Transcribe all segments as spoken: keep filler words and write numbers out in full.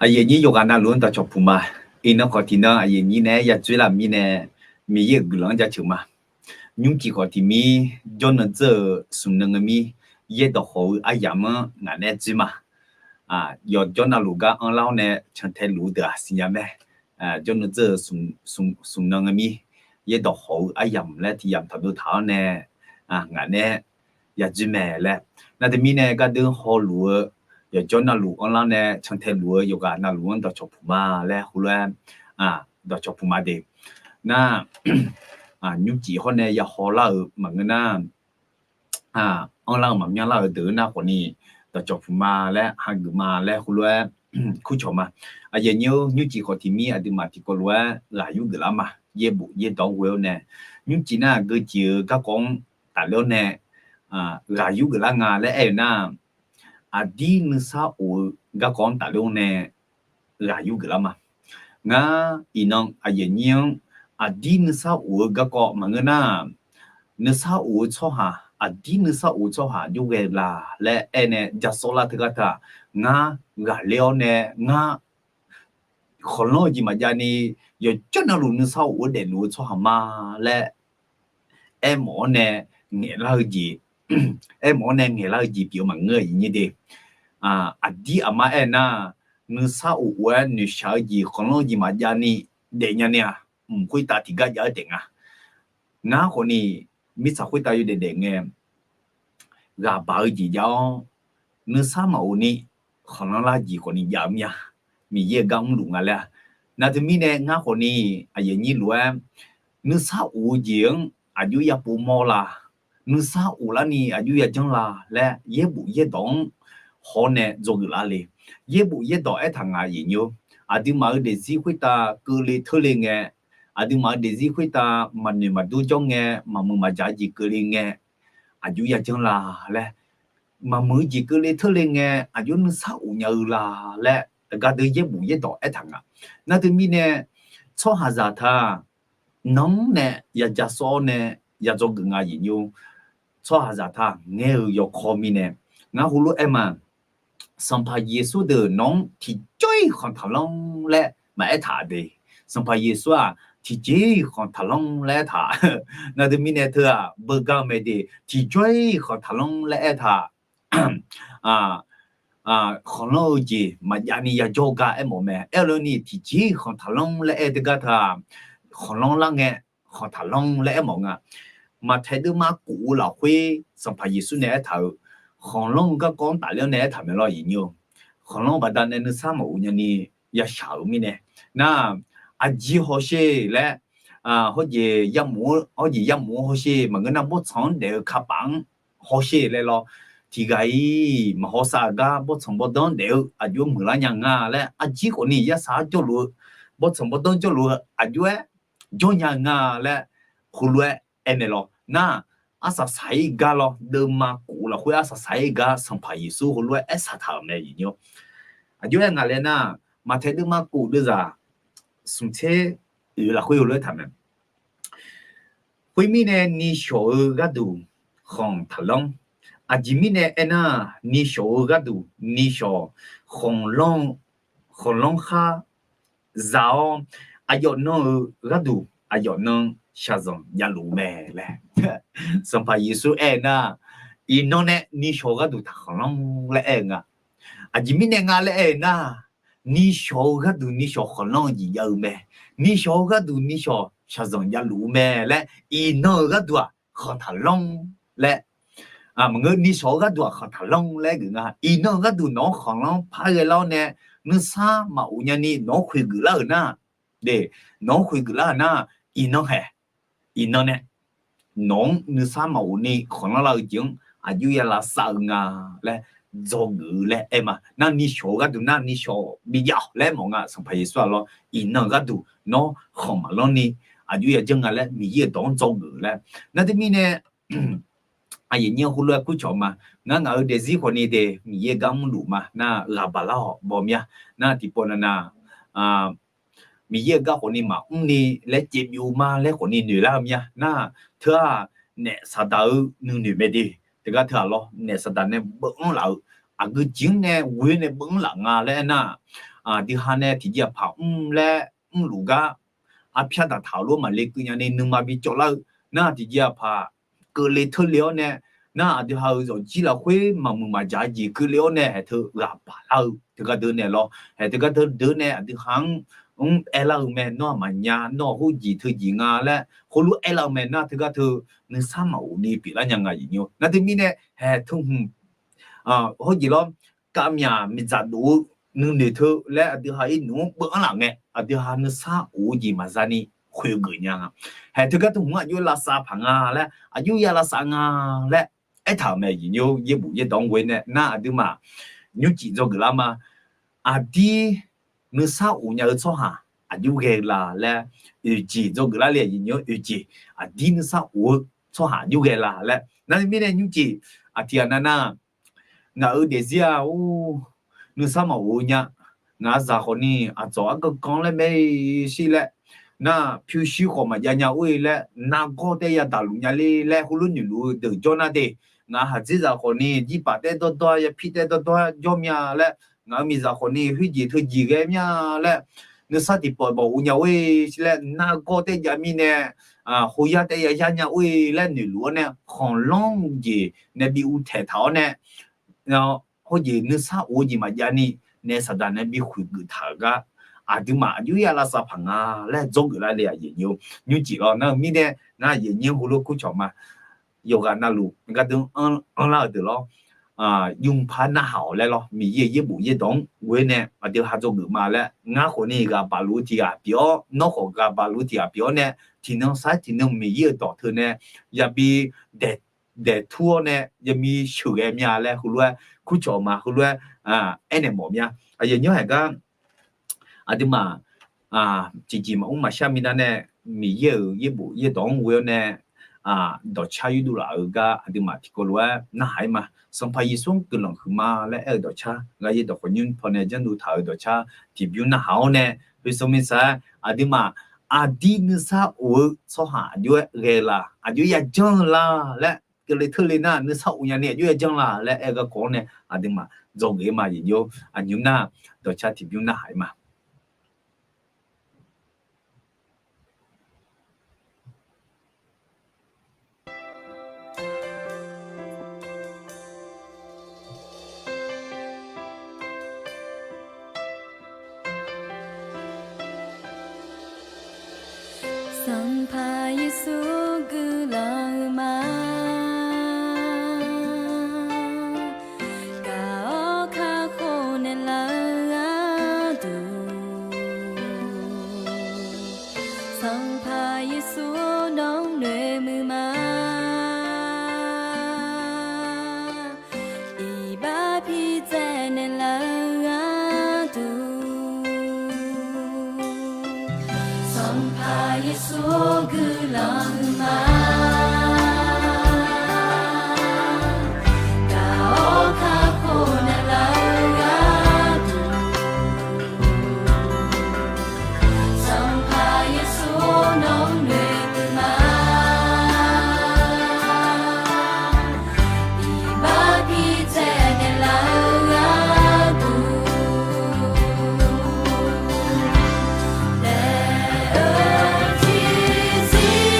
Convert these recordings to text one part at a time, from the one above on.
Aqyuif aqnyir yawqghaq navluf-anr dawqcawq puq ma. Iqnan khawf tiqnan aqyuif aqnyir nae-aer ya dzoerlar-euq mirnae, Miqyaer-euq guiqlanq-anr jaceuq ma. Nymrcif khawf tiqmir, jawrnan dzeur-euq smq nan ngae mir, yaerdawq khawf-eu aryamq-anr ngaq nae-aer dzoer ma. Yawqjawr navluf gar anrlar-awr nae cantae luf-eu deuq-aq siqnya mae. Jawrnan dzeur-euq smq nan ngae mir, yaerdawq khawf-eu aryamq laer tiq yamq taqdov taq-awr nae, ngaq nae-aer ya dzoer mae laer. Nar teumirnae gardeur hawluf-eu, yawqjawr navluf anrlar nae cantae luf-eu yawqghaq navluf-anr dawqcawq puq ma laer heulof-aer dawqcawq puq ma de. Nar, nymrcif hawr nae ya hawlar-euq maqngeur nar, anrlar-eu maqmyanrlar-eu deuq-eu nar khawfni, dawqcawq puq ma laer hageuf ma laer heulof-aer kurcawq ma. Aqyuif aqnyir-or, nymrcif khawf tiqmir aqduimaf tiqkawv lof-aer ghaq yur geuflar ma. Yaerbof yaerdawq-anr ghoe-awr nae, nymrcif nar geujeq-eu garkawv-anr tafler-awr nae ghaq yur geuflar nga laer aer-eu nar, aqdir nuisar of-eu garkawv-anr tafler-awr nae ghaq yur geuflar ma. Ngar iqnan aqyuif aqnyir-anr aqdir nuisar of-eu garkawv maqngeur nar, nuisar of-eu tsawrhaq, aqdir nuisar of-eu tsawrhaq jawrghae la laer aer nae ja sawvlar teugar teu-aq, ngar ghaqler-awr nae ngar khanqlanr-eu jeq maqjav ni, yawqjawr navluf nuisar of-eu daefluf-eu tsawrhaq ma laer aermawf-awr nae ngaeqlar-eu jeq, aermawf-awr nae ngaeqlar-eu jeq pyeuf-eu maqngeur-a, aqyuif aqnyir de. Aqdir aqma aer nar, nuisar of of-aer noeqshaq-eu jeq khanqlanr-eu jeq maqjav ni daefnya ni-aq, mq khoertav tiqgar jav-aer daef nga. Ngar khawfni mirtsaq khoertav yawdaef daef ngae, ghaq baq-eu jeq jav-awr, nuisar maqof ni khanqlanr lar jeq khawfni jav-eu mir-a. Miqyaer-euq gar mrluf nga laer-a. Nar teumirnae ngar khawfni aqyuif aqnyir lof-aer, nuisar of-eu jeq-anr aqjox ya povmawr la, nuisar of larni aqjox ya janr la laer yaerbof yaerdawq-anr haw-awr nae dzawgeuf lar le. Yaerbof yaerdawq aertaq nga, aqyuif aqnyir-or. Aqduimaf-euq daefzir khoertav keuvle teurle ngae, aqduimaf-euq daefzir khoertav maqnoeq maqdur jawr ngae, maqmuiq maqjaq-eu jeq keuvle ngae, aqjox ya janr la laer, maqmuiq-eu jeq keuvle teurle ngae, aqjox nuisar of nya-eu la laer, gardeur yaerbof yaerdawq aertaq nga. Nar teumirnae tsawrhaqzaq taq nanr nae ya ja sawv-awr nae ya dzawgeuf nga, aqyuif aqnyir-or. Tsawrhaqzaq taq ngaer-eu yawkawr mirnae, ngar heulof-aer aer ma. Sanqpaq Yeqsur deuq nawq-anr tiqjawr-iq khanq taqlanr laer maqaer taq de. Sanqpaq Yeqsur-aq tiqjeq-iq khanq taqlanr laer aertaq. Nar teumirnae teu-aq beugar-eu mae de, tiqjawr-iq khanq taqlanr laer aertaq. Khanqlanr-eu jeq maqjav ni yajawr gar aermawf mae. Aerlawni tiqjeq-iq khanq taqlanr laer aer teugar teu-aq, khanqlanr lar ngae khanq taqlanr laer aermawf nga. Maqtaeq deuvma kof-eu lafkhoer Sanqpaq Yeqsur nae aertaq-euq khanqlanr-eu garkawv-anr tafler-awr nae aertaq mae lawr, aqyuif aqnyir-or. Khanqlanr baqdanae nuisar maqof nyani yashaq-euq mirnae, nar, aqjeq hawsher laer, hawjeq yamq-anr hawsher maqngeur nar, bawrtsanq-anr daef-eu kapaf-anr hawsher laer lawr. Tiqghaq-iq maqhaw sav-euq gar bawrtsanq bawrdanr daef-eu aqjox-aer muiqlar nya nga laer, aqjeq khawfni yasaq-aer jawrluf-eu, bawrtsanq bawrdanr jawrluf-eu aqjox-aer jawr nya-eu nga laer heulof-aer aer mae lawr. Nar, arsaq saq-ir gar lawr, deuvma kof lafkhoer arsaq saq-ir gar Sanqpaq Yeqsur heulof-aer aer saq taq-euq mae, aqyuif aqnyir-or. Aqjox-aer ngaq laer nar, Maqtaeq deuvma kof deuvzaq smqtser oeq lafkhoer heulof-aer taq mae. Khoermirnae nishawq-eu gharduq khanq taqlanr. Aqjeq mirnae aernar, nishawq-eu gharduq nishawq khanqlanr, khanqlanr khar za-awr, aqyawf nan-eu gharduq aqyawf nan shaqzanq javluf-eu mae laer Sanqpaq Yeqsur aer-eu nar, iqnan nae nishawq-eu gharduq taqkhanqlanr laer aer-eu nga. Aqjeq mirnae nga laer aer-eu nar, nishawq-eu gharduq nishawq khanqlanr-eu jeq jav-eu mae. Nishawq-eu gharduq nishawq shaqzanq javluf-eu mae laer, iqnan-euq gharduq-aq khanq taqlanr laer, maqngeur, nishawq-eu gharduq-aq khanq taqlanr laer geuf nga. Iqnan-euq gharduq nawq-anr khanqlanr par ghae lar-awr nae, nuisar maqof nyani nawq-anr khoeqgeuf lar-euq nar, nawq-anr khoeqgeuf lar-euq nar, iqnan hae, iqnan nae nawq-anr nuisar maqof ni khanqlanr lar-eu jeq-anr aqjox ya lavsav-eu nga laer dzawgeuf-eu laer aer ma. Nar nishawq-eu gharduq nar nishawq bijav-awq laer mawf nga. Sanqpaq Yeqsur-aq lawr, iqnan-euq gharduq nawr khanq maqlanr ni aqjox ya janr nga laer Miqyaer-euq dawq-anr dzawgeuf laer. Nar teumirnae aqyuif aqnyir heulof-aer kurcawq ma. Ngar ngaq-euq daefzir khawfni de Miqyaer gar mrluf ma. Nar ghaq baq lar-awq baw mir-a. Nar tiqpov nav nav Miqyaer-euq gar khawfni maqmr ni laer caevbyov ma laer khawfni noeq lar-eu mir-a. Nar teu-aq, naef saqdaq-eu nuinoeq mae de. Teugar teu-aq lawr, naef saqdaq nae beuv-anr laf-eu, aqgeu jeq-anr nae ghoe-awr nae beuv-anr laf nga laer aernar, aqdui ha nae tiqjeq aqpaq mr laer mrluf gar, arpyar daqtaq-euq lof maqle keuv nya ni nuima bi cawv lar-eu nar, tiqjeq aqpaq keuvle teurle-awr nae, nar aqdui ha-euq zawqjir lafkhoer maqmuiq maqjaq-eu jeq keuvle-awr nae, haeq teu ghaq baq lar-eu teugar deuq nae lawr, haeq teugar deuq nae aqdui ha-anr mr aer lar-eu mae, nawr-aq maqnya, nawr-aq khoerjeq teujeq nga laer heulof aer lar-eu mae. Nar teugar teu nuisar maqof ni pyeuflar nya nga aqyuif nymr. Nar teumirnae haeq teu hmq hawrjeq lawr, kavmyaq miqdzaq dof-eu nuinoeq teu laer aqdui ha irnuf-anr beuv-anr laf ngae, aqdui ha nuisar of-eu jeq maqza ni khoeq geuf nya nga. Haeq teugar teu hmq-anr aqjox lavsav paq nga laer, aqjox ya lavsav nga laer aertaq-euq mae aqyuif nymr. Yaerbof yaerdawq-anr ghoe nae nar aqduimaf nymrcif dzawgeuf lar ma. Aqdir nuisar of nya-eu tsawrhaq aqjox ghae-eu la laer, oeqjeq dzawgeuf lar le aqyuif nymr. Oeqjeq, aqdir nuisar of-eu tsawrhaq aqjox ghae la laer. Nar mirnae nymrcif aqtiq ghaq nav nar, ngaq-euq daefzir-aq or, nuisar maqof-eu nya. Ngaq-euq zaq khawf ni aqdzawq arganr ganr laer mae shir laer, nar pyurshuir khawf maqjav nya or-e laer, nargawr taef ya daqluf nya le laer heulof noeqluf-eu deuq jawr nar de, ngaq haqdzerzaq khawf ni jirpaf taef dawrdawr-a, yapir taef dawrdawr-a jawr mya laer, ngaq-euq miqzaq khawf ni khoerjeq teujeq ghae mya laer, nuisar tiqpawf bawq of nya or-e laer nargawr taef jav mirnae, hoyar taef ya yar nya or-e laer noeqluf-awr nae, khanqlanr jeq nae bi uvtaeq taq-awr nae, hawrjeq nuisar of-eu jeq maqjav ni naef saqdaq nae bi khoeq geuf taq-euq gar, aqduimaf aqjox ya lavsav paq nga laer dzawgeuf lar le aqyuif nymr. Nymrcif lawr nar-eu mirnae, ngar aqyuif nymr heulof kurcawq ma. Yawqghaq navluf gardeuv anrlar-eu deuq lawr, yumqpar narhaq-awq laer lawr, Miqyaer-euq yaerbof yaerdawq-anr ghoe nae aqdui ha dzawgeuf ma laer, ngar khawf ni ghaq baq luf-eu tiq ghaq pyeuf-awr, nawr khawf ghaq baq luf-eu tiq ghaq pyeuf-awr nae, tiqnan sar tiqnan Miqyaer-euq dawq teu nae yabi daeqtur-awr nae yami sheuqghae mya laer heulof-aer kurcawq ma. Heulof-aer aernaeq mawf mya. Aqyuif nymr haeq gar aqduimaf tiqjeq maqmr maqshar mirnae nae, Miqyaer-euq yaerbof yaerdawq-anr ghoe-awr nae dawqcar yurdov laf-euq gar aqduimaf tiqkawv lof-aer narhaq-ir ma. Sanqpaq Yeqsur-anr guiqlanq huiqma laer aer-eu dawqcar, ghaq yaerdawq khawf nymr pawnae janrdov taq-euq dawqcar tiqbymr narhaq-awr nae, khoer sar mir sar-aer aqduimaf aqdir nuisar of-eu tsawrhaq aqjox-aer ghae la, aqjox ya janr la laer, keuvle teurle nar nuisar of nya ni aqjox ya janr la laer aer-eu garkawv-anr nae aqduimaf dzawgeuf-ir ma aqyuif nymr. Aqnymr nar dawqcar tiqbymr narhaq-ir ma. Sanqpaq Yeqsur guiqlanq huiqma. Gaq-awr kakhof naeqlaf-eu gharduq, Sanqpaq Yeqsur nawq-anr noeqmuiq ma. Iqbax pi tsaev naeqlaf-eu gharduq, Sanqpaq Yeqsur guiqlanq huiqma. Gaq-awr kakhof naeqlaf-eu gharduq, Sanqpaq Yeqsur nawq-anr noeqmuiq ma. Iqbax pi tsaev naeqlaf-eu gharduq, daef-eu tiqzir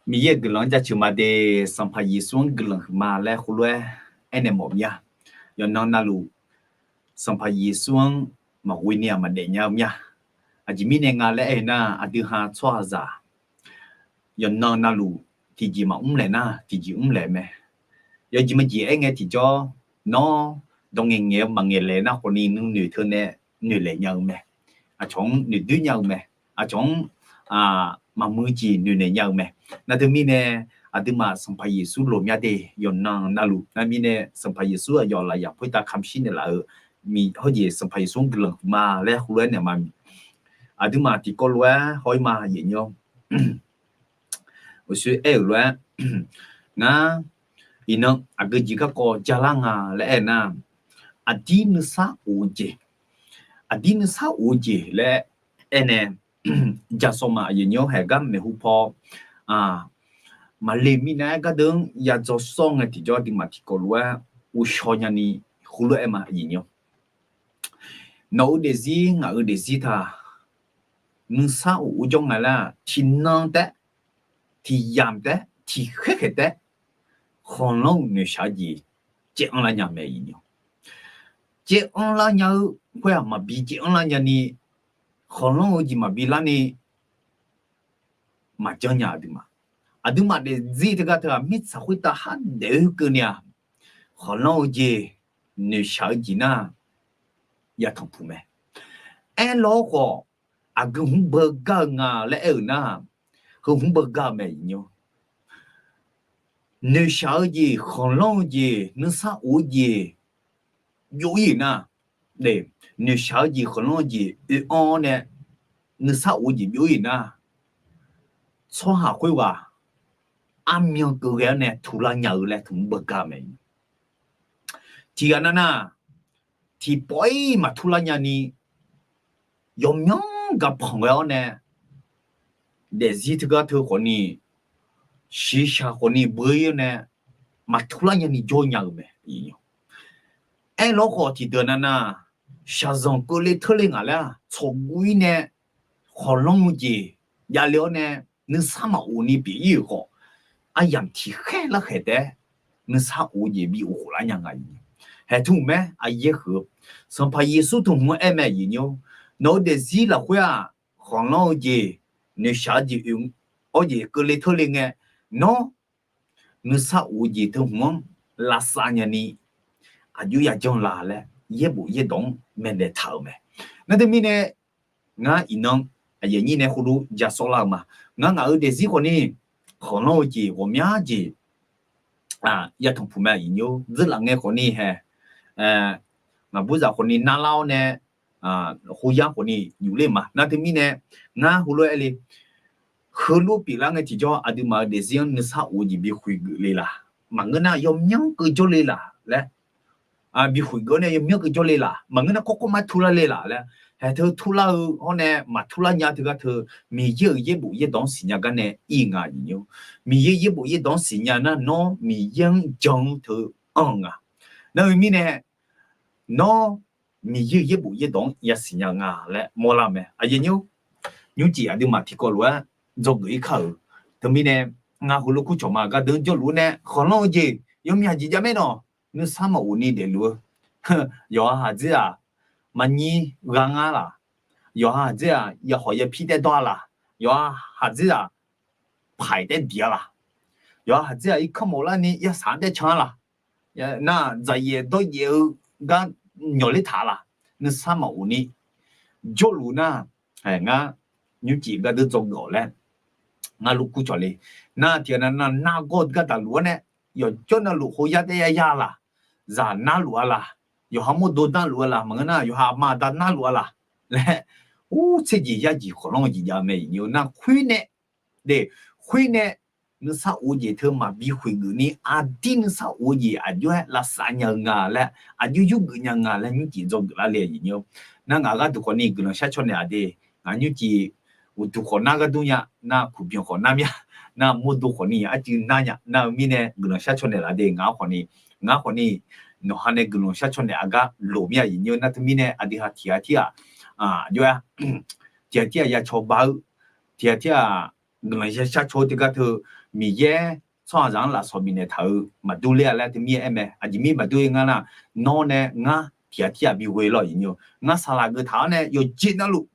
Miqyaer-euq guiqlanq-anr jaceuq ma de. Sanqpaq Yeqsur-anr guiqlanq huiqma laer heulof-aer aernaeq mawf mir-a. Yawqnan navluf Sanqpaq Yeqsur-anr maqghoe ni-aq maqdaef nya-eu mir-a. Aqjeq mirnae nga laer aer-eu nar, aqdui ha tsawrhaqzaq yawqnan navluf tiqjeq maqmr laeq nar, tiqjeq mr laeq mae. Yawjeq majeq aer ngae tiqjawr, nawr dawq ngaeqngaeq-eu maqngaeq laeq nar khawfni nuinoeq teu nae noeq laeq nya-eu mae. Aqcawq-anr noeqdoer nya-eu mae. Aqcawq-anr maqmuiq jeq noeqnaeq nya-eu mae. Nar teumirnae aqduimaf Sanqpaq Yeqsur loq mya de. Yawqnan navluf nar mirnae Sanqpaq Yeqsur aqyawf lafyaq khoertav kamq shir naeqlaf-eu, hawjeq Sanqpaq Yeqsur-anr guiqlanq huiqma laer heulof-aer naeq ma. Aqduimaf tiqkawv lof-aer haw-ir ma, aqyuif aqnyir-awr. Uqshoe aer-euq lof-aer, ngar iqnan aqgeu jeq garkawv jalar nga laer aer nar, aqdir nuisar of-eu jeq, aqdir nuisar of-eu jeq laer aernae jaqsawq ma, aqyuif aqnyir-awr. Haeq gar maeqhu paw maqle mirnae aer gardeuv-anr yadzawr sawr ngae tiqjawr aqduimaf tiqkawv lof-aer ghovshaw nyani heulof-aer ma, aqyuif aqnyir-awr. Nawq-eu daefzir ngaq-euq daefzir taq nuisar of-eu jawr nga laer-aq, tiqnan taef, tiqyamq taef, tiqkhaer khaeq taef, khanqlanr-euq noeqshaq-eu jeq caev anrlar nya mae, aqyuif aqnyir-awr. Caev anrlar nya-eu khoer-aq maqbi caev anrlar nyani, khanqlanr-eu jeq maqbi larni maqjanr nya aqduimaf. Aqduimaf daefzir teugar teu-aq mirtsaq khoertav khardaef-eu keuvni-aq, khanqlanr-eu jeq, noeqshaq-eu jeq nar yatanq puq mae. Aerlawr khawf, aqgeu hmq beugar-eu nga laer aer-euq nar, heu hmq beugar-eu mae, aqyuif aqnyir-awr. Noeqshaq-eu jeq, khanqlanr-eu jeq, nuisar of-eu jeq byov-ir-euq nar, noeqshaq-eu jeq, khanqlanr-eu jeq oe-anr-awr nae nuisar of-eu jeq byov-ir-euq nar, tsawrhaq khoerghaq armyan keuv ghae-awr nae turlar nya-eu laer tmq beugar-eu mae. Tiqghaq nav nar, tiqpawf-ir maqturlar nyani, yawqmyanr gaq panq ghae-awr nae, daefzir teugar teu khawfni, shiqshaq khawfni beu-ir-awr nae, maqturlar nyani jawr nya-eu mae. Aerlawr khawf tiqdeuq nav nar, shaqzanq keuvle teurle ngaq laer-aq, tsawqguv-ir nae khanqlanr-eu jeq javle-awr nae, nuisar maqof ni pyeuf-ir-euq khawf, aryamq tiqkhaer larkhaeq taef-aer nuisar of-eu jeq bi of khoflar nya nga. Haeq tmq mae, aqyaer huiq-eu Sanqpaq Yeqsur tmq hmq-anr aer mae, aqyuif aqnyir-awr. Nawq-eu daefzir lafkhoer-aq, khanqlanr-eu jeq, noeqshaq-eu jeq oe-awr jeq keuvle teurle ngae, nawr nuisar of-eu jeq teu hmq-anr lavsav nyani, aqjox yajanr la laer yaerbof yaerdawq-anr maeqnaeq taq-euq mae. Nar teumirnae, ngar iqnan aqyuif aqnyir nae heulof-aer ja sawrlar-eu ma. Ngar ngaq-euq daefzir khawfni, khanqlanr-eu jeq ghawqmya jeq yatanq puq mae, aqyuif aqnyir-awr. Dzeurlaf ngae khawfni hae, ngaqburzaq khawfni narlar-awr nae, khoyar khawfni yufler ma. Nar teumirnae, ngar heulof-aer aer le, heulof pyeuflar ngae tiqjawr aqduimaf-euq daefzir-anr nuisar of-eu jeq bi khoeqgeuf le laq? Maqngeur nar yawmyanr keuv jawrle laq laer, bi khoeqgeuf-awr nae yawmyanr keuv jawrle laq? Maqngeur nar kawrkawr mar turlar le laq laer, haeq teu turlar-eu hawr nae maqturlar nya teugar teu, Miqyaer-euq yaerbof yaerdawq-anr siqnya gar nae ir nga, aqyuif aqnyir-awr. Miqyaer yaerbof yaerdawq-anr siqnya nar, nawr Miqyaer-anr jan-anr teu anr-eu nga. Nar-eu mirnae, nawr Miqyaer-euq yaerbof yaerdawq-anr yasiq nya nga laer mawrlar-eu mae, aqyuif aqnyir-awr. Nymrcif aqduimaf tiqkawv lof-aer dzawgeuf-ir kar-euq. Teumirnae, ngar heulof kur cawq ma, gardeuq-anr jawrluf-awr nae khanqlanr-eu jeq yawmyaq jeq jav maer nawq, nuisar maqof ni daefluf-eu yawqha haqdzer-aq, maqnyir gha ngar laq? Yawqha haqdzer-aq, yahawq yapir taer dawr-a laq? Yawqha haqdzer-aq, paiq taer diq-a laq? Yawqha haqdzer-aq, irkanr mawf larni yarsaq-anr taer can-a laq? Nar dzaqyaef dawryaef-eu gar nyawq ler taq-a laq? Nuisar maqof ni jawrluf nar, ngar nymrcif gardeuq dzawgeuf-awq laer ngar luf kur cawq le. Nar tiqghaq nav nargawr gardaq luf-awr nae, yawqjawr navluf khoyar taer yar yar laq? Zaq narluf-a laq? Yawqha mawrdo narluf-a laq? Maqngeur nar yawqha aqma aqda narluf-a laq? Laer, ur, tserjeq yarjeq khanqlanr-eu jeq jav-eu mae, aqyuif aqnyir-awr. Nar khoer nae, de, khoer nae nuisar of-eu jeq teu maqbi khoeqgeuf ni, aqdir nuisar of-eu jeq aqjox-aer lavsav nya-eu nga laer, aqjox yurgeuf nya nga laer nymrcif dzawgeuf lar le, aqyuif aqnyir-awr. Nar ngaq gharduq khawfni guiqlanq shar caw naeq-a de. Ngaq nymrcif uqduq khawf nar ghardur nya, nar kuqbyan khawf nar mya, nar mawrdo khawfni arcuiv nar nya. Nar-eu mirnae guiqlanq shar caw naeq laf de. Ngaq-anr khawfni, ngaq-anr khawfni nawqha nae guiqlanq shar caw naeq-a gar loq mir-a, aqyuif aqnyir-awr. Nar teumirnae aqdui ha tiq ghaq tir-aq, aqjox-aer tiq ghaq tir-aq ya cawba-eu, tiq ghaq tir-aq guiqlanq ya shar caw-eu teugar teu Miqyaer tsawrhaqzaq-anr lafsawq bifnaeq taq-euq maqdur ler-a laer teumirnae aer mae. Aqjeq mir maqdur-ir ngar nar, nawr nae ngar tiq ghaq tir ghaq bi ghoe lawr aqyuif nyi-or. Ngar saqlaq geuq taq-awr nae yawqjeq navluf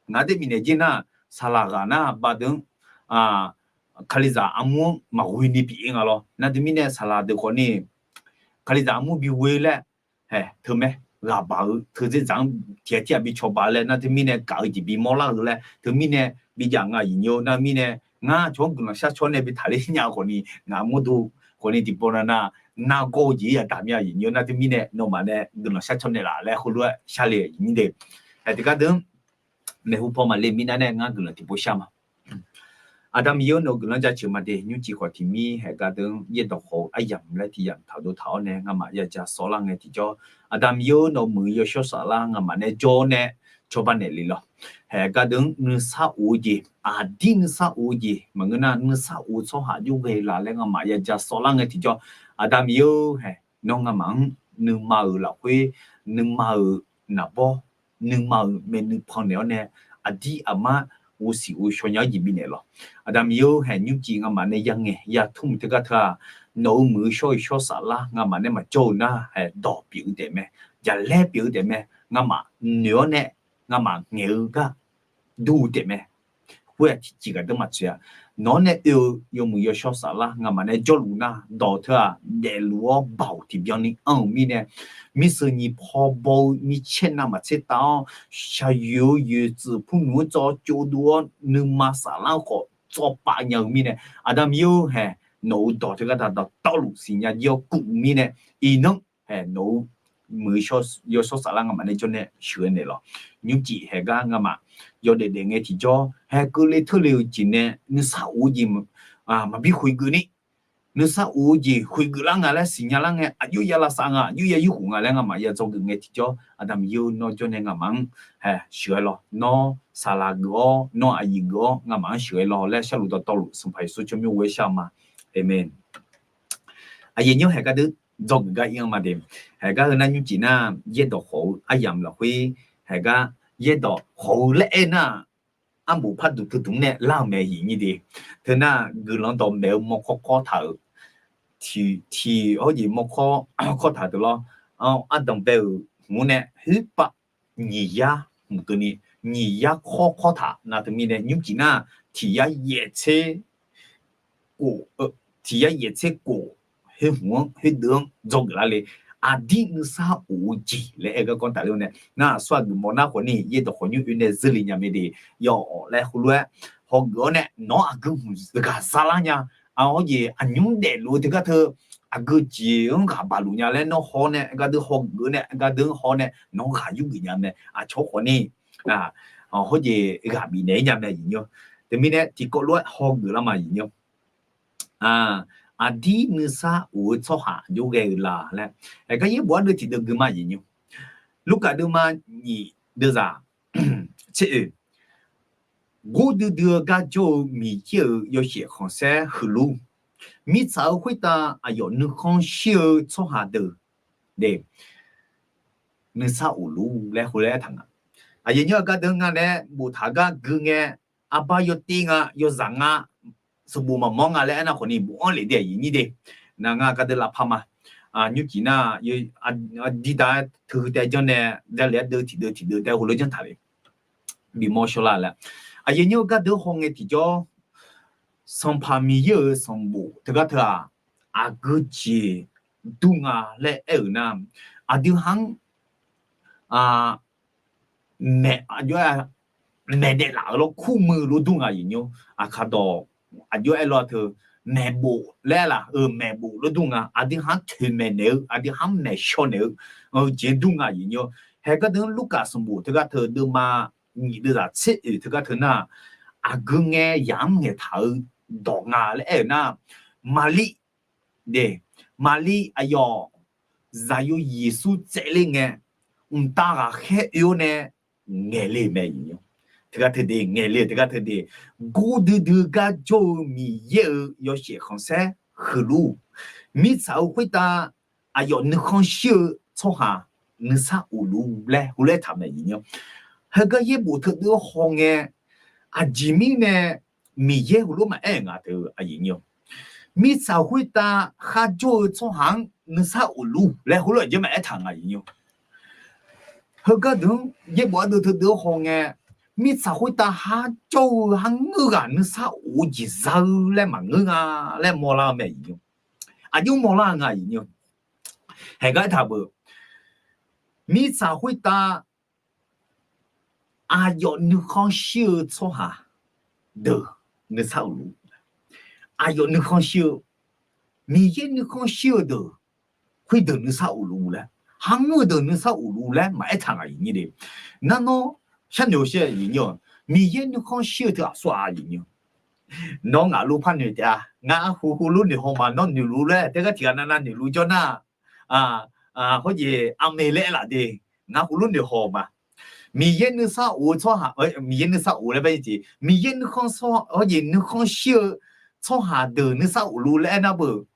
ngaq daef bifnaeq jer nar, saqlaq ghaq nar baqdeuq-anr kalizaq armur-anr maqghoe ni pyeuf-ir nga lawr. Nar teumirnae saqlaq deuq khawf ni kalizaq armur bi ghoe laer, hae, teumae, ghaqbaq-eu teu dzerdzaq-anr tiq ghaq tir ghaq bi cawba laer nar teumirnae gaq-eu jeq bimawr lar-eu laer teumirnae bijav nga aqyuif nyi-or. Nar mirnae ngar cawq-anr guiqlanq shar cawr nae bi taqler nya-eu khawf ni ngaq mawrdo khawf ni tiqpov nav nar nargawr-eu jeq-ir yadaq mir aqyuif nyi-or. Nar teumirnae nawmaf nae guiqlanq shar cawr naeqlaf laer heulof-aer shar le aqyuif nyi de. Hae, tiqgar deuq-anr maeqhu paw maqle mirnav nae ngar guiqlanq tiqpov shar ma. Aqda Miqyaer-or, nawq-eu guiqlanq jaceuq ma de. Nymrcif khawf tiq mir haeqgar deuq-anr yaerdawq khawf-eu aryamq laer tiq yamq taqdov taq-awr nae ngamaf yaja sawvlar ngae tiqjawr, Aqda Miqyaer-or, nawq-eu muiq-eu yawshawr saflar ngamaf nae jawr-awr nae cawba naeq le lawq. Haeqgar deuq-anr nuisar of-eu jeq, aqdir nuisar of-eu jeq maqngeur nar, nuisar of-eu tsawrhaq jawrghae laf laer ngamaf yaja sawvlar ngae tiqjawr, Aqda Miqyaer-or, hae, nawr ngamaf-anr nuima-euq lafkhoer, nuima-euq naqbawr, nuima-euq maeqnui pannaeq-awr nae aqdir aqmar ghovsiq ghovshaw nya-awr jeq bifnaeq lawq. Aqda Miqyaer-or, hae, nymrcif ngamaf nae yangaeq yatmr teugar teu-aq, nawq-euq muiq-eu shawr-eu shawr saflar ngamaf nae maqjawr-eu nar, hae, dawq pyeuf-eu taef mae, jaqlaer pyeuf-eu taef mae, ngamaf noeq-awr nae ngamaf ngaeq-eu gar dur-eu taef mae. Khoer-aq tiqjeq ghaq deuq maqtsoeq-a. Nawq-anr nae oe-eu yawmuiq yawshawr saflar ngamaf nae jawrluf nar, dawq teu-aq daefluf-awr baoq tiqbyan ni anr-euq mirnae, mirsheuq nyiq paw baw-eu micaer navmaqtser tav-awr, shaqyoeq-eu yoeqtsuif purnmq-anr tsawv tsovdov-awr nuima saflar-eu khawf tsawv pav nya-eu mirnae, Aqda Miqyaer-or, hae, nawq-euq dawq teugar taq dawqtawvluf siqnya jir-awr kuf-eu mirnae, iqnan hae nawq-euq muiq-eu yawshawr saflar ngamaf nae jawr nae sheuqghae naeq lawq. Nymrcif haeqgar ngamaf yawdaef daef ngae tiqjawr, hae keuvle teurle-euq jeq nae nuisar of-eu jeq maqbi khoeqgeuf ni, nuisar of-eu jeq khoeqgeuf lar nga laer siqnya lar ngae, aqjox ya lavsav nga, aqjox ya yurkhof nga laer ngamaf ya dzawgeuf ngae tiqjawr, Aqda Miqyaer-or, nawr jawr nae ngamaf-anr, hae, sheuqghae lawq. Nawr saqlaq geuf-awr, nawr aqyuif geuf-awr ngamaf-anr sheuqghae lawq laer sharluf dawqtawvluf Sanqpaq Yeqsur tsawrmyanr ghoer shar-eu ma. Aqmeq. Aqyuif nyi-or, haeqgar deuq dzawgeuf gar ir-anr ma de. Haeqgar heu nar nymrcif nar yaerdawq khawf-eu aryamq lafkhoer, haeqgar yaerdawq khawf-eu laer aer nar, arbof par duq teu dmq nae lar-euq mae aqyuif nyi de. Teu nar guiqlanq dawqmaeq-eu mawrkawr kawr taq-euq, tiq, tiq hawr jeq mawrkawr kawr taq deuq lawr, ardanq bae-euq hmq-anr nae khoerpav nyiq yar hmq keuvni, nyiq yar kawr kawr taq nav teumirnae nymrcif nar tiq yar yaeq tser khof, tiq yar yaeq tser khof khoer hmq-anr khoerdeuv-anr dzawgeuf lar le. Aqdir nuisar of-eu jeq laer aer garkawv tafler-awr nae, ngar aqsur aqgeuf mawf nar khawf ni yaerdawq khawf nymr oe nae zeurle nya mae de. Yawf laer heulof-aer hawgeuf-awr nae nawq-anr aqgeu hmq ghaq za lar nya, hawr jeq aqnymr daefluf-eu teugar teu aqgeu jeq-anr ghaq baq luf nya laer nawr haw nae gardeuv hawgeuf nae gardeuv-anr haw nae nawq-anr ghaq yurgeuf nya mae. Aqcawq khawf ni hawr jeq ghaq bifnaeq-ir nya mae aqyuif nyi-or. Teumirnae tiqkawv lof-aer hawgeuf lar ma aqyuif nyi-or. Aqdir nuisar of-eu tsawrhaq jawrghae-eu la laer, haeqgar yaerbof ardeuv tiqdeuv gui ma aqyuif nyi-or. Lurkaf deuvma nyiq deuvzaq tser oe, gordui dui-eu gar jawr-eu Miqyaer-euq yawshaef khanqsaer huiqlur, mirtsaq-euq khoertav aqyawf nuikhanr shir-eu tsawrhaq deuq de, nuisar of luf laer heulof-aer taq nga. Aqyuif nyi-or, gardeuv nga nae boftaq gar gui ngae, arbar yawtiv nga, yawzaq nga, sanqbof maqmawr nga laer aernar khawf ni bofanr lef de aqyuif nyi de. Nar ngar gardeuv lavpar ma. Nymrcif nar dirdaq-aer teuheu taev janr nae, dale-aer deuv tiqdeuv tiqdeuv taev heulof janr taq le. Bimawr shawrlar laer, aqyuif nyi-or, gardeuv haw ngae tiqjawr, Sanqpaq Miqyaer-euq sanqbof teugar teu-aq, aqgeu jeq dur nga laer aer-euq nar, aqdui ha-anr maeq, aqjox-aer maeq daef laf-euq lawr, kurmuiq lof dur nga aqyuif nyi-or. Aqkaq dawq aqjox-aer aer lawr teu, maeqbof laer laf-euq maeqbof lof dur nga. Aqdui ha-anr toeqmaeq naeq-eu, aqdui ha-anr maeqshaw naeq-eu jeq dur nga aqyuif nyi-or. Haeqgar deuq-anr Lurkaf sanqbof teugar teu deuvma nyiq deuvzaq tser oe teugar teu nar, aqgeu ngae yaq-anr ngaeqtaq-eu dawq nga laer aer-euq nar, Maqlir de, Maqlir aqyawf Zaqyo Yeqsur tsaevler ngae, mqtav ghaqkhaer oe-awr nae ngaeqle-euq mae. Teugar teu de, ngaeqle-euq teugar teu de, gordui dui gar jawr-eu Miqyaer-euq yawshaef khanqsaer huiqluf, mirtsaq-euq khoertav aqyawf nuikhanr shir-eu tsawrhaq nuisar of luf laer heulof-aer taq mae aqyuif nyi-or. Heugar yaerbof teudeuv haw ngae, aqjeq mirnae Miqyaer heulof maqaer-euq nga teu aqyuif nyi-or. Mirtsaq khoertav kharjawr-eu tsawrhaq-anr nuisar of luf laer heulof-aer aqjeq maqaer taq nga iqnyir. Heugar deuq-anr yaerbof ardeuv teudeuv-anr hawngae, mirtsaq khoertav kharjawr-eu kharngeur ghaq nuisar of-eu jeq za-eu laer maqngeur nga laer mawrlar-eu mae iqnyir. Aqjox mawrlar-eu nga iqnyir. Haeqgar aertaq beu, mirtsaq khoertav aqyawf nuikhanr shir-eu tsawrhaq deuq nuisar of luf. Aqyawf nuikhanr shir-eu, Miqyaer nuikhanr shir-eu deuq, khoerdeuq nuisar of luf laer, kharngeur-eu deuq nuisar of luf laer maqaer taq nga iqnyir de. Nar nawr sharnoeq-eu sher iqnyir-aq, Miqyaer nuikhanr shir-eu teu aqsur-aq iqnyir. Nawr ngaq lof par noeq taef-a. Ngar arhu heulof noeq haw ma, nawr noeqluf laer taef gar tiq ghaq navnav noeqluf jawr nar, hawjeq aqmeq laer aerlaf de. Ngar heulof noeq haw ma. Miqyaer nuisar of-eu tsawrhaq, Miqyaer nuisar of laer par jeq, Miqyaer nuikhanr shir-eu tsawrhaq deuq nuisar of luf laer aernar beu,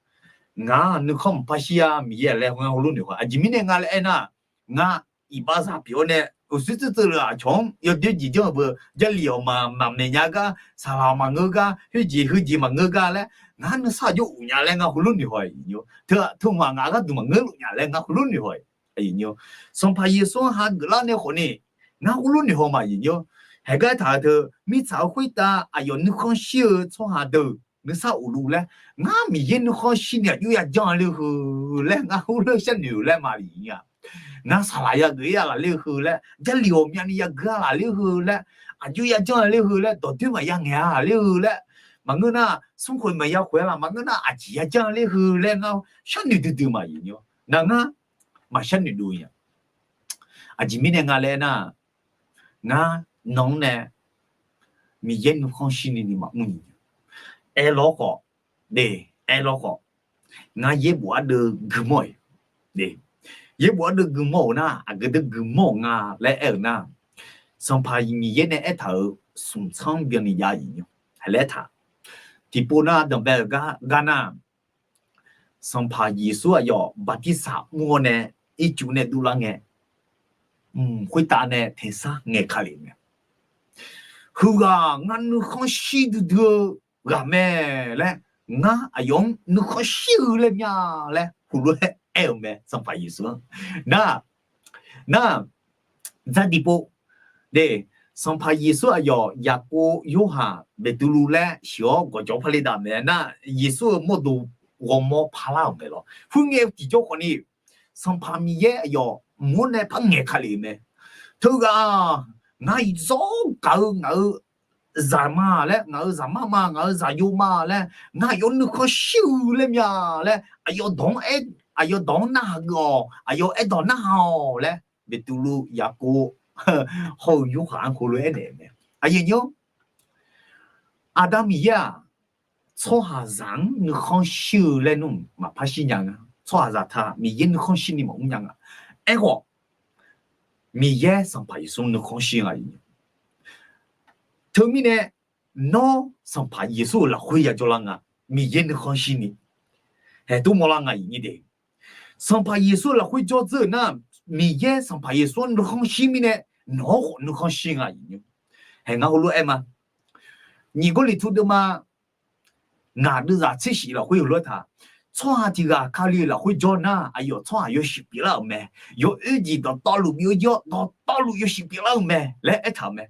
ngaq nuikhanr maqpar shir-a. Miqyaer laer ngar heulof noeq haw. Aqjeq mirnae nga laer aernar, ngar iqbaxzaq pyeuf-awr nae uqshoer tseuvtseuv lef aqcawq-anr yawdoer jeq janr-eu beu, Jarlif-awq maqmaeq nya gar, saqlaq maqngeur gar, khoerjeq heujeq maqngeur gar laer, ngar nuisar aqjox of nya laer ngar heulof noeq haw-iq. Teu teu maq ngaq gharduq maqngeur luf nya laer ngar heulof noeq haw-iq. Sanqpaq Yeqsur-anr hageuf lar nae khawf ni, ngar heulof noeq haw ma iqnyir. Haeqgar aertaq-eu teu, mirtsaq-eu khoertav aqyawf nuikhanr shir-eu tsawrhaq deuq nuisar of luf laer, ngar Miqyaer nuikhanr shir ni aqjox yajanr ler heu laer ngar heulof sharnoeq-euq laer ma iqnyir-aq. Ngar saqlaq yageuf-ir-a laf ler heu laer, Jarlif ghawqmyani yageuf-a laf ler heu laer, aqjox yajanr ler heu laer, dawqdoer maqya ngaeq-a laf ler heu laer, maqngeur nar smrkhoeq maqya khoeq-a laf, maqngeur nar aqjeq yajanr ler heu laer ngar sharnoeq duidui ma iqnyir. Nar ngar maqsharnoeq dov-ir-a. Aqjeq mirnae nga laer aernar, ngar nawq-anr nae Miqyaer nuikhanr shirni ni maqmr ni. Aerlawr khawf, de, aerlawr khawf, ngar yaerbof ardeuv guimawr-iq, de, yaerbof ardeuv guimawr-euq nar, aqgeu deuq guimawr-euq nga laer aer-euq nar, Sanqpaq Miqyaer nae aertaq-euq smq tsanr byanni jav-iq nymr, haeq laer aertaq. Tiqpov nar danqbae-euq gar nar, Sanqpaq Yeqsur aqyawf bartirsaq mr-awr nae ircuf nae dovlar ngae, mq khoertav nae tersar ngaeq ka lef mae. Heughaq ngar nuikhanr shir duidui-eu ghaq mae laer, ngar aqyawf-anr nuikhanr shir-eu laer mya laer heulof-aer aer-eu mae, Sanqpaq Yeqsur-anr. Nar, nar, dzar tiqpov, de, Sanqpaq Yeqsur aqyawf Yaqkov, Yorhaq, Beqtuvluv laer sheuq-awr gawqjawq par le dav mae. Nar, Yeqsur-euq mawrdo ghawrmawr parlar-euq mae lawr. Khoerngae tiqjawr khawfni, Sanqpaq Miqyaer aqyawf mq-anr nae par ngaeq ka lef-eu mae. Teughaq-aq, ngar iqzawr gaq-eu ngaq-euq zaq ma laer, ngaq-euq zaqmar ma, ngaq-euq zaqyo ma laer, ngar aqyawf-anr nuikhanr shir-eu laer mya laer, aqyawf dawq-anr aer, aqyawf dawq-anr narhaq geuf-awq, aqyawf aerdawq narhaq-awq laer, Beqtuvluv, Yaqkov, hawr-eu Yorhaq-anr heulof-aer aernaeq-eu mae. Aqyawf nymr, Aqda Miqyaer-aq, tsawrhaqzaq-anr nuikhanr shir-eu laer nmr maqpar shir nya nga. Tsawrhaqzaq taq Miqyaer nuikhanr shirni maqmr nya nga. Aerkhawf, Miqyaer Sanqpaq Yeqsur nuikhanr shir nga. Teumirnae, nawr Sanqpaq Yeqsur-euq lafkhoer yajawr lar nga. Miqyaer nuikhanr shirni haeq tov mawrlar nga iq nyir de. Sanqpaq Yeqsur-euq lafkhoer jawr dzeur-euq nar, Miqyaer Sanqpaq Yeqsur-anr nuikhanr shir mirnae, nawq-anr khawf nuikhanr shir nga iq nyir. Haeq ngar heulof-aer ma. Nyiq Gawrliqtu deuvma ngaq deuvzaq tser shif lafkhoer heulof-aer taq. Tsawrhaq tiq ghaq Kali-euq lafkhoer jawr nar, aqyawf tsawrhaq yawshuif pyeuflar-euq mae. Yawoer jeq dawqtawvluf byov-ir-awr, dawqtawvluf yawshuif pyeuflar-euq mae laer aertaq-euq mae.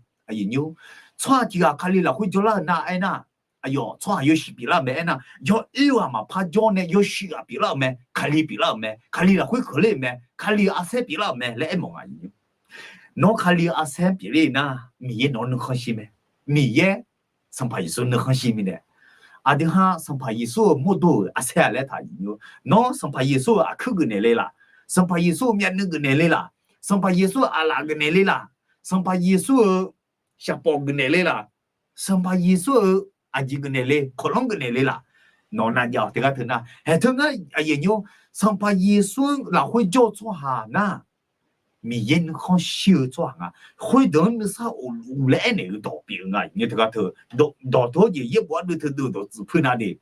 Tsawrhaq tiq ghaq Kali lafkhoer jawrlar-eu nar aernar, aqyawf tsawrhaq yawshuif pyeuflar-euq mae aernar, yawoer ghaq maqpar jawr nae yawshuif ghaq pyeuflar-euq mae, Kali pyeuflar-euq mae, Kali lafkhoer keuqler-euq mae, Kali-euq arsaer pyeuflar-euq mae laer aermawf nga. Nawr Kali-euq arsaer pyeufler-eu nar, Miqyaer nawq-anr nuikhanr shir mae. Miqyaer Sanqpaq Yeqsur nuikhanr shir mirnae, aqdui ha Sanqpaq Yeqsur-euq mawrdo-euq arsaer-a laer taq. Nawr Sanqpaq Yeqsur-euq aqkuir geufnaeq le laf, Sanqpaq Yeqsur-euq myavnuiv geufnaeq le laf, Sanqpaq Yeqsur-euq aqlaf geufnaeq le laf, Sanqpaq Yeqsur-euq shaqpawf geufnaeq le laf, Sanqpaq Yeqsur-euq aqjeq geufnaeq le, kawqlanr geufnaeq le laf, nawq nav jav-awq. Teugar teu nar, haeq teu ngar aqyuif nymr, Sanqpaq Yeqsur-anr lafkhoer jawr-eu tsawrhaq nar, Miqyaer nuikhanr shir-eu tsawrhaq nga. Khoerdeuq-anr nuisar of luf laer aernaeq-eu dawq pyeuf-eu nga. Teugar teu dawq teu-awr jeq yaerbof ardeuv teu deuv-eu dawqtsuif puir nar de,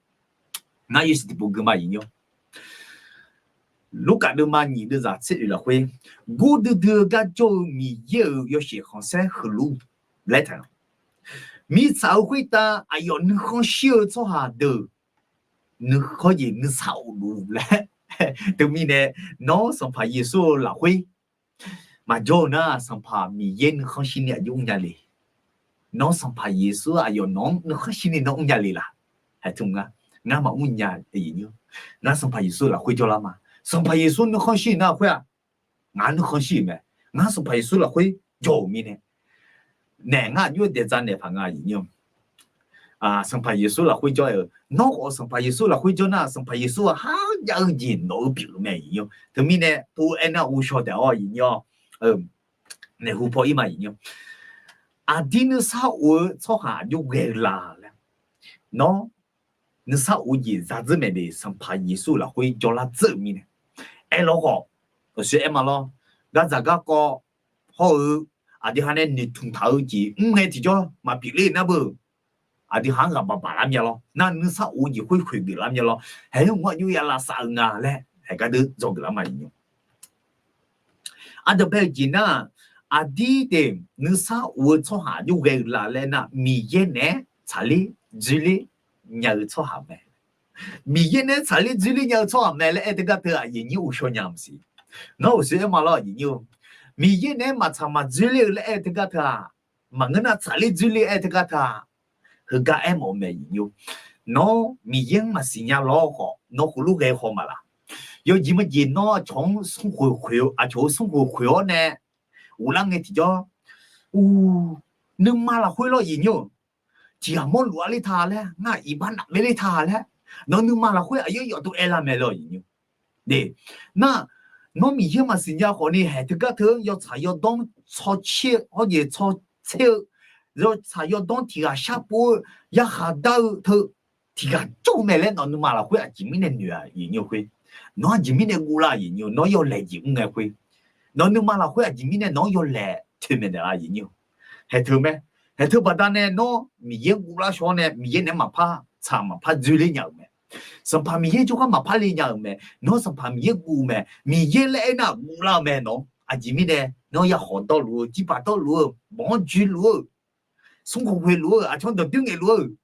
ngar yawshuif tiqpov gui ma iq nyir. Lurkaf deuvma nyiq deuvzaq tser oeq lafkhoer, gordui dui-eu gar jawr-eu Miqyaer-euq yawshaef khanqsaer heulof-aer taq-a. Mirtsaq-euq khoertav aqyawf nuikhanr shir-eu tsawrhaq deuq nuikhanr jeq nuisar of luf laer. Teumirnae nawr Sanqpaq Yeqsur-eu lafkhoer maqjawr-eu nar, Sanqpaq Miqyaer nuikhanr shirni aqjox mrnya le. Nawr Sanqpaq Yeqsur aqyawf nawq-anr nuikhanr shirni nawr mrnya le laq? Haeq tmr nga, ngar maqmr nya. Ngar Sanqpaq Yeqsur lafkhoer jawrlar ma. Sanqpaq Yeqsur nuikhanr shir nar khoer-aq, ngaq nuikhanr shir-euq mae. Ngar Sanqpaq Yeqsur lafkhoer jawr-euq mirnae, naeq ngar aqjox daeqdzaq naeq paq nga aqyuif nyir-awr. Sanqpaq Yeqsur lafkhoer jawr-eu, nawr khawf Sanqpaq Yeqsur lafkhoer jawr nar, Sanqpaq Yeqsur-aq kharjav-eu jeq nawq-eu pyeuf-euq mae aqyuif nyir-awr. Teumirnae pov-aer nar ghovshaw taef-awr aqyuif nyir-awr, naeq hu paw ir ma aqyuif nyir-awr. Aqdir nuisar of-eu tsawrhaq aqjox ghae-eu la laer, nawr nuisar of jeq zadzeur maeq de, Sanqpaq Yeqsur lafkhoer jawrlar dzeur-euq mirnae. Aerlawr khawf, aqsur aer ma lawr, gardzaq garkawv hawr-eu, aqdui ha nae noeqtmq taq-eu jeq mr ngae tiqjawr maqpyeuf ler nar beu, aqdui ha-anr ghaq baq baq lar mya lawr. Nar nuisar of-eu jeq khoer khoeq geuf lar mya lawr. Haeq yawmuiq aqjox ya lavsav-eu nga laer haeq gardeur dzawgeuf lar ma aqyuif nyir-awr. Aqdui bae-eu jeq nar, aqdir de nuisar of-eu tsawrhaq aqjox ghae-eu la laer nar, Miqyaer naeq-aer tsaqler dzoerler nya-eu tsawrhaq mae. Miqyaer naeq-aer tsaqler dzoerler nya-eu tsawrhaq mae laer aer teugar teu aqyuif nyir ghovshaw nya maqsiq. Nawr uqshoe aer ma lawr aqyuif nyir-awr, Miqyaer naeq-aer maqtsaq maqdzoerler-eu laer aer teugar teu-aq, maqngeur nar tsaqler dzoerler aer teugar teu-aq, heugar aer mawf-eu mae aqyuif nyir-awr. Nawr Miqyaer-anr maqsiq nya lawr khawf, nawr heulof ghae haw ma laq? Yawjeq majeq nawr aqcawq-anr smrkhoeq khoeq-eu, aqcawq-euq smrkhoeq khoeq-awr nae ghoflar ngae tiqjawr, u, nuima lafkhoer lawr aqyuif nyir-awr, tiq ghaq mawrluf-a ler ta laer, ngar iqbax naf mae ler ta laer, nawq nuima lafkhoer aqyawf yawf tov aer lar mae lawr aqyuif nyir-awr. De, nar, nawr Miqyaer maqsiq nya khawf ni haeq teugar teu-anr yawtsaq yawdawr tsawrtser-eu hawr jeq tsawrtser-eu, yawtsaq yawdawr tiq ghaq sharpov-eu, yarkhaq dar-eu teu tiq ghaq jawr-eu mae laer nawq nuima lafkhoer aqjeq mirnae noeq-a aqyuif nyir-awr khoer. Nawr aqjeq mirnae guv lar aqyuif nyir-awr, nawr yawlaeq jeq mr ngae khoer. Nawq nuima lafkhoer aqjeq mirnae nawq-anr yawlaeq toeqmaeq naeq-a aqyuif nyir-awr. Haeq teu mae. Haeq teu baqdanae nawr Miqyaer-anr guv lar shaw-awr nae Miqyaer naeq-aer maqpar tsaq maqpar dzoerler nya-euq mae. Sanqpaq Miqyaer jawrgar maqpar le nya-euq mae. Nawr Sanqpaq Miqyaer guv-eu mae. Miqyaer laer aernar guv lar-eu mae nawq. Aqjeq mirnae nawr yakhawf dawrluf-eu, jirbaq dawrluf-eu, bawq-anr joeluf-eu, smrkhoeq khoeqluf-eu, aqcawq-anr dawqdoer ngaeqluf-eu,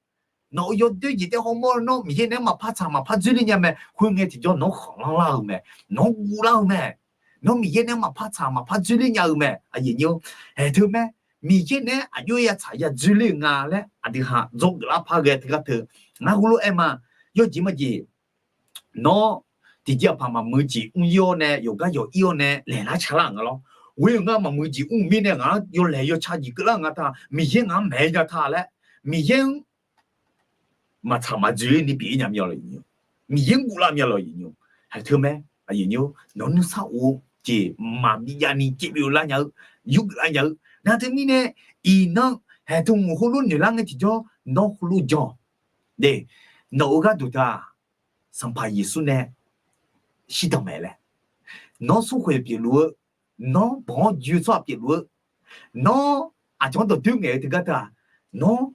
nawq-euq yawdoer jeq taef hawmawr nawr Miqyaer naeq-aer maqpar tsaq maqpar dzoerler nya mae. Khoerngae tiqjawr nawq-anr khanqlanr lar-eu mae. Nawq-anr guv lar-eu mae. Nawr Miqyaer naeq-aer maqpar tsaq maqpar dzoerler nya-eu mae aqyuif nyir-awr. Haeq teu mae. Miqyaer naeq-aer aqjox ya tsaq ya dzoerler-eu nga laer aqdui ha dzawgeuf lar par ghae teugar teu, ngar heulof aer ma. Yawjeq majeq nawr tiqjeq aqpaq maqmuiq jeq mr ir-awr nae yawqgar yawq ir-awr nae laeqlar ca lar nga lawr. Ghoe-eu ngar maqmuiq jeq mr-eu mirnae ngaq-anr yawlaeq yawca jeq keuvlar nga ta, Miqyaer ngaq-anr maeq-aer nya ta laer, Miqyaer-anr maqtsaq maqdzoerler ni pyeuf-ir nya mya lawr. Miqyaer-anr guv lar mya lawr aqyuif nyir-awr. Haeq teu mae. Aqyuif nyir-awr, nawq nuisar of-eu jeq maqbi jav ni caev byov lar nya-eu, yurgeuf lar nya-eu. Nar teumirnae iqnan haeq teu mq heulof noeq lar ngae tiqjawr nawr heulof jan. De, nawq-euq gharduq ta Sanqpaq Yeqsur nae shirdan mae laer, nawr smrkhoeq pyeufluf-eu, nawr banq-anr joe tsawrhaq pyeufluf-eu, nawr aqcawq-anr dawqdoer ngaeq-eu teugar teu-aq, nawr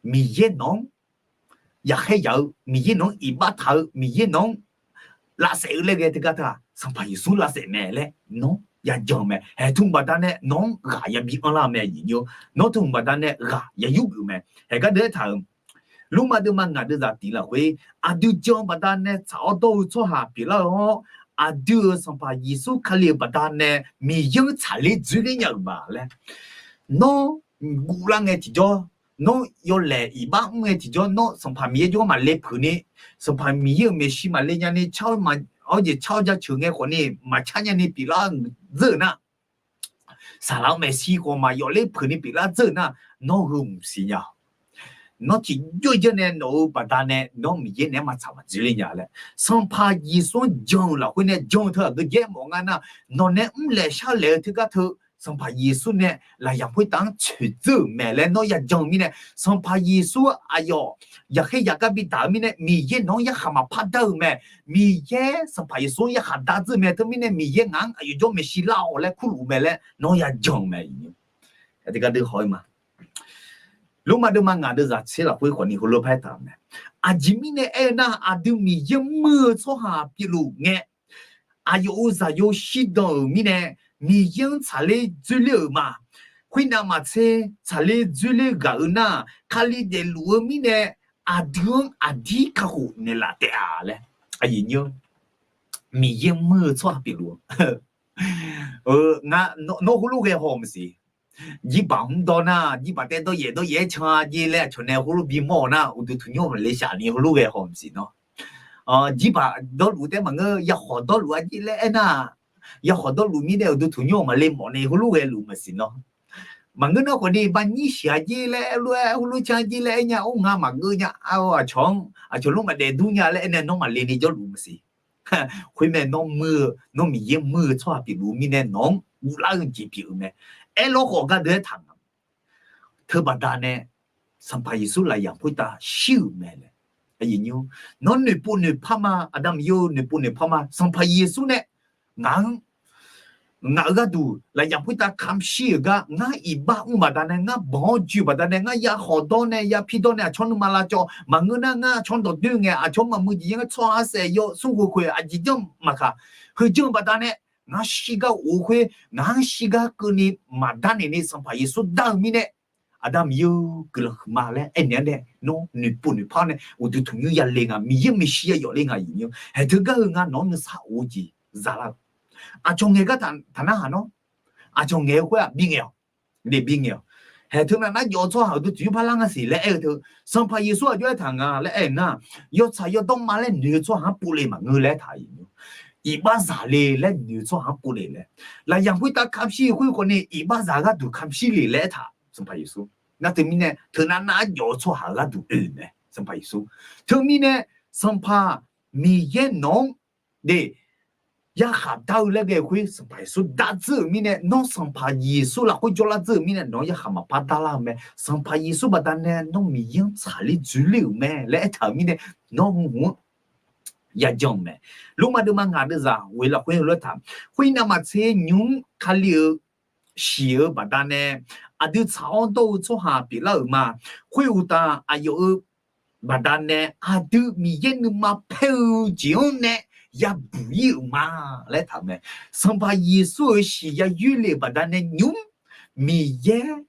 Miqyaer nawq-anr yaqkhaer yaq-eu, Miqyaer nawq-anr iqbax taq-eu, Miqyaer nawq-anr lavsaef-eu laer ghae teugar teu-aq, Sanqpaq Yeqsur lavsaef mae laer nawr yajan-eu mae. Haeq teu mq baqdanae nawq-anr ghaq yabi anrlar-eu mae aqyuif nyir-awr. Nawr teu mq baqdanae ghaq yayur geuf mae. Haeq gardeuv aertaq-euq, Lormav deuvma ngaq deuvzaq tiq lafkhoer, aqdui jan-eu baqdanae tsaq-awr dawr-eu tsawrhaq pyeuflar-eu-awr, aqdui-euq Sanqpaq Yeqsur Kali-euq baqdanae Miqyaer-anr tsaqler dzoerler nya-euq ma laer, nawr guvlar ngae tiqjawr, nawr yawlaeq iqbax mr ngae tiqjawr, nawr Sanqpaq Miqyaer jawrgar maqle peuq ni, Sanqpaq Miqyaer-euq maeqshi maqle nyani, car-awr jeq car-awr jaceuq ngae khawf ni maqcar nyani pyeuflar dzeur-euq nar, saqlaq-anr maeqshi khawf maqyawf ler peuq ni pyeuflar dzeur-euq nar, nawr heu mqsiq nya-awq. Nawr tiqjawr janr nae nawq-euq baqdanae nawr Miqyaer naeq-aer maqtsaq maqdzoerler nya laer, Sanqpaq Yeqsur-anr jan-euq lafkhoer nae jan-eu teu aqgeu jaer mawf ngar nar, nawq nae mrlaeq sharlaeq-eu teugar teu Sanqpaq Yeqsur nae lafyaq khoertav-anr tsoeqdzeur-euq mae laer nawr yajan-eu mirnae, Sanqpaq Yeqsur aqyawf yaqkhaer yaqgar bidaq-eu mirnae, Miqyaer nawq-anr yarkhaq maqpar dar-eu mae. Miqyaer Sanqpaq Yeqsur-anr yarkhaq dar dzeur mae. Teumirnae Miqyaer ngaq-anr aqyawf jawr maeqshi lar-awq laer kurluf mae laer nawr yajan-eu mae. Aqdui gardeuv haw-ir ma. Lormav deuvma ngaq deuvzaq tser lafkhoer khawf ni heulof paer taq-euq mae. Aqjeq mirnae aer-eu nar, aqdui Miqyaer muir-eu tsawrhaq pyeufluf ngae, aqyawf-euq zaqyo shirdan-euq mirnae, Miqyaer-anr tsaqler dzoerler-euq ma. Khoernav maqtser tsaqler dzoerler ghaq-eu nar, Kali daefluf-eu mirnae, aqdui-anr aqdir kakhof naeqlaf taef-a laer. Aqyuif nyir-anr, Miqyaer muir-eu tsawrhaq pyeufluf-a. Nawr heulof ghae haw maqsiq. Jirbaq mr dawr nar, jirbaq taev dawryaef dawryaef-aer can-a jeq laer aqcawq nae heulof bimawr-awq nar, uqduq tanqnymr maqle shaf ni heulof ghae haw maqsiq nawr. Jirbaq dawrluf taef maqngeur, yakhawf dawrluf-a jeq laer aernar, yakhawf dawrluf mirnae uqduq tanqnymr maqle mawf ni heulof ghaeluf maqsiq nawr. Maqngeur nar khawf ni banyir shiq-a jeq laer aer lof-aer heulof can jeq laer aer nya, or nga maqgeur nya, aqcawq-anr aqcawq lor maqdaef dur nya laer aernae nawr maqle ni jawrluf maqsiq. Khoermae nawr muir-eu, nawr Miqyaer muir-eu tsawrhaq pyeufluf-eu mirnae nawq-anr guvlar-eu jeq pyeuf-eu mae. Aerlawr khawf gardeuq-aer taq nga, teubaqda nae Sanqpaq Yeqsur lafyaq khoertav shir-euq mae laer. Nawr noeqpov noeqpar ma, Aqda Miqyaer-eu noeqpov noeqpar ma, Sanqpaq Yeqsur nae ngaq-anr ngaq-euq gharduq lafyaq khoertav kamq shir-euq gar, ngar iqbax mr baqdanae, ngar banq-awr joe baqdanae, ngar ya khawq dawr nae ya pir dawr nae aqcawq nuima lavcawv maqngeur nar, ngar aqcawq-anr dawqdoer ngae, aqcawq-anr maqmuiq jeq ya ngar tsawrhaq-anr saef yaw smrkhoeq khoeq aqjeq janr maqkaq, heu janr baqdanae ngaq-anr shirgar of-eu khoer, ngaq-anr shirgar keuvni maqdar naeq ni Sanqpaq Yeqsur dar-eu mirnae, Aqda Miqyaer-eu guiqlanq huiqma laer aernaeq-anr nae, nawr noeqpov noeqpar-awr nae uqduq tanqnymr yale nga, Miqyaer maeqshi ya yawf le nga. Aqyuif nyir, haeq teugar heu nga nawq-anr nuisar of-eu jeq zalar-eu. Aqcawq ngaeq gar taq narhaq nawr, aqcawq ngaeq-eu khoer-aq bi ngaeq-awq. Nae bi ngaeq-awq. Haeq teu navnar jawf-eu tsawrhaq uqduq tanqnymr parlar nga siq laer aer-eu teu, Sanqpaq Yeqsur aqjox aertaq nga laer aer-eu nar, yawtsaq yawdawr ma laer noeq-eu tsawrhaq-anr pov le maqngeur laer taq-euq. Iqbaxzaq le laer noeq-eu tsawrhaq-anr pov le laer. Lafyaq khoertav kamq shir-eu khoer khawf ni iqbaxzaq gharduq kamq shir le laer aertaq Sanqpaq Yeqsur. Nar teumirnae teu navnar jawf-eu tsawrhaq gharduq oe-euq mae Sanqpaq Yeqsur. Teumirnae Sanqpaq Miqyaer nawq-anr de yarkhaq dar-eu laer ghae-eu khoer Sanqpaq Yeqsur dardzeur-euq mirnae, nawr Sanqpaq Yeqsur lafkhoer jawrlar dzeur-euq mirnae nawq-anr yarkhaq maqpar darlar-eu mae. Sanqpaq Yeqsur baqdanae nawr Miqyaer-anr tsaqler dzoerler-euq mae laer aertaq-euq mirnae, nawr hmq-anr yajan-eu mae. Lormav deuvma ngaq deuvzaq ghoe lafkhoer heulof-aer taq, khoer navmaqtser nymq-mr Kali-euq shiq-eu baqdanae aqdui tsaq-awr dawr-eu tsawrhaq pyeuflar-euq ma. Khoeruqtaf aqyawf-euq baqdanae aqdui Miqyaer nuima paer-eu jeq-anr nae yabuq ir-euq ma laer taq-eu mae. Sanqpaq Yeqsur-euq shiq yayoer le-euq baqdanae nymq-mr Miqyaer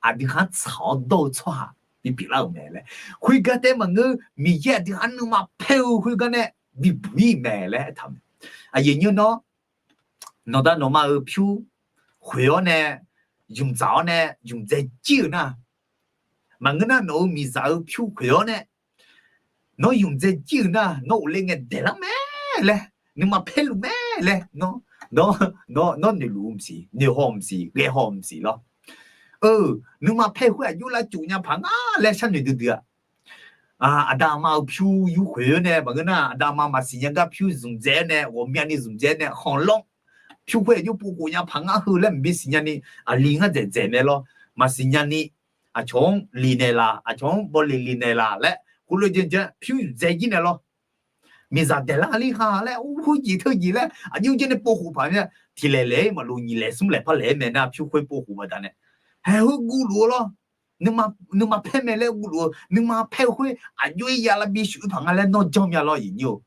aqdui khar tsaq-awr dawr-eu tsawrhaq bipyeuflar-euq mae laer. Khoergar taef maqngeur, Miqyaer aqdui khar nuima paer-eu khoergar nae bibuq ir mae laer aertaq-eu mae. Aqyuif nyir nawr, nawqda nawqma-euq pyur khoeq-awr nae, ymqdzaq-awr nae, ymqdzae jir-euq nar, maqngeur nar nawq-euq miqzaq-euq pyur khoeq-awr nae, nawr ymqdzae jir-euq nar, nawr ghofler ngae daeqlar mae laer, nuima paerluf mae laer, nawr, nawr noeqluf-eu maqsiq, noeqhaw-eu maqsiq, ghaehaw-eu maqsiq lawr. Nuima paer-eu khoer aqjox lavcof nya paq nga laer sharnoeq duidui-a. Aqda aqma-euq pyur yur khoeq-awr nae maqngeur nar, aqda aqma maqsiq nya gar pyur zmqdzae-awr nae, ghawqmyani zmqdzae-awr nae khanqlanr pyur khoer aqjox povkhof nya paq ngar heu laer maqbi siqnya ni, aqli ngar dzaeqdzaeq mae lawr. Maqsiq nya ni, aqcawq-anr linaeq laf, aqcawq-anr bawle linaeq laf laer khoerlof janr janr pyur zmqdzae jir naeq lawr. Miqzaq daeqlar lir ha laer, khoerjeq teujeq laer aqjox janr nae povkhof paq mya. Tiq laeq laeq-aer maqlof, nyiq laeq smr laeq par laeq-aer mae nar, pyur khoer povkhof baqdanae, haeq heu guvluf-eu lawr. Nuima paer mae laer guvluf-eu, nuima paer-eu khoer aqjox-aer ya lavbi shuf-ir paq nga laer nawr janr mya lawr, aqyuif nyir-or.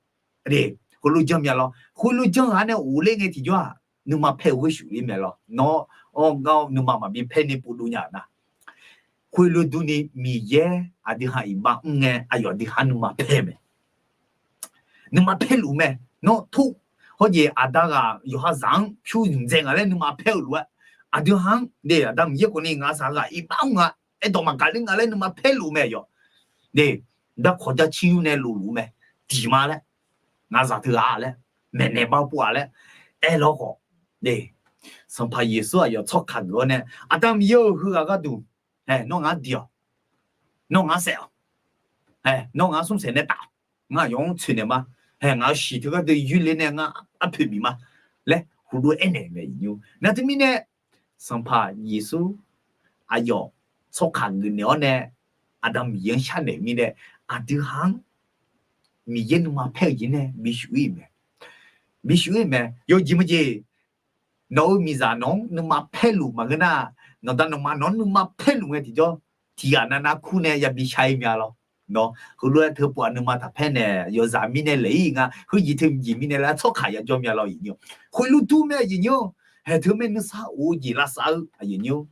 Khoerlof janr mya lawr. Khoerlof janr ghaq nae ghofler ngae tiqjawr-aq, nuima paer-eu khoer shuf-ir mae lawr. Nawr, nawr nuima maqbi paer ni povdov nya-euq nar, khoerlof durni Miqyaer aqdui ha iqbax mr ngae, aqyawf aqdui ha nuima paer mae. Nuima paerluf mae. Nawr tov, hawjeq aqda ghaq yawqha zaq-anr pyur zmqdzae nga laer nuima paer-eu lof-aer, aqdui ha-anr de, Aqda Miqyaer khawf ni ngaq zaq ghaq iqbax mr nga, aerdawq maqgaq ler nga laer nuima paerluf mae yawq. De, darkawq jar cir yur nae lofluf mae. Diq ma laer, ngaq zaq teughaq laer, maeqnaeq bav pov-aq laer aer lawr khawf, de, Sanqpaq Yeqsur aqyawf tsawrkaq geuf-awr nae, Aqda Miqyaer-eu, heughaq gharduq, hae, nawr ngaq-anr diq-awq, nawr ngaq-anr saef-awq, hae, nawr ngaq-anr smrsaeq nae taf-awq, ngar aqyawf-anr tsoeqnaeq ma, hae, ngaq-euq shiq teugar dui yoerle nae ngar arpoeq bif ma laer heulof-aer aernaeq-eu mae. Nar teumirnae Sanqpaq Yeqsur aqyawf tsawrkaq geuf naeq-awr nae, Aqda Miqyaer-anr sharnaeq mirnae, aqdui ha-anr Miqyaer nuima paer-eu jeq nae bishuf-ir mae. Bishuf-ir mae. Yawjeq maqjeq, nawq-euq miqzaq nawq-anr nuima paerluf maqngeur nar, nawqda nawqma nawq-anr nuima paerluf ngae tiqjawr, tiqghaq navnav kur nae yabi shar-ir mya lawr. Nawr heulof-aer teu pov-aq nuima taqpaer naeq, yawzaq mirnae laeq-ir nga, khoerjeq teu jeq mirnae laer tsawrkaq yajawr mya lawr, aqyuif nyir-or. Khoerlof dur mae, aqyuif nyir-or. Haeq teu mae nuisar of-eu jeq lavsav-eu, aqyuif nyir-or.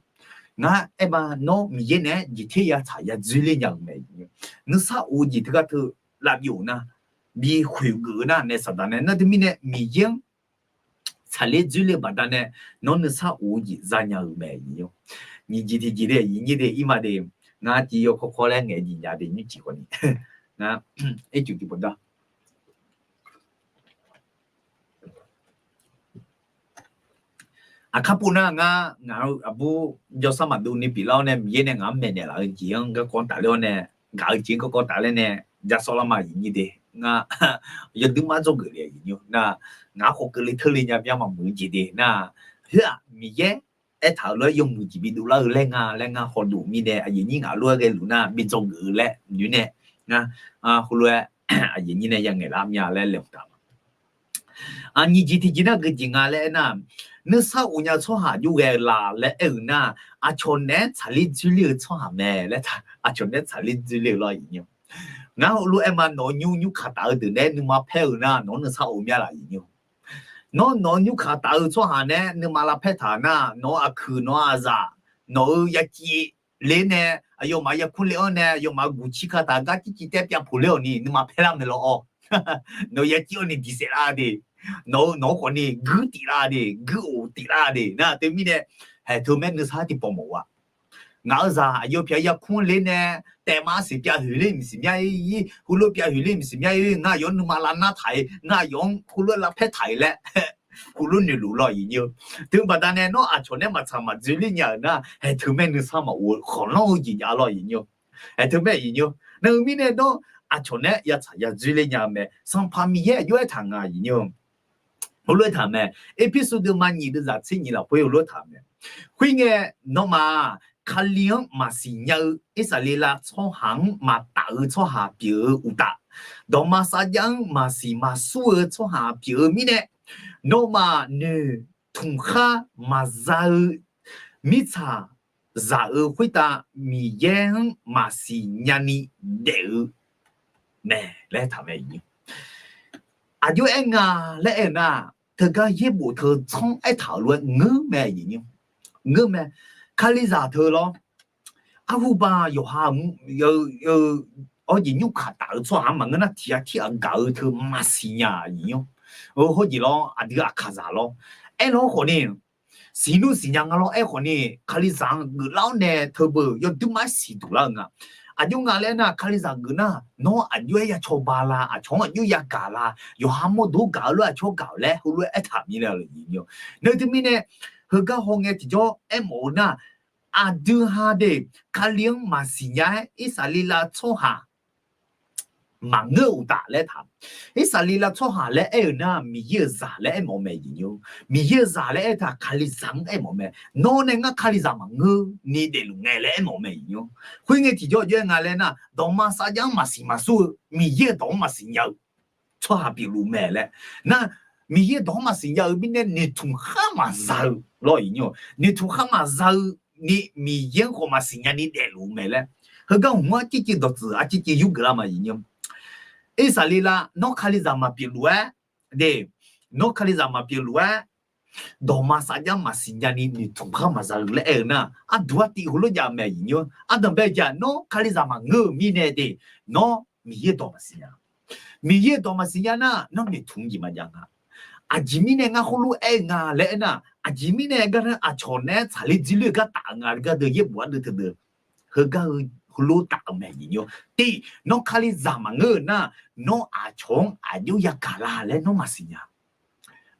Ngar aer ma, nawr Miqyaer naeq-aer jeqter yatsaq yadzoer ler nya-euq mae. Nuisar of-eu jeq teugar teu lavbyov nar, bi khoeq geuf-eu nar nae Saqdaq nae nar teumirnae Miqyaer-anr tsaqler dzoerler-eu baqdanae nawr nuisar of-eu jeq zanya-euq mae. Nyiq jeq tiqjeq de, aqyuif nyir de, irma de, ngar tiq yawkawr kawr laer ngaeq jeq nya de, nymrcif khawf ni ngar ircuf tiqpov dar. Aqkar pov nar ngar ngaq-eu aqbur jawrsar maqdov ni pyeuflar-awr nae Miqyaer nae ngaq-anr maeqnaeq laf-eu jeq-anr garkawv tafler-awr nae, gaq-eu jeq-anr garkawv tafler nae, jasawr lar ma aqyuif nyir de. Ngar yawduir mar dzawgeuf le aqyuif nyir nar, ngaq-anr khawf keuvle teurle nya byan maqmuiq-eu jeq de nar, heu-aq Miqyaer aertaq-euq lof-aer yawmuiq jeq bidov lar-eu laer nga laer ngar hawdov mirnae aqyuif nyir ngaq lof-aer ghae luf nar bi dzawgeuf-eu laer noeq nae, ngar heulof-aer aqyuif nyir nae yangaeq lar mya laer laeqhmq taq ma. Nyiq jeq tiqjeq nar geujeq nga laer aernar, nuisar of nya-eu tsawrhaq jov ghae-eu la laer aer-eu nar, aqcawq naeq-aer tsaqler dzoerler-eu tsawrhaq mae laer taq, aqcawq naeq-aer tsaqler dzoerler-eu lawr aqyuif nyir. Ngar heulof-aer ma, nawq-eu nymr nymr kaq taf-eu deuq naeq-aer nuima paer-eu nar nawq-anr nuisar of mya laf aqyuif nyir. Nawr nawq-eu nymr kaq taf-eu tsawrhaq naeq-aer nuima lavpaer taq nar, nawq-eu aqkuiq nawq-eu aqzaq, nawq-eu yaciv ler nae, aqyawfmaf yarkmr ler-awr nae aqyawfmaf guqcir ka taq gar circiv taer pyav poq ler-awq ni nuima paer lar mae lawr-awr. Nawq-eu yaciv-awr ni diq saef lar de, nawq-eu nawq-anr khawf ni guir tif lar de, guir of tif lar de nar teumirnae, haeq teu maer nuisar tiqpawf mawf-a. Ngaq-eu zaq aqyawf pyaq yarkmr ler nae, taef ma arsiq pyav hoeq ler maqsiq mya-ir, heulof pyav hoeq ler maqsiq mya-ir, ngar aqyawf-anr nuima lavnar taq-ir, ngar aqyawf-anr heulof lavpaer taq-ir laer heulof noeqluf lawr aqyuif nyir. Teubaqda nae nawr aqcawq naeq-aer maqtsaq maqdzoerler nya-euq nar, haeq teu maer nuisar maqof-eu khanqlanr-eu jeq jav lawr aqyuif nyir. Haeq teu maer aqyuif nyir. Nar-eu mirnae nawr aqcawq naeq-aer yatsaq yadzoerler nya-eu mae. Sanqpaq Miqyaer aqjox aertaq nga aqyuif nyir. Heulof-aer taq mae. Erpersu deuvma nyiq deuvzaq tser nyiq lafkhoer heulof-aer taq mae. Khoerngae, nawmaf-aq, Kali-anr maqsiq nya-eu Irsaqleqlav tsawrhaq-anr maqtaf-eu tsawrhaq pyeuf-eu uqtaf, dawqma sarjax-anr maqsiq maqsur-eu tsawrhaq pyeuf-eu mirnae, nawmaf noeqtmq khar maqza-eu mirtsaq zaq-eu khoertav Miqyaer-anr maqsiq nyani daef-eu mae laer taq mae. Aqjox aer nga laer aer-eu nar, teugar yaerbof teu tsanr aertaq-euq lof-aer ngeur mae aqyuif nyir. Ngeur mae. Kalizaq teu lawr, arhuba yawqha-eu, awr jeq nymrkaq taf-eu tsawrhaq-anr maqngeur nar tiq ghaq tirghaq gaq-eu teu maqsiq nya aqyuif nyir. Hawr jeq lawr aqdui aqkaqzaq lawr, aerlawr khawf ni, siqnmr siqnya nga lawr aer khawf ni, Kalizaq-anr geuflar-awr nae teubeu yawduir mar-aer siqduq lar-eu nga. Aqjox nga laer aer nar, Kalizaq geuf nar nawr aqjox-aer ya cawba la, aqcawq-anr aqjox yagaq la, yawqha mawrdo gaq-eu lof aqcawq gaq-awq laer heulof-aer aertaq mir laer aqyuif nyir. Nar teumirnae, heugar hawngae tiqjawr aermawf-eu nar, aqdui ha de, Kali-anr maqsiq nya-aer Irsaqleqlav tsawrhaq maqngeur-eu uqtaf laer taq. Irsaqleqlav tsawrhaq laer aer-eu nar Miqyaer-euq zaq laer aermawf mae aqyuif nyir. Miqyaer-euq zaq laer aer taq Kalizaq-anr aermawf mae. Nawr nae ngar Kalizaq maqngeur ni daefluf ngae laer aermawf mae aqyuif nyir. Khoerngae tiqjawr jawr-aer nga laer nar, dawqma sarjax-anr maqsiq maqsur-eu Miqyaer-euq dawq-anr maqsiq nya-eu tsawrhaq pyeufluf mae laer. Nar, Miqyaer-euq dawq-anr maqsiq nya-eu mirnae noeqtmq khar maqza-eu lawr aqyuif nyir. Noeqtmq khar maqza-eu ni Miqyaer-anr khawf maqsiq nyani daefluf-eu mae laer. Heugar hmq-anr arcivciv dawqtsuif arcivciv yurgeuf lar ma aqyuif nyir. Irsaqleqlav nawr Kalizaq maqpyeufluf-aer de, nawr Kalizaq maqpyeufluf-aer dawqma sarjax maqsiq nyani noeqtmq khar maqza-eu laer aer-eu nar, arduq artiv heulof jav mae aqyuif nyir. Ardanqbae-eu jeq-aq nawr Kalizaq maqngeur-euq mirnae de, nawr Miqyaer-euq dawq maqsiq nya. Miqyaer-euq dawq maqsiq nya nar nawr noeqtmq jeq maqjav nga. Aqjeq mirnae ngar heulof aer-eu nga laer aer nar, aqjeq mirnae gar nar aqcawq naeq-aer tsaqler dzoerler-eu gar taf-eu nga laer gardeuv yaerbof ardeuv teudeuv heugar-eu heulof taf-eu mae aqyuif nyir. Tiq, nawr Kalizaq maqngeur-eu nar, nawr aqcawq-anr aqjox yagaq la laer nawr maqsiq nya.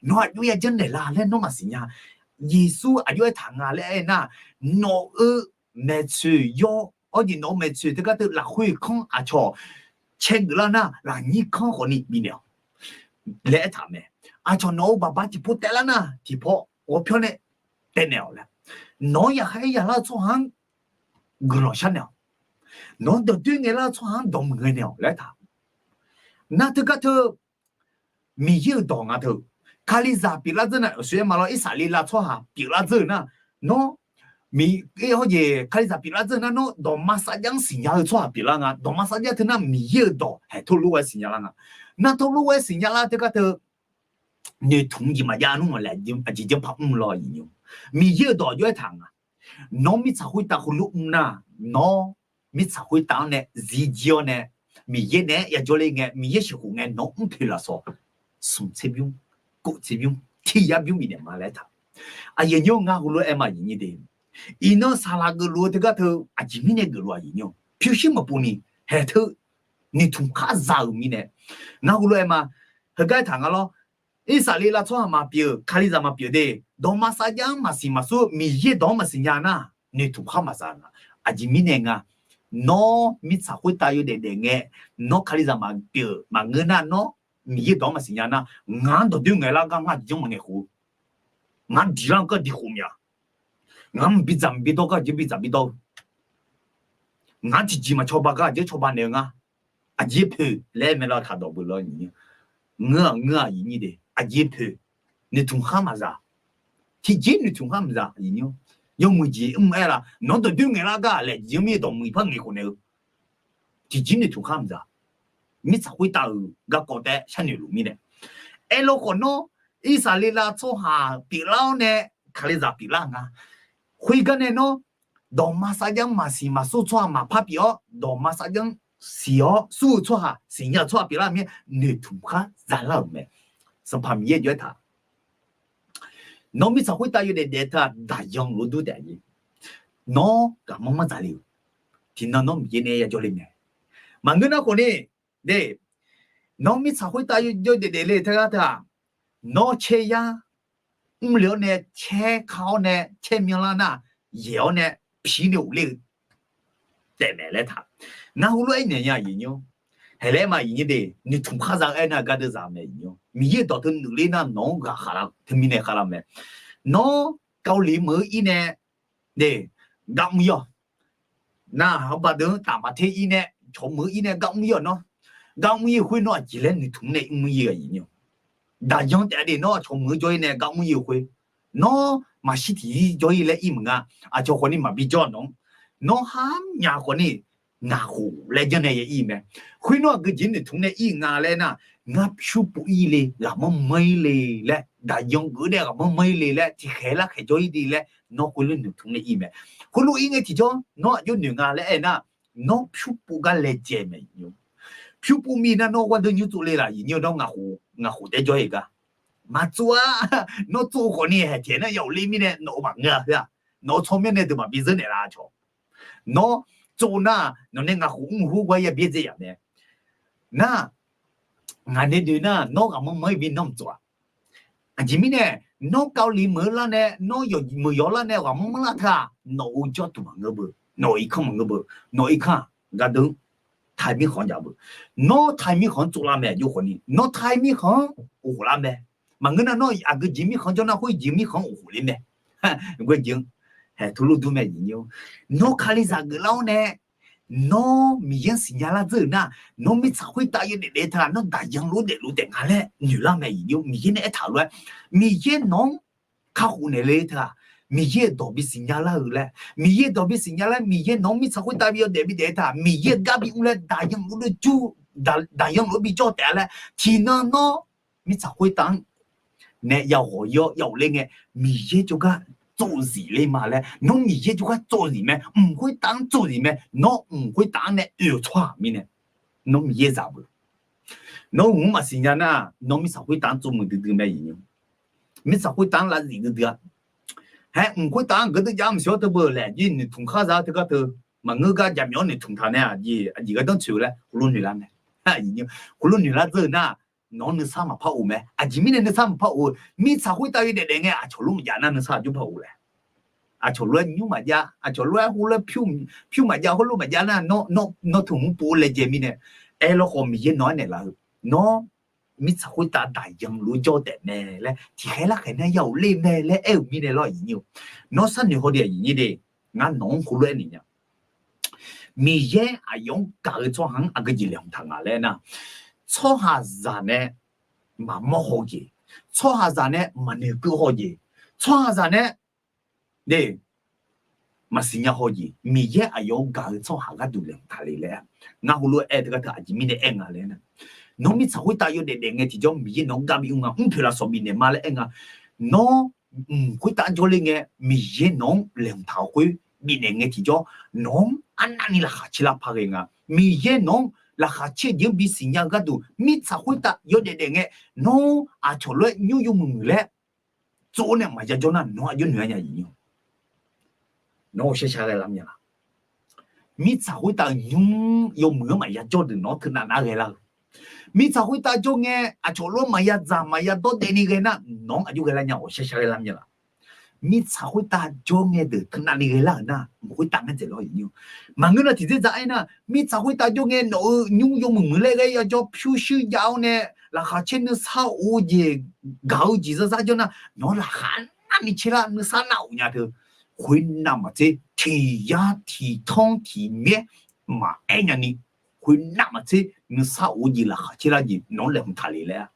Nawr aqjox yajanr naeq la laer nawr maqsiq nya. Yeqsur aqjox aertaq nga laer aer nar, nawq-eu maeqtsoeq yawr, awr jeq nawq-eu maeqtsoeq teugar teu lafkhoer kanr aqcawq caergeuf lar nar, lafnyir kanr khawf ni bifnaeq-awq laer aertaq mae. Aqcawq nawq-eu baqba tiqpov taev lar nar tiqpov ghawqpyawr nae taevnaeq-awq laer. Nawq-anr yaqkhaer yalar-eu tsawrhaq-anr guiqlanq sharnaeq-awq. Nawq-anr dawqdoer ngaelar-eu tsawrhaq-anr dawqmuiq ngaenaeq-awq laer aertaq. Nar teugar teu Miqyaer-euq dawq nga teu, Kalizaq pyeuflar dzeur nar, aqsur aer ma lawr, Irsaqleqlav tsawrhaq pyeuflar dzeur-eu nar, nawr, mi, hawr jeq Kalizaq pyeuflar dzeur-eu nar, nawr dawqma sarjax-anr siqnya-eu tsawrhaq pyeuflar nga. Dawqma sarjax teu nar Miqyaer-euq dawq haeq tov lof-aer siqnya lar nga. Nar tov lof-aer siqnya lar teugar teu noeqtmq jeq maqjav nmr-a laer aqjeq janr par mr lawr aqyuif nyir. Miqyaer-euq dawq jawr-aer taq nga. Nawr mirtsaq khoertav heulof mr nar, nawr mirtsaq khoertav-anr nae zirjir-awr nae, Miqyaer naeq-aer yajawr ler ngae, Miqyaer sheuqkhof ngae nawq-anr mr poeq lafsawq, smq tserbymr, kof tserbymr, tiq yar bymr bifnaeq ma laer taq. Aqyuif aqnyir-awr, ngar heulof-aer aer ma aqyuif aqnyir de. Iqnan saqlaq geufluf-eu teugar teu aqjeq mirnae geufluf aqyuif aqnyir-awr, pyurshuir maqpov ni haeq teu noeqtmq khar za-euq mirnae, ngar heulof-aer aer ma. Heugar aertaq nga lawr. Irsaqleqlav tsawrhaq maqpyeuf, Kalizaq maqpyeuf de, dawqma sarjax-anr maqsiq maqsur, Miqyaer dawq-anr maqsiq nya nar, noeqtmq khar maqza nga. Aqjeq mirnae nga, nawr mirtsaq khoertav yawdaef daef ngae, nawr Kalizaq maqpyeuf maqngeur nar, nawr Miqyaer dawq-anr maqsiq nya nar, ngaq-anr dawqdoer ngaeqlar gar ngar aqjeq janr maqngaeq khof, ngaq-anr diqlar-eu gar diq khof mya, ngaq-anr mqbi dzaq mqbi dawr gar aqjeq bi dzaq bi dawr-eu, ngaq-anr tiqjeq maqcawba gar aqjeq cawba naeq-eu ngar, aqjeq poeq laer aer mae lawr, taqdawq beu lawr. Ngeur-aq ngeur-aq aqyuif aqnyir de, aqjeq poeq, noeqtmq khar maqza. Tiqjeq noeqtmq khar maqza aqyuif aqnyir-awr, yawmuiq jeq mr aer laf, nawq-anr dawqdoer ngaeqlar gar laeq jeq-anr mir dawqmuiq par ngaeq khof naeq-eu, tiqjeq noeqtmq khar maqza. Mirtsaq khoertav-euq garkawv taef-aer sharnoeq luf mirnae, aerlawkhawf nawr Irsaqleqlav tsawrhaq pyeuflar-awr nae Kalizaq pyeuflar nga. Khoergar nae nawr dawqma sarjax-anr maqsiq maqsur tsawrhaq maqpar pyeuf-awr, dawqma sarjax-anr siq-awr sur-eu tsawrhaq, siqnya-eu tsawrhaq pyeuflar mir-aer noeqtmq khar zalar-euq mae. Sanqpaq Miqyaer jov-aer taq, nawr mirtsaq khoertav yawdaef daef teu-aq, daqyan lof dur taef-a jeq. Nawr ghaqmanr manr dzaqle-euq, tiqnan nawr Miqyaer nae yajawr le mae. Maqngeur nar khawf ni, de, nawr mirtsaq khoertav yawdaef daefle teugar teu-aq, nawr caeryar mrle-awr nae caer ka-awr nae caer myanrlar nar, yaeq-awr nae pir nae ghofler-eu taef mae laer taq. Ngar heulof-aer naeq nya aqyuif aqnyir-awr, haeq laer aer ma aqyuif aqnyir de, noeqtmq khar za-eu aernar gardeuv zaq mae aqyuif aqnyir-awr. Miqyaer dawq teu nuifler nar nawq-anr ghaq khaq lar teumirnae khar lar mae. Nawr Kali meuq-eu ir nae, de, gar mr ir-awq. Nar-aq, hawr baqdeuq-anr taf maqter ir nae, cawq meuq ir nae gar mr ir-awq nawr. Gar mr ir-eu khoer nawr aqjeq laer noeqtmq nae mr ir-eu aqyuif aqnyir-awr, daqyan taef-a de, nawr cawq meuq-eu jawr ir nae gar mr ir-eu khoer, nawr maqshir tiq ir jawr ir laer ir maqnga. Aqcawq khawf ni maqbi jawr nawq-anr, nawr har myaq khawf ni ngaq khof laer janr nae ya ir mae. Khoer nawr aqgeu jeq noeqtmq nae ir nga laer nar, ngar pyur pov ir le, ghaqmanr manr ir le laer, daqyan geuf daef ghaqmanr manr ir le laer, tiqkhaeq larkhaeq jawr ir de laer, nawr khoerlof noeqtmq nae ir mae. Khoerlof ir ngae tiqjawr nawr aqjox noeq nga laer aer nar, nawr pyur pov gar laejae mae. Pyur pov mir nar nawr gharduq nymr tsov le laf aqyuif aqnyir-awr, nawr ngaq khof taef jawr-ir gar maqtsov-a. Nawr tsov khawf ni haeq taeq nar ya ghofler mirnae nawq-eu maqngeur-a khoer-aq, nawq-eu tsawrmyanr nae deuq maqbi zeur naeq lar cawq. Nawr tsov nar, nawq nae ngaq khof mr hur gar ya byaerdzae yaf mae. Nar, ngaq nae noeq nar nawr ghaqmanr manr ir bi nawr maqtsov-a. Aqjeq mirnae, nawr Kali meuq-eu lar nae, nawr yawq meuq yawq lar nae ghaqmanr manr lar teu-aq, nawq-euq jawrduq maqngeur beu, nawq-euq irkanr maqngeur beu, nawq-euq irkanr-aq gardeuv-anr taiq mirkhanq-anr jav beu. Nawr taiq mirkhanq-anr tsovlar mae aqjox khawf ni, nawr taiq mirkhanq-anr of khof lar mae. Maqngeur nar nawr aqgeu jeq mirkhanq-anr jawr nar khoer jeq mirkhanq-anr of khof ler mae. Ghoer jeq-anr haeq teulof dur mae aqyuif aqnyir-awr, nawr Kalizaq geuflar-awr nae nawr Miqyaer-anr siqnya lar dzeur-euq nar, nawr mirtsaq khoertav yawdaef daef teu-aq, nawr daqyan lof daefluf taef nga laer noeq lar mae aqyuif aqnyir-awr. Miqyaer nae aertaq-eu lof-aer, Miqyaer nawq-anr kakhof naeqle teu-aq, Miqyaer-euq dawq bi siqnya lar-eu laer, Miqyaer dawq bi siqnya laer, Miqyaer nawq-anr mirtsaq khoertav bi yawdaef bi daef teu-aq, Miqyaer-euq gar bi mr laer daqyan lof-aer jur, daqyan lof-aer bi jawr taef-a laer, tiqnan nawr mirtsaq khoertav-anr nae ya ghawq ir-awr ya ghofler ngae, Miqyaer jawrgar tsov zif ler ma laer, nawr Miqyaer jawrgar tsov zif mae, mq khoertav-anr tsov zif mae, nawr mq khoertav-anr nae oe-euq tsawrhaq mirnae, nawr Miqyaer zaq beu. Nawr mq maqsiq nya nar, nawr mirtsaq khoertav-anr tsov muiq duidui mae aqyuif aqnyir-awr. Mirtsaq khoertav-anr lav zif duidui-a. Haer mq khoertav-anr geuf deuv jav maqsiq-awr teu beu laer jir noeqtmq khar za-eu teugar teu, maqngeur gar jaqmyawf-anr noeqtmq taq nae aqjeq, aqjeq ghardanr tsoeq-eu laer heulof noeq lar mae. Aqyuif aqnyir-awr, heulof noeq lar dzeur-euq nar, nawq-anr nuisar maqpar of mae. Aqjeq mirnae nuisar maqpar of-eu, mirtsaq khoertav yawdaef daef ngae aqcawq lof maqjav nar nuisar aqjox par of laer. Aqcawq lof-aer nymr maqjav, aqcawq lof-aer heulof-aer pyur maqjav, heulof maqjav nar, nawr teu hmq pov laejae mirnae, aerlawkhawf Miqyaer nawq-aer naeqlaf-eu, nawr mirtsaq khoertav daqyan lof-aer jawr taef mae laer, tiqkhaeq larkhaeq nar ya ghofler mae laer aer-euq mirnae lawr aqyuif aqnyir-awr, nawr sharnoeq haw de aqyuif aqnyir de, ngar nawq-anr heulof-aer noeq nya. Miqyaer aqyawf-anr gaq-eu tsawrhaq-anr aqgeu jeq laeqhmq taq nga laer nar, tsawrhaqzaq nae maqmawr haw jeq, tsawrhaqzaq nae maqnoeq keuv haw jeq, tsawrhaqzaq nae de maqsiq nya haw jeq, Miqyaer aqyawf-anr gaq-eu tsawrhaq gharduq laeqhmq taq le laer, ngar heulof-aer aer teugar teu aqjeq mirnae aer nga laer nar, nawr mirtsaq khoertav yawdaef daef ngae tiqjawr Miqyaer nawq-anr gar bi mr nga, mr poeq lafsawq bifnaeq ma laer aer nga. Nawr mq khoertav jawrler ngae, Miqyaer nawq-anr laeqhmq taq-eu khoer bifnaeq ngae tiqjawr, nawq-anr arnavni laqkhaq caer lar par ghae nga. Miqyaer nawq-anr laqkhaq caer-eu jeq-anr bisiq nya-eu gharduq, mirtsaq khoertav yawdaef daef ngae, nawr aqcawq lof-aer nymr yawmuiq muiq laer tsov-awr nae maqya jawr nar, nawr aqjox noeq-a nya iqnyir. Nawr ghawqshar shar ghae lar mya la? Mirtsaq khoertav-euq nymr yawmuiq-anr maqya jawr deuq nawr teunav nav ghae lar-eu. Mirtsaq khoertav jawr ngae, aqcawq lof-aer maqya dzaq maqya dawrdaef ni ghae nar, nawq-anr aqjox ghae lar nya, ghawqshar shar ghae lar mya la? Mirtsaq khoertav jawr ngae deuq teunav ni ghae lar-euq nar, mq khoertav ngae dzaeq lawr iqnyir. Maqngeur nar tiqdzerdzaq aernar, mirtsaq khoertav jawr ngae nawq-euq nymr yawmuiq muiq laer ghae ya jawr pyurshuir jav-awr nae, laqkhaq caer nuisar of-eu jeq gaq-eu jeq zarzar jawr nar, nawq-anr laqkhaq navni caer lar nuisar nar of nya teu. Khoernav maqtser tiq yar tiq tanr tiq myaer maqaer nyani, khoernav maqtser nuisar of-eu jeq laqkhaq caer lar jeq nawq-anr laeqhmq taq le laer-a.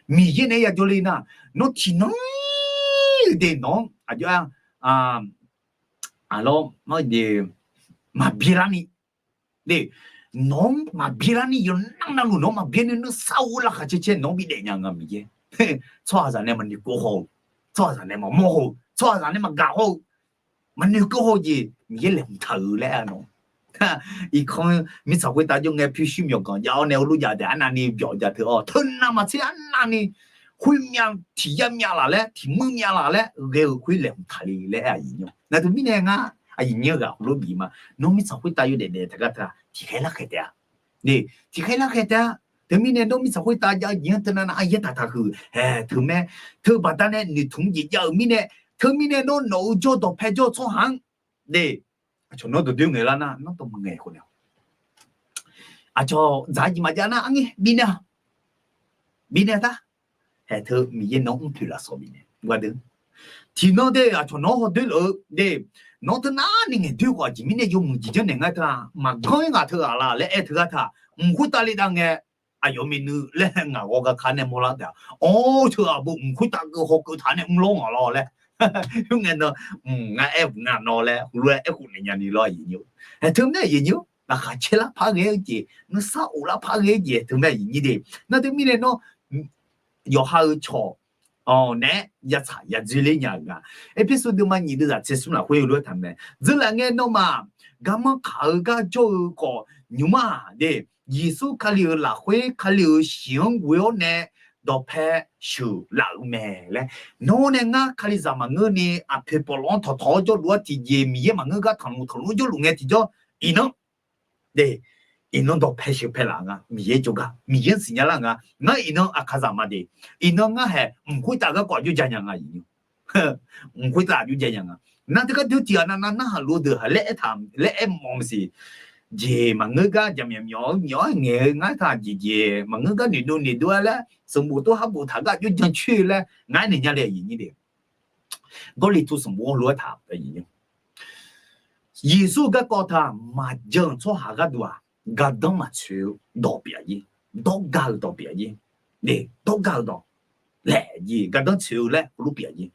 Miqyaer nae ya jawrle nar, nawr tiqnan de nawq-anr aqjox-a, aqlawr, maqbyaer larni, nawq-anr maqbyaer larni yawqnan navluf nawq-anr maqbyaer ni nuisar of-eu laqkhaq caer caer nawq-anr bidaef nya nga Miqyaer. Tsawrhaqzaq nae maqnoeqkeuv haw-eu, tsawrhaqzaq nae maqmawr haw-eu, tsawrhaqzaq nae maqgaq haw-eu, maqnoeqkeuv haw-eu jeq Miqyaer laeqhmq taq-euq laer-a nawq. Iqkanr mirtsaq khoertav jawr ngae pyurshuir myawqganq jav-awr nae heulof jav taef arnavni byawq jav teu-awr, teunav maqtser arnavni khoermyav tiq yar myav laf laer tiq muir myav laf laer ghae-euq khoer laeqhmq taq le laer-a iqnyir. Nar teumirnae ngar aqyuif nyir-eu ghaq heulof bif ma. Nawr mirtsaq khoertav yawdaef daef taq gar teu-aq tiqkhaer larkhaeq taef-a. Tiqkhaer larkhaeq taef-a. Teumirnae nawr mirtsaq khoertav jav-eu jeq-anr teunav nav yaer taqtaq huiq-ae teumae. Teubaqda nae noeqtmq-eu jeq jav-euq mirnae, teumirnae nawr nawq-euq jawr dawqpae jawr-eu tsawrhaq-anr de, aqcawq nawr dawqdoer ngaeq lar nar nawr dawqma ngaeq khawf nae, aqcawq dzaq-eu jeq maqjav nar arngir bifnaeq-a, bifnaeq ta. Haeq teu Miqyaer nawr mrpoeq lafsawq bifnaeq gardeuv. Tiqnan de aqcawq nawr hawdoer laf-eu de, nawr teunav ni ngaeqdoer khawf aqjeq mirnae yawmuiq jeq janrnaeq ngar teu-aq maqganr-ir ngaq teu ghaq la laer aer teugar taq, mq khoertav le dav ngae, aqyawf maeqnui laer ngaq ghawq gaka nae mawrlar taef-a. Awr, teughaq bo mq khoertav keuv hawkeuv taq nae mrlawr ngaq lawr laer, khoerngae nan, mq ngar aer-eu baqngav nawr laer heulof-aer aerkhof naeq nyani lawr iqnyir. Haeq teumirnae iqnyir, laqkhaq caer lar par ghae-eu jeq, nuisar of lar par ghae-eu jeq teumirnae iqnyir de. Nar teumirnae nawr yawqha-euq cawq naeq-aer yatsaq yadzoerler nya-euq nga. Erpersu deuvma nyiq deuvzaq tser smr lafkhoer heulof-aer taq mae. Dzeurlaf ngae nawmaf garmanr kaq-eu gar jawr-eu khawf nymr-aq de, Yeqsur Kali-euq lafkhoer Kali-euq shiq-anr ghoe-awr nae dawqpae sheuqlaf-euq mae laer. Nawr nae ngar Kalizaq maqngeur ni aqpoeq pawqlawq-anr tawqtawq-awr jawrluf-aer tiqjeq Miqyaer maqngeur gar tanqluf tanqluf-aer jawrluf ngae tiqjawr, iqnan de, iqnan dawqpae sheuqpae laf nga. Miqyaer jawrgar Miqyaer-anr siqnya lar nga. Ngar iqnan aqkaqzaq maqde, iqnan ngar haeq mq khoertav garkawv aqjox ja nya nga iqnyir. Mq khoertav aqjox ja nya nga. Nar teugar dui tiq ghaq navnav narhaq lof deuq haq laer aer taq laer aer mawf maqsiq. Jeq maqngeur gar jaqmyawf myawf-eu myawf-aer ngaeq-eu ngar taq jeq jeq maqngeur gar noeqdov noeqdov-aer laer sanqbof tov harbof taq gar aqjox jancoer laer ngar aernaeq nya le iqnyir de. Gawrliqtu sanqbof-anr lof-aer taq, Yeqsur-eu garkawv taq maqjan-euq tsawrhaq gharduq-aq, gardanr maqtsoeq-eu dawq pyeuf-a jir. Dawrga-eu dawq pyeuf-a jir. Dawrga-eu dawq laeq jir, gardanr tsoeq-eu laer heulof pyeuf-a jir.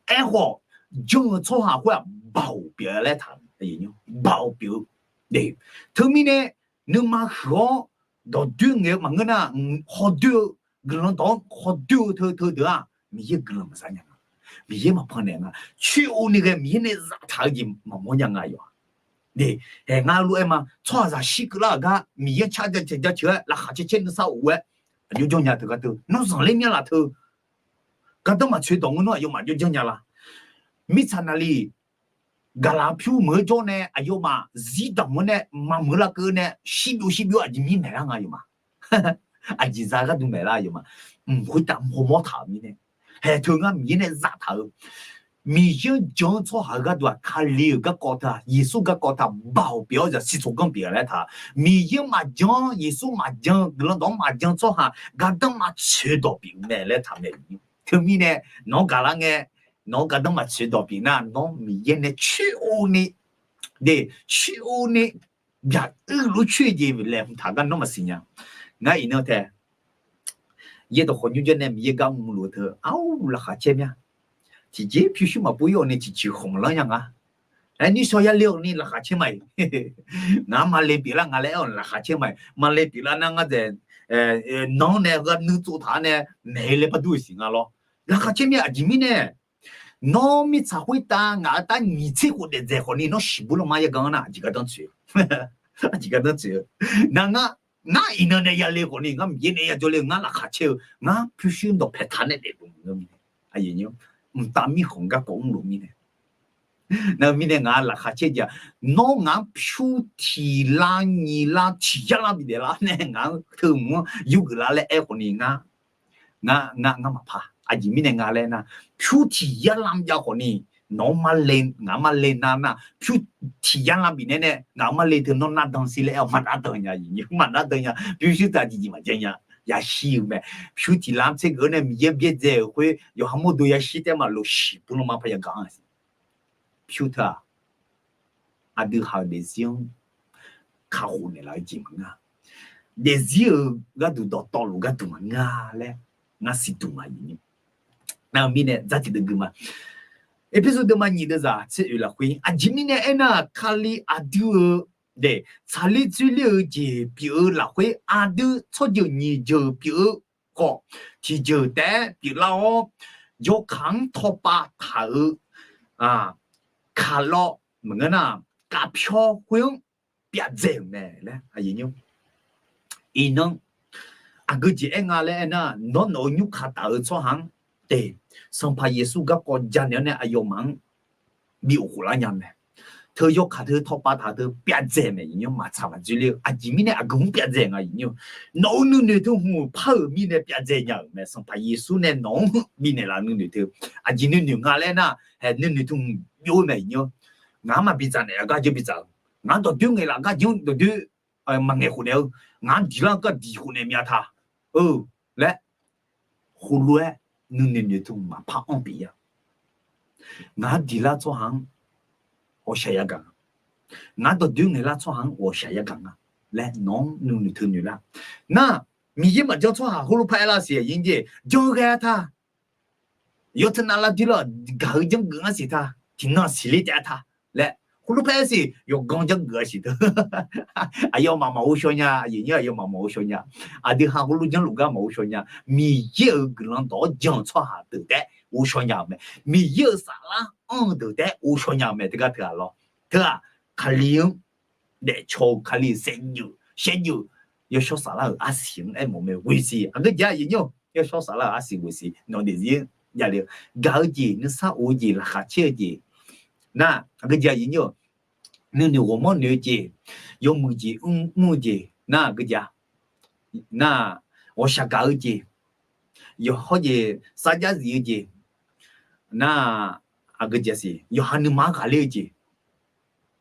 Aerkhawf, jan-eu tsawrhaq khoer-aq baoq pyeuf-a laer taq, baoq pyeuf-eu. Teumirnae nuima huiq-awr dawqdoer ngaeq-eu maqngeur nar, hawdoer-eu guiqlanq dawq-anr hawdoer-eu teu teu deuq-aq Miqyaer guiqlanq maqza nya nga. Miqyaer maqpan naeq nga. Coer-o ni ghae Miqyaer nae zaftaq-eu jeq maqmawr nya nga yawq-a. Haeq ngar lof-aer ma tsawrhaqzaq shir keuvlar-euq gar Miqyaer car jaceuq jaceuq-aer laqkhaq caer caer nuisar of-aer aqjox janrnya teu gar teu nawr zanqler myanlaf teu gardanr maqtsoeq dawq ngeur nawr aqyawfmaf aqjox janrnya la? Mirtsaq naqliq gaqlaq pyur meuq-eu jawr nae aqyawfmaf zir damq-eu nae maqmeuq lavkeuv nae shirbyov shirbyov aqjeq mir maeqlar nga yawfmaf. Aqjeq za gharduq maeqlar yawfmaf. Mq khoertav mawrmawr taq-euq mirnae, haeq teu ngar Miqyaer nae zaftaq-eu Miqyaer-anr jan-eu tsawrhaq-eu gharduq-aq, Kali-euq garkawv teu-aq, Yeqsur garkawv teu-aq, baoq pyeuf-awr zaqsiq tsawrganr pyeuf-a laer taq. Miqyaer maqjan, Yeqsur maqjan, guiqlanq dawq-anr maqjan tsawrhaq gardanr maqtsoeq dawq pyeuf-eu mae laer taq mae. Teumirnae nawq-anr gaqlar ngae, nawq-anr gardanr maqtsoeq dawq pyeuf nar, nawr Miqyaer nae coer-o ni, de, coer-o ni, byaq uir lof coer-eu jeq laeqhmq taq gar nawr maqsiq nya. Ngar iqnan tae yaerdawq khawf nymr jawr nae Miqyaer gar mrluf-eu teu, ar, laqkhaq caer mya. Tiqjeq pyurshuir maqpov-ir-awq ni ciqciq khanq lanr nya nga. Aer, nuishawr yale-awq ni laqkhaq caer ma-iq. Ngaq-anr male pyeuflar nga laer aer-awq ni laqkhaq caer ma-iq. Male pyeuflar nar ngar dzaeq nanr nae gharnuir tsov taq-a nae maeq-eu laer bardur-iq siq nga lawr. Laqkhaq caer mya aqjeq mirnae Nawr mirtsaq khoertav ngaq-euq tar nyiq tser khof daef dzaeq khawfni nawr shiqbuir lanma yaganr nar aqjeq gardanr tsoeq-eu. Aqjeq gardanr tsoeq-eu. Nar ngar, ngar iqnan nae yale khawfni, ngar Miqyaer nae yajawr le-eu ngar laqkhaq caer-eu ngar pyurshuir dawqpae taq nae daefluf maqngeur mirnae, mqtav mirkhanq garkawv mrluf mirnae. Nar-eu mirnae ngaq laqkhaq caer jeq-aq, nawr ngaq-anr pyur tiq lar nyiq lar tiq yar lar bidaef lar nae ngaq-anr teu mq-anr yurgeuf lar laer aer khawfni ngar, ngar, ngar, ngar maqpar. Aqjeq mirnae nga laer nar, pyur tiq yar lar jav khawfni, nawq-anr, ngaq-anr marle nar nar, pyur tiq yar lar bifnaeq nae ngaq-anr marle teu nawr nardan sir laer aer-awq, maqnardan nya, maqnardan nya, pyurshuir taq jeqjeq maqjan nya, yashir-eu mae. Pyur tiq lar tser geuf-awr nae Miqyaer byaerdzae-euq khoer yawqha mawrdo yashir taef maqlof shiqbuir lanma par yagaq-anr siq. Pyur teu-aq, aqdui ha-euq daefzir-anr kakhof naeqlaf-eu jeq maqngeur-a. Daefzir-euq gharduq dawqtawvluf gharduq maqngeur-a laer ngar siqduq ma. Nar-eu mirnae dzartiq deuv gui ma. Erpersu deuvma nyiq deuvzaq tser oeq lafkhoer, aqjeq mirnae aernar, Kali aqdui-euq daef tsaqler dzoerler-eu jeq pyeuf-eu lafkhoer, aqdui tsawrjeuq nyiq jeuq pyeuf-eu khawf, tiqjeuq taef-aer pyeuflar-awr, yawkaq-anr tawpav taq-euq kaqlawv maqngeur nar, kavpyawr khoer-anr pyavdzae-euq mae laer. Iqnan aqgeu jeq aer nga laer aernar, nawr nawq-euq nymrkaq taf-eu tsawrhaq-anr te, Sanqpaq Yeqsur garkawv janaeq-awr nae aqyawfmaf-anr bi of khoflar nya mae. Teu yawkaq teu tawpav taq teu pyavdzae mae. Iqnan maqtsaq maqdzoerler-eu aqjeq mirnae aqgeu-anr pyavdzae nga. Iqnan nawq-euq nuinoeq teu hmq par-euq mirnae pyavdzae nya-euq mae. Sanqpaq Yeqsur nae nawq-anr bifnaeq laf nuinoeq teu, aqjeq nuinoeq nga laer nar, nuinoeq teu hmq byov-eu mae. Iqnan ngaq-anr maqbi dzaq naeq-a gar jawr bi dzaq-eu, ngaq-anr dawqdoer ngaeqlaf gar jawr dawqdoer maqngaeq khof naeq-eu, ngaq-anr diqlar gar diq khof naeq myav ta-eu laer, heulof-aer nuinoeq noeq teu maqpar anr pyeuf-a. Ngaq-anr diqlar tsawrhaq-anr ghawqshaq yagaq nga. Ngaq-anr dawqdoer ngaeqlar tsawrhaq-anr ghawqshaq yagaq nga laer nawq-anr nuinoeq teu noeq lar. Nar, Miqyaer maqjan tsawrhaq heulof par aer lar siq, aqyuif aqnyir jeq jan ghae-a ta. Yawteunav lar doer lar gaq-eu janrgeuf ngar siq ta. Tiqnan siqler taef-a ta laer heulof par aer siq. Yawqgan janrgeuf-a siq teu. Aqyawfmaf maqghov shaw nya, aqyuif aqnyir aqyawfmaf maqghov shaw nya. Aqdui ha heulof janrluf gar maqghov shaw nya. Miqyaer-euq guiqlanq dawq-awr jan-eu tsawrhaq deuq taef-aer ghovshaw nya-euq mae. Miqyaer-euq saflar anr-eu deuq taef-aer ghovshaw nya-euq mae. Teugar teu-aq lawr, teu-aq, Kali-anr daefcaw-eu Kali saevdzeuf shaevdzeuf yawshawr saflar-euq arsiq-anr aermawf mae. Ghoe siq aqgeu jeq aqyuif aqnyir-awq, yawshawr saflar-euq arsiq ghoe siq. Nawq-eu daefzir javle-eu, gaq-eu jeq, nuisar of-eu jeq, laqkhaq caer-eu jeq, nar aqgeu jeq aqyuif aqnyir-awq, nuinoeq ghawqmanr noeq-eu jeq, yawmuiq jeq mr-eu jeq, nar aqgeu jeq, nar ghawqshaq gaq-eu jeq, yawqhawr jeq sarjax zif-eu jeq, nar aqgeu jeq siq, yawqha nuima-anr ghaqler-eu jeq,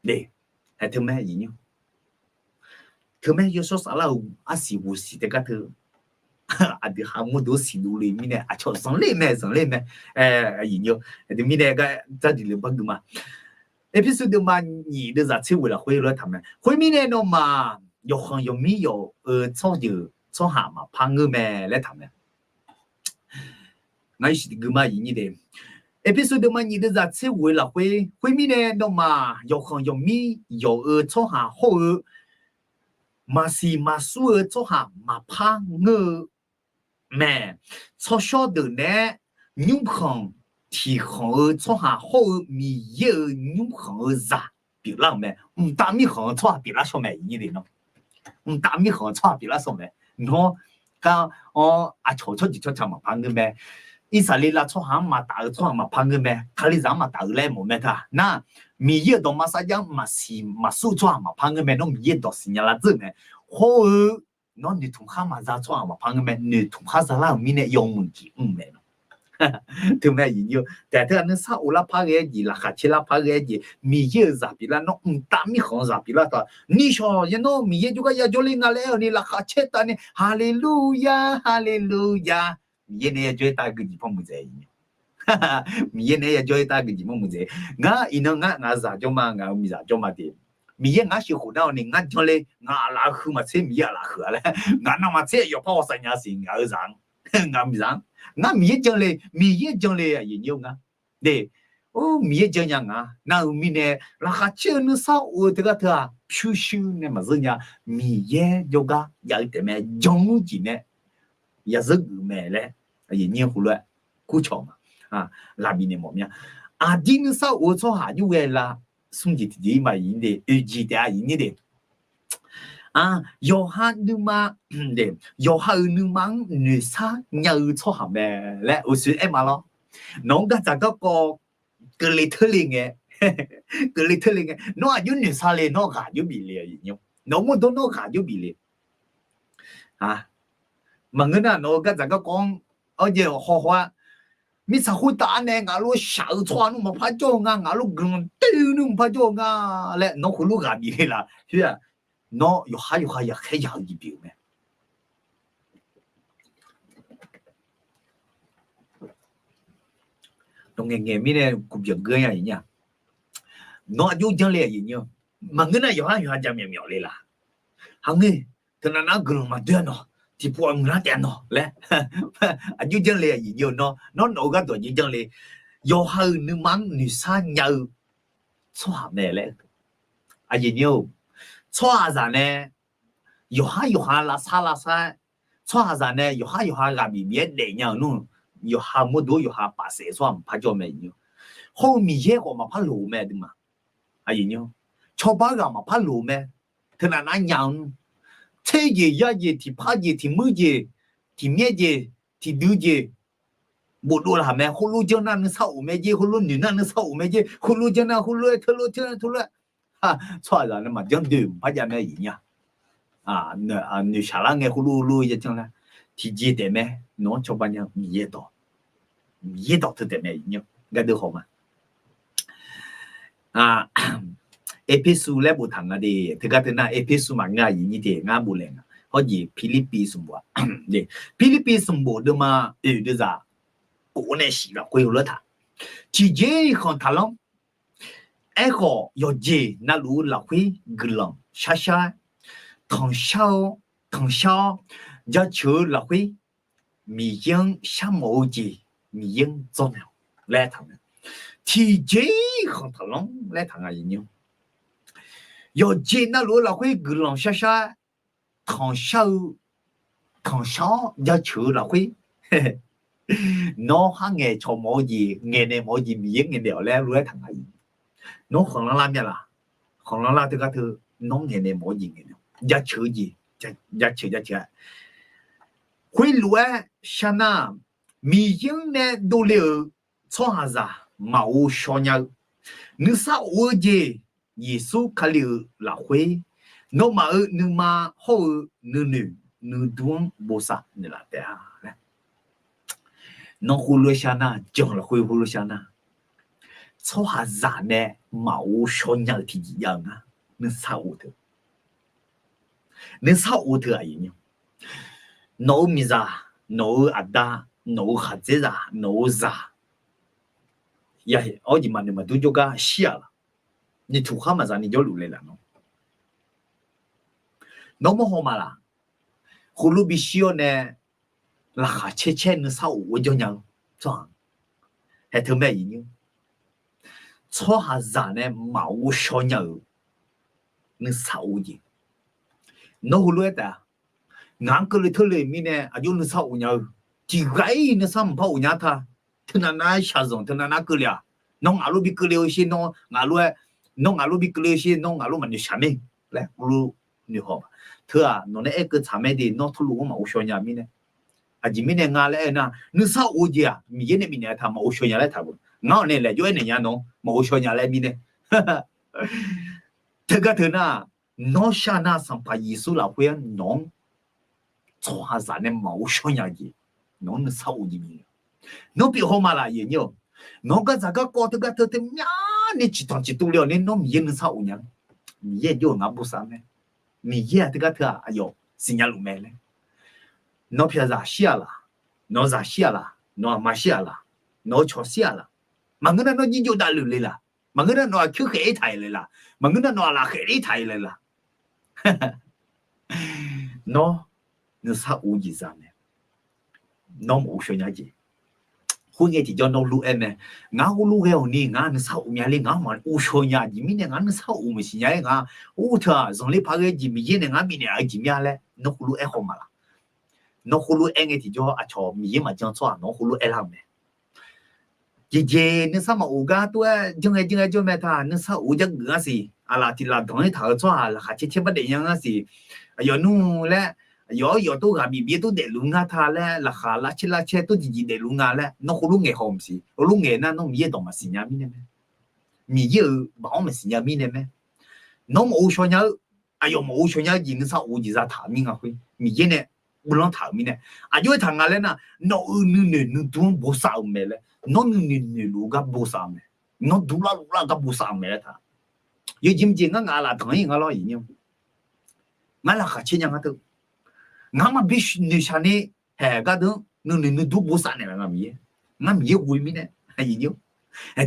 de, haeq teumae aqyuif aqnyir-awq, teumae yawshawr saflar-euq arsiq ghoe siq teugar teu aqdui ha mawrdo-anr siqduq le mirnae aqcawq zanqler mae, zanqler mae. Aqyuif aqnyir-awq, aqdui mirnae gar dzardiq le bar gui ma. Erpersu deuvma nyiq deuvzaq tser ghoeq lafkhoer lof-aer taq mae. Khoermirnae nawmaf yawqkhanq yawqmir yawf-eu tsawrjeuq tsawrhaq maqpar ngeur mae laer taq mae. Ngar yawshiq tiq gui ma, aqyuif aqnyir de. Erpersu deuvma nyiq deuvzaq tser ghoeq lafkhoer, khoermirnae nawmaf yawqkhanq yawqmir yawf-eu tsawrhaq hawr-eu maqsiq maqsur-eu tsawrhaq maqpar ngeur-eu mae. Tsawrshawr deuq naeq-aer nymrkhanq tiqkhanq-eu tsawrhaq hawr-eu Miqyaer-euq nymrkhanq-eu zaq pyeuflar-euq mae. Mqtav mirkhanq-eu tsawrhaq pyeuflar shawr mae, aqyuif aqnyir de. Nawr mqtav mirkhanq-eu tsawrhaq pyeuflar shawr mae. Nawr gar-awr aqcawq tsawrjeuq tsawrca maqpar ngeur mae. Irsaqleqlav tsawrhaq-anr maqtaf-eu tsawrhaq maqpar ngeur mae. Kalizaq-anr maqtaf-eu laer mawf mae ta. Nar, Miqyaer-euq dawqma sarjax-anr maqsiq maqsur-eu tsawrhaq maqpar ngeur mae. Nawr Miqyaer-euq dawq siqnya lar dzeur mae. Hawr-eu nawr noeqtmq khar maqza tsawrhaq maqpar ngeur mae. Noeqtmq khar zalar-euq mirnae yawmuiq jeq mr mae. Teumae aqyuif aqnyir-awq, taef teu-aq nuisar of lar par ghae-aer jeq, laqkhaq caer lar par ghae-aer jeq, Miqyaer-euq zaq pyeuflar, nawr mqtav mirkhanq-eu zaq pyeuflar taq. Nishawq ya nawr Miqyaer jawrgar yajawr ler nga laer aer-eu ni laqkhaq caer taf ni, Haleluya, Haleluya. Miqyaer nae yajawr-aer taf gui jeq parmuiq dzaeq-a. Miqyaer nae yajawr-aer taf gui jeq parmuiq dzaeq. Ngar iqnan ngar ngaq-eu zaq jawr ma, ngaq-euq miqzaq jawr ma de. Miqyaer ngar sheuqkhof nar-awq ni ngar janle, ngaq aqlaf-eu heu maqtser Miqyaer aqlaf heu-a laer, ngaq navmaqtser yawqpar ghawqshaq nya siq ngaq-eu zaq-anr, ngaq-eu miqzaq-anr. Ngar Miqyaer janle, Miqyaer janle aqyuif aqnyir-awq ngar de. Or, Miqyaer jan nya nga. Nar-euq mirnae laqkhaq caer-eu nuisar of-eu teugar teu-aq pyurshuir nae maqzeur nya. Miqyaer jawrgar jav-eu taef mae, jan-eu jeq nae yazeur geuf mae laer aqyuif aqnyir heulof-aer kurcawq ma. ghaq bifnaeq mawf mya. Aqdir nuisar of-eu tsawrhaq aqjox ghae la, smr jeq tiqjeq-ir ma, oeq jeq taef-a, yawqha nuima, yawqha-euq nuima-anr noeqshar nya-eu tsawrhaq mae laer uqshoe aer ma lawr. Nawq-anr gardzaq garkawv keuvle teurle ngae, keuvle teurle ngae, nawr aqjox noeqshar le, nawr ghaq aqjox bif le, nawq-eu mawrdo nawr ghaq aqjox bif le. Maqngeur nar, nawq-eu gardzaq garkawv-anr awrjaev hawhaw-a, mirtsaq khoertav-anr nae ngaq lof shaq-eu tsawrhaq nmr maqpar jawr-eu nga, ngaq lof guiqlanq doe-eu nmr maqpar jawr-eu nga laer nawr heulof ghaq bif le laf. Khoer-aq, nawr yawqhar yawqha yaqkhaer yaq-eu jeq pyeuf-eu mae. Nawq ngaeq ngaeq mirnae kuqbyanq geur nya-a. Nawr aqjox janr le-a, maqngeur nar yawqhar yawqha jaqmyawf myawf le laf. Haqngeur, teunav nar guiqlanq maqdoe-a nawq, tiqpov-aq muiqlar taef-a nawq laer aqjox janr le-a. Nawr nawq-eu gharduq aqjox janr le. Yawqha-euq nuima-anr noeqshar nya-eu tsawrhaq mae laer. Aqyuif nyir-or, tsawrhaqzaq nae yawqhar yawqha lavsar lavsar-aer, tsawrhaqzaq nae yawqhar yawqha ghaq bif bif-aer daef nya-euq nmr, yawqha mawrdo yawqha paf saef tsawrhaq maqpar jawr mae. Hawr-eu Miqyaer khawf maqpar loq-eu mae aqduimaf. Cawba ghaq maqpar loq-eu mae. Teunav nar nya-eu nmr, tser jeq yar jeq tiqpar jeq tiqmuir jeq tiqmyaer jeq tiqdui jeq bofdov laq mae. Khoerlof janr nar nuisar of mae jer, khoerlof noeq nar nuisar of mae jer, khoerlof janr nar khoerlof-aer teulof teulof-aer, tsawrhaqzaq nae maqjanr doe maqpar jav mae aqyuif nyir-a. Noeqshaq lar ngae khoerlof lof-aer ya janr lar, tiqjeq taef mae. Nawq-anr cawba nya-eu Miqyaer dawq, Miqyaer dawq teu taef mae aqyuif nyir-a. Gardeuv haw ma. Erpersu laer boftaq nga de. Teugar teu nar Erpersu maqngeur aqyuif nyir de, ngar boflaeq nga. Hawr jeq Pirlirpiv smq bof-a. Pirlirpiv smq bof deuvma oeq deuvzaq kof-awr nae shif lafkhoer heulof-aer taq, tiqjeq-iq khanq taqlanr. Aerkhawf, yawqjeq navluf-eu lafkhoer guiqlanq sharshar-aer, tanqshar-awr, tanqshar-awr, jaceuq-eu lafkhoer Miqyaer-anr sharmawf-eu jeq Miqyaer-anr dzawrnaeq-awq laer taq-eu mae. Tiqjeq-iq khanq taqlanr laer taq nga aqyuif nyir-or. Yawqjeq navluf-eu lafkhoer guiqlanq sharshar-aer, tanqshar-eu, tanqshar-awr jaceuq-eu lafkhoer nawr khar ngaeq cawq mawf-eu jeq, ngaeqnaeq mawf-eu jeq Miqyaer ngaeqnaeq-awq laer lof-aer taq nga aqyuif. Nawr khanqlanr lar myav laf? Khanqlanr lar teugar teu, nawr ngaeqnaeq mawf-eu jeq ngaeqnaeq-awq. Jaceuq-eu jeq, jaceuq jaceuq-aer, khoerlof-aer sharnar, Miqyaer-anr nae dovle-euq tsawrhaqzaq maqghov shaw nya-eu, nuisar of-eu jeq Yeqsur Kali-euq lafkhoer, nawmaf-euq nuima hawr-eu nuinoeq nuidur-anr bosav naeqlaf taef-a laer. Nawr khoerlof-aer sharnar, jan lafkhoer khoerlof sharnar, tsawrhaqzaq nae maqghov shaw nya-euq tiqjeq jav-eu ngar, nuisar of teu. Nuisar of teu aqyuif nyir-or. Nawq-eu miqzaq, nawq-eu aqda, nawq-eu khaqdzerzaq, nawq-eu zaq, ya, awr jeq maqnoeq maqdur jawrgar shir-aq laq? Ni tuq khar maqza ni jawrluf le laf nawr. Nawr mawrhaw ma laq? Khoerlof bishir-awr nae laqkhaq caer caer nuisar of-aer jawr nya-eu tsawrhaq haeq teu mae aqyuif nyir-or. Tsawrhaqzaq nae maqghov shaw nya-euq nuisar of-eu jeq. Nawr heulof-aer taef-a, ngaq-anr keuvle teurle-euq mirnae aqjox nuisar of nya-eu, tiqghaq-ir nuisar maqpar of nya ta. Teunav nav-aer shaqzanq, teunav nav keuvle-aq, nawr ngaq lof bi keuvle-eu sher, nawr ngaq lof-aer, nawr ngaq lof bi keuvle-eu sher, nawr ngaq lof maqnoeq shaq mae laer heulof noeqhaw-a. Teu-aq, nawq nae aer keuv tsaq mae de, nawr teulof-anr maqghov shaw nya mirnae. Aqjeq mirnae nga laer aer nar, nuisar of-eu jeq-aq Miqyaer nae bifnaeq-a ta, maqghov shaw nya laer taq-eu. Ngar-awq nae laejae aernaeq nya nawr maqghov shaw nya laer mirnae. Teugar teu nar, nawr shar nar Sanqpaq Yeqsur lafkhoer-anr nawq-anr tsawrhaqzaq nae maqghov shaw nya-eu jeq, nawq-anr nuisar of jeq mae. Nawr pyeuf haw ma laq aqyuif nyir-or. Nawq-anr gardzaq garkawv teugar teu teu myavni ciqtanq ciqtuv le-awq ni, nawr Miqyaer nuisar of nya. Miqyaer aqjox-euq ngar bosav mae. Miqyaer-aq teugar teu-aq aqyawf siqnya luf mae laer. Nawr pyaqzaq shir-aq laq? Nawq-eu zaq shir-aq laq? Nawq-eu aqma shir-aq laq? Nawq-eu cawq shir-aq laq? Maqngeur nar nawr jirjov davluf le laq? Maqngeur nar nawq-aq keuv khaef-ir taq-iq le laq? Maqngeur nar nawq-aq laf khaef-ir taq-iq le laq? Nawr nuisar of jeq za mae. Nawr maqghov shaw nya jeq. Khoerngae tiqjawr nawr lof-aer mae. Ngar heulof ghae-awq ni ngar nuisar of mya le, ngar maqghov shaw nya jeq mirnae ngar nuisar of maqsiq nya-aer ngar, or teu-aq zanqler paq ghae jeq Miqyaer nae ngar bifnaeq-eu jeq mya laer nawr heulof-aer haw ma laq? Nawr heulof-aer ngae tiqjawr aqcawq Miqyaer maqjan tsawrhaq nawr heulof-aer lar-eu mae. Jeqjeq nuisar maqof gar tov-aer janr-aer janr-aer jawr mae ta, nuisar of-eu jargeuf ngar siq. Aqlaf tiq laf danq-ir taq-euq tsawrhaq laqkhaq caer caer bardaef nya ngar siq. Aqyawf nmr laer, aqyawf-anr yawf tov ghaq bif bif-aer tov daefluf ngar ta laer, laqkhaq lavcaer lavcaer tov jeqjeq daefluf nga laer, nawr heulof ngaeq haw maqsiq. Heulof ngaeq nar nawr Miqyaer dawq maqsiq nya mirnae mae. Miqyaer-euq baoq-anr maqsiq nya mirnae mae. Nawr maqghovshaw nya-eu, aqyawf maqghovshaw nya-eu jeq nuisar of-eu jeq zataq mir nga khoer, Miqyaer nae guiqlanq taq-euq mirnae, aqjox-aer taq nga laer nar, nawq-euq nuinoeq nuidur-anr bosav-eu mae laer, nawr nuinoeq noeqluf-eu gar bosav-eu mae, nawr durlar luflar-eu gar bosav-eu mae laer taq. Yawjeq maqjeq ngar ngaq lafdanq-ir nga lawr iqnyir. Ngar laqkhaq caer nya ngar teu. Ngar maqbi noeqshaq ni, haeq gardeuv-anr nuinoeq nuidur bosav naeqlaf nga Miqyaer. Ngar Miqyaer ghoe mirnae, iqnyir.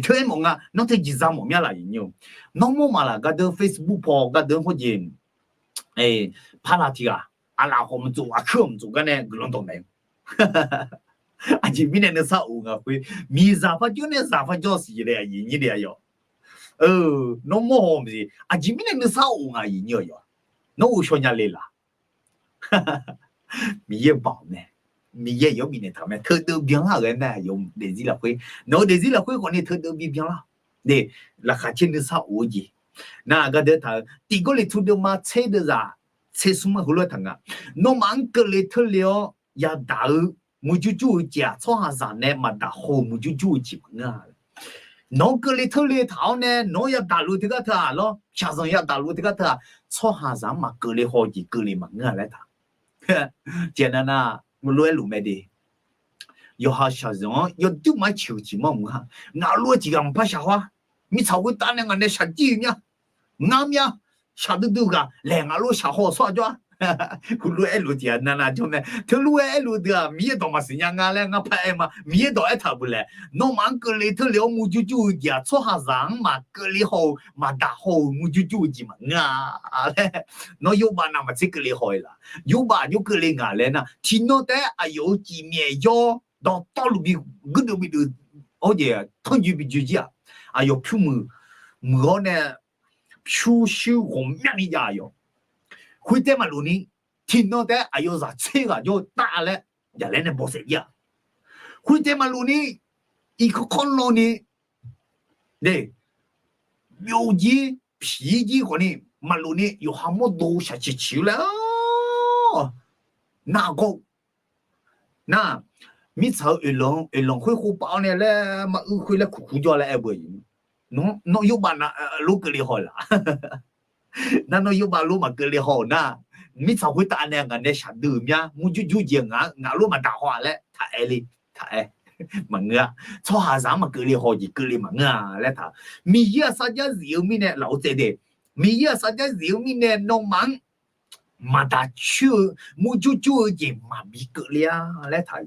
Teu-aer mawf nga, nawr teu jeqza mawf mya laf iqnyir. Nawr mawrmaf laf gardeuv Facebook paw gardeuv-anr hawjeq, paqlaq tiq ghaq, aqlaf khawf maqtsof, aqkuir khawf maqtsof gar nae guiqlanq dawq naeq-eu. Aqjeq mirnae nuisar of nga khoer, miqzaq par jawr nae zaq par jawr siq le aqyuif nyir le aqyawf. Nawr mawr haw maqsiq, aqjeq mirnae nuisar of nga iqnyir aqyawf. Nawr ghovshaw nya le laf. Miqyaer baoq mae, Miqyaer yawr bifnaeq taq mae, teudeuv byanlar-euq ghae nar yawf daefzir lafkhoer, nawq-eu daefzir lafkhoer khawf ni teudeuv bibyanlar. Laqkhaq caer nuisar of-eu jeq, nar gardeuv taq-eu tiq Gawrliqtu deuvma tser deuvzaq tser smr-anr heulof-aer taq nga. Nawmaf-anr keuvle teurle-awr yadaq-eu murjur jur-eu jeq-aq, tsawrhaqzaq nae maqdaq haw-eu murjur jur-eu jeq maqngeur-a. Nawq-anr keuvle teurle taq-awr nae nawq-anr yadaq luf teugar teu-aq lawr, shaqzanq yadaq luf teugar teu-aq, tsawrhaqzaq-anr maqkeuvle haw-eu jeq keuvle maqngeur-a laer taq. Tiqnan nar, lof-aer luf mae de. Yawqha shaqzanq-anr yawduir maqaer ciq-eu jeq maqmr-a. Ngaq lof-aer tiq ghaq maqpar shaq hawr-a. Mirtsaq khoertav nae ngaq nae shaqjir-eu mya, ngar mya, shaqdui dui ghaq laeq ngaq lof shaq haw-eu tsawrhaq jawr-a. Heulof-aer luf tiq ghaq navnav jawr mae. Teulof-aer aerluf deuq-aq, Miqyaer dawq maqsiq nya nga laer ngar par aer ma. Miqyaer dawq aertaq-euq beu laeq, nawmaf-anr keuvle teurle-awr murjur jur-eu jeq-aq, tsawrhaqzaq-anr maqkeuvle haw-eu maqdaq haw-euq murjur jur-eu jeq maqngeur-a laer. Nawr yawbav navmaqtser keuvle haw-eu laf. Yawbav aqjox keuvle nga laer nar, tiqnan taef-aer aqyawf-euq cifmyaef yawr dawqtawvluf bi guirdeuv bi deuv, hawjeq tanrjoe bi joe jir-aq, aqyawf pyur muiq, muiq-awr nae pyurshuir ghawqmyani jav-aq yawq. Khoertaef maqlof ni, tiqnan taef-aer aqyawf zaq tser ghaq jawr-eu tav laer jaqlaer nae bawsaef jir-aq, khoertaef maqlof ni, irkanr kanr lan ni, byov jir piq-ir jir khawf ni, maqlof ni yawqha mawrdo shaqciq ciq-eu laer, nargawr nar, mirtsaq-eu oeqlanq oeqlanq khoer khov pav-awr nae laer maruir khoer laer kuqkuq jawr laer aer beu-a. Nawr yawbav nav lof keuvle haw-eu laf. Nar nawr yawbav lof maqkeuvle haw-euq nar, mirtsaq khoertav nae ngaq nae shaqdui-euq mya murjur jur jeq ngaq lof maqdaq haw-a laer taq aer le, taq aer. Maqngeur-a. Tsawrhaqzaq-anr maqkeuvle haw jeq keuvle maqngeur-a laer taq. Miqyaer-aq sarjax zif-eu mirnae lafov tsaev de. Miqyaer-aq sarjax zif-eu mirnae nawmaf-anr maqdaq coer-eu murjur jur-eu jeq maqbi keuvle-a laer taq.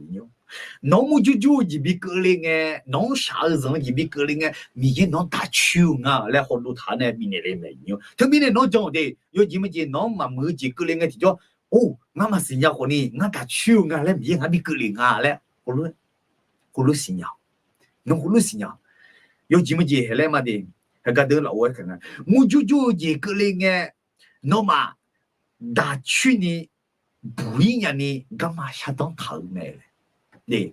Nawq-anr murjur jur-eu jeq bi keuvle ngae, nawq-anr shaq-eu zanq-eu jeq bi keuvle ngae, Miqyaer nawq-anr daq coer-eu nga laer hawdov taq-awr nae bifnaeq le mae. Teumirnae nawr jan-awq de, yawjeq maqjeq nawq-anr maqmuiq-eu jeq keuvle ngae tiqjawr, or, ngar maqsiq nya khawf ni ngar daq coer-eu nga laer Miqyaer ngar bi keuvle nga laer heulof siqnya-awq. Nawr heulof siqnya-awq. Yawjeq maqjeq haeq laer ma de, haegar deuq lafov-aer kaq nga, murjur jur-eu jeq keuvle ngae, nawmaf daq coer ni buq-ir nya ni garma shardanr taq-eu mae.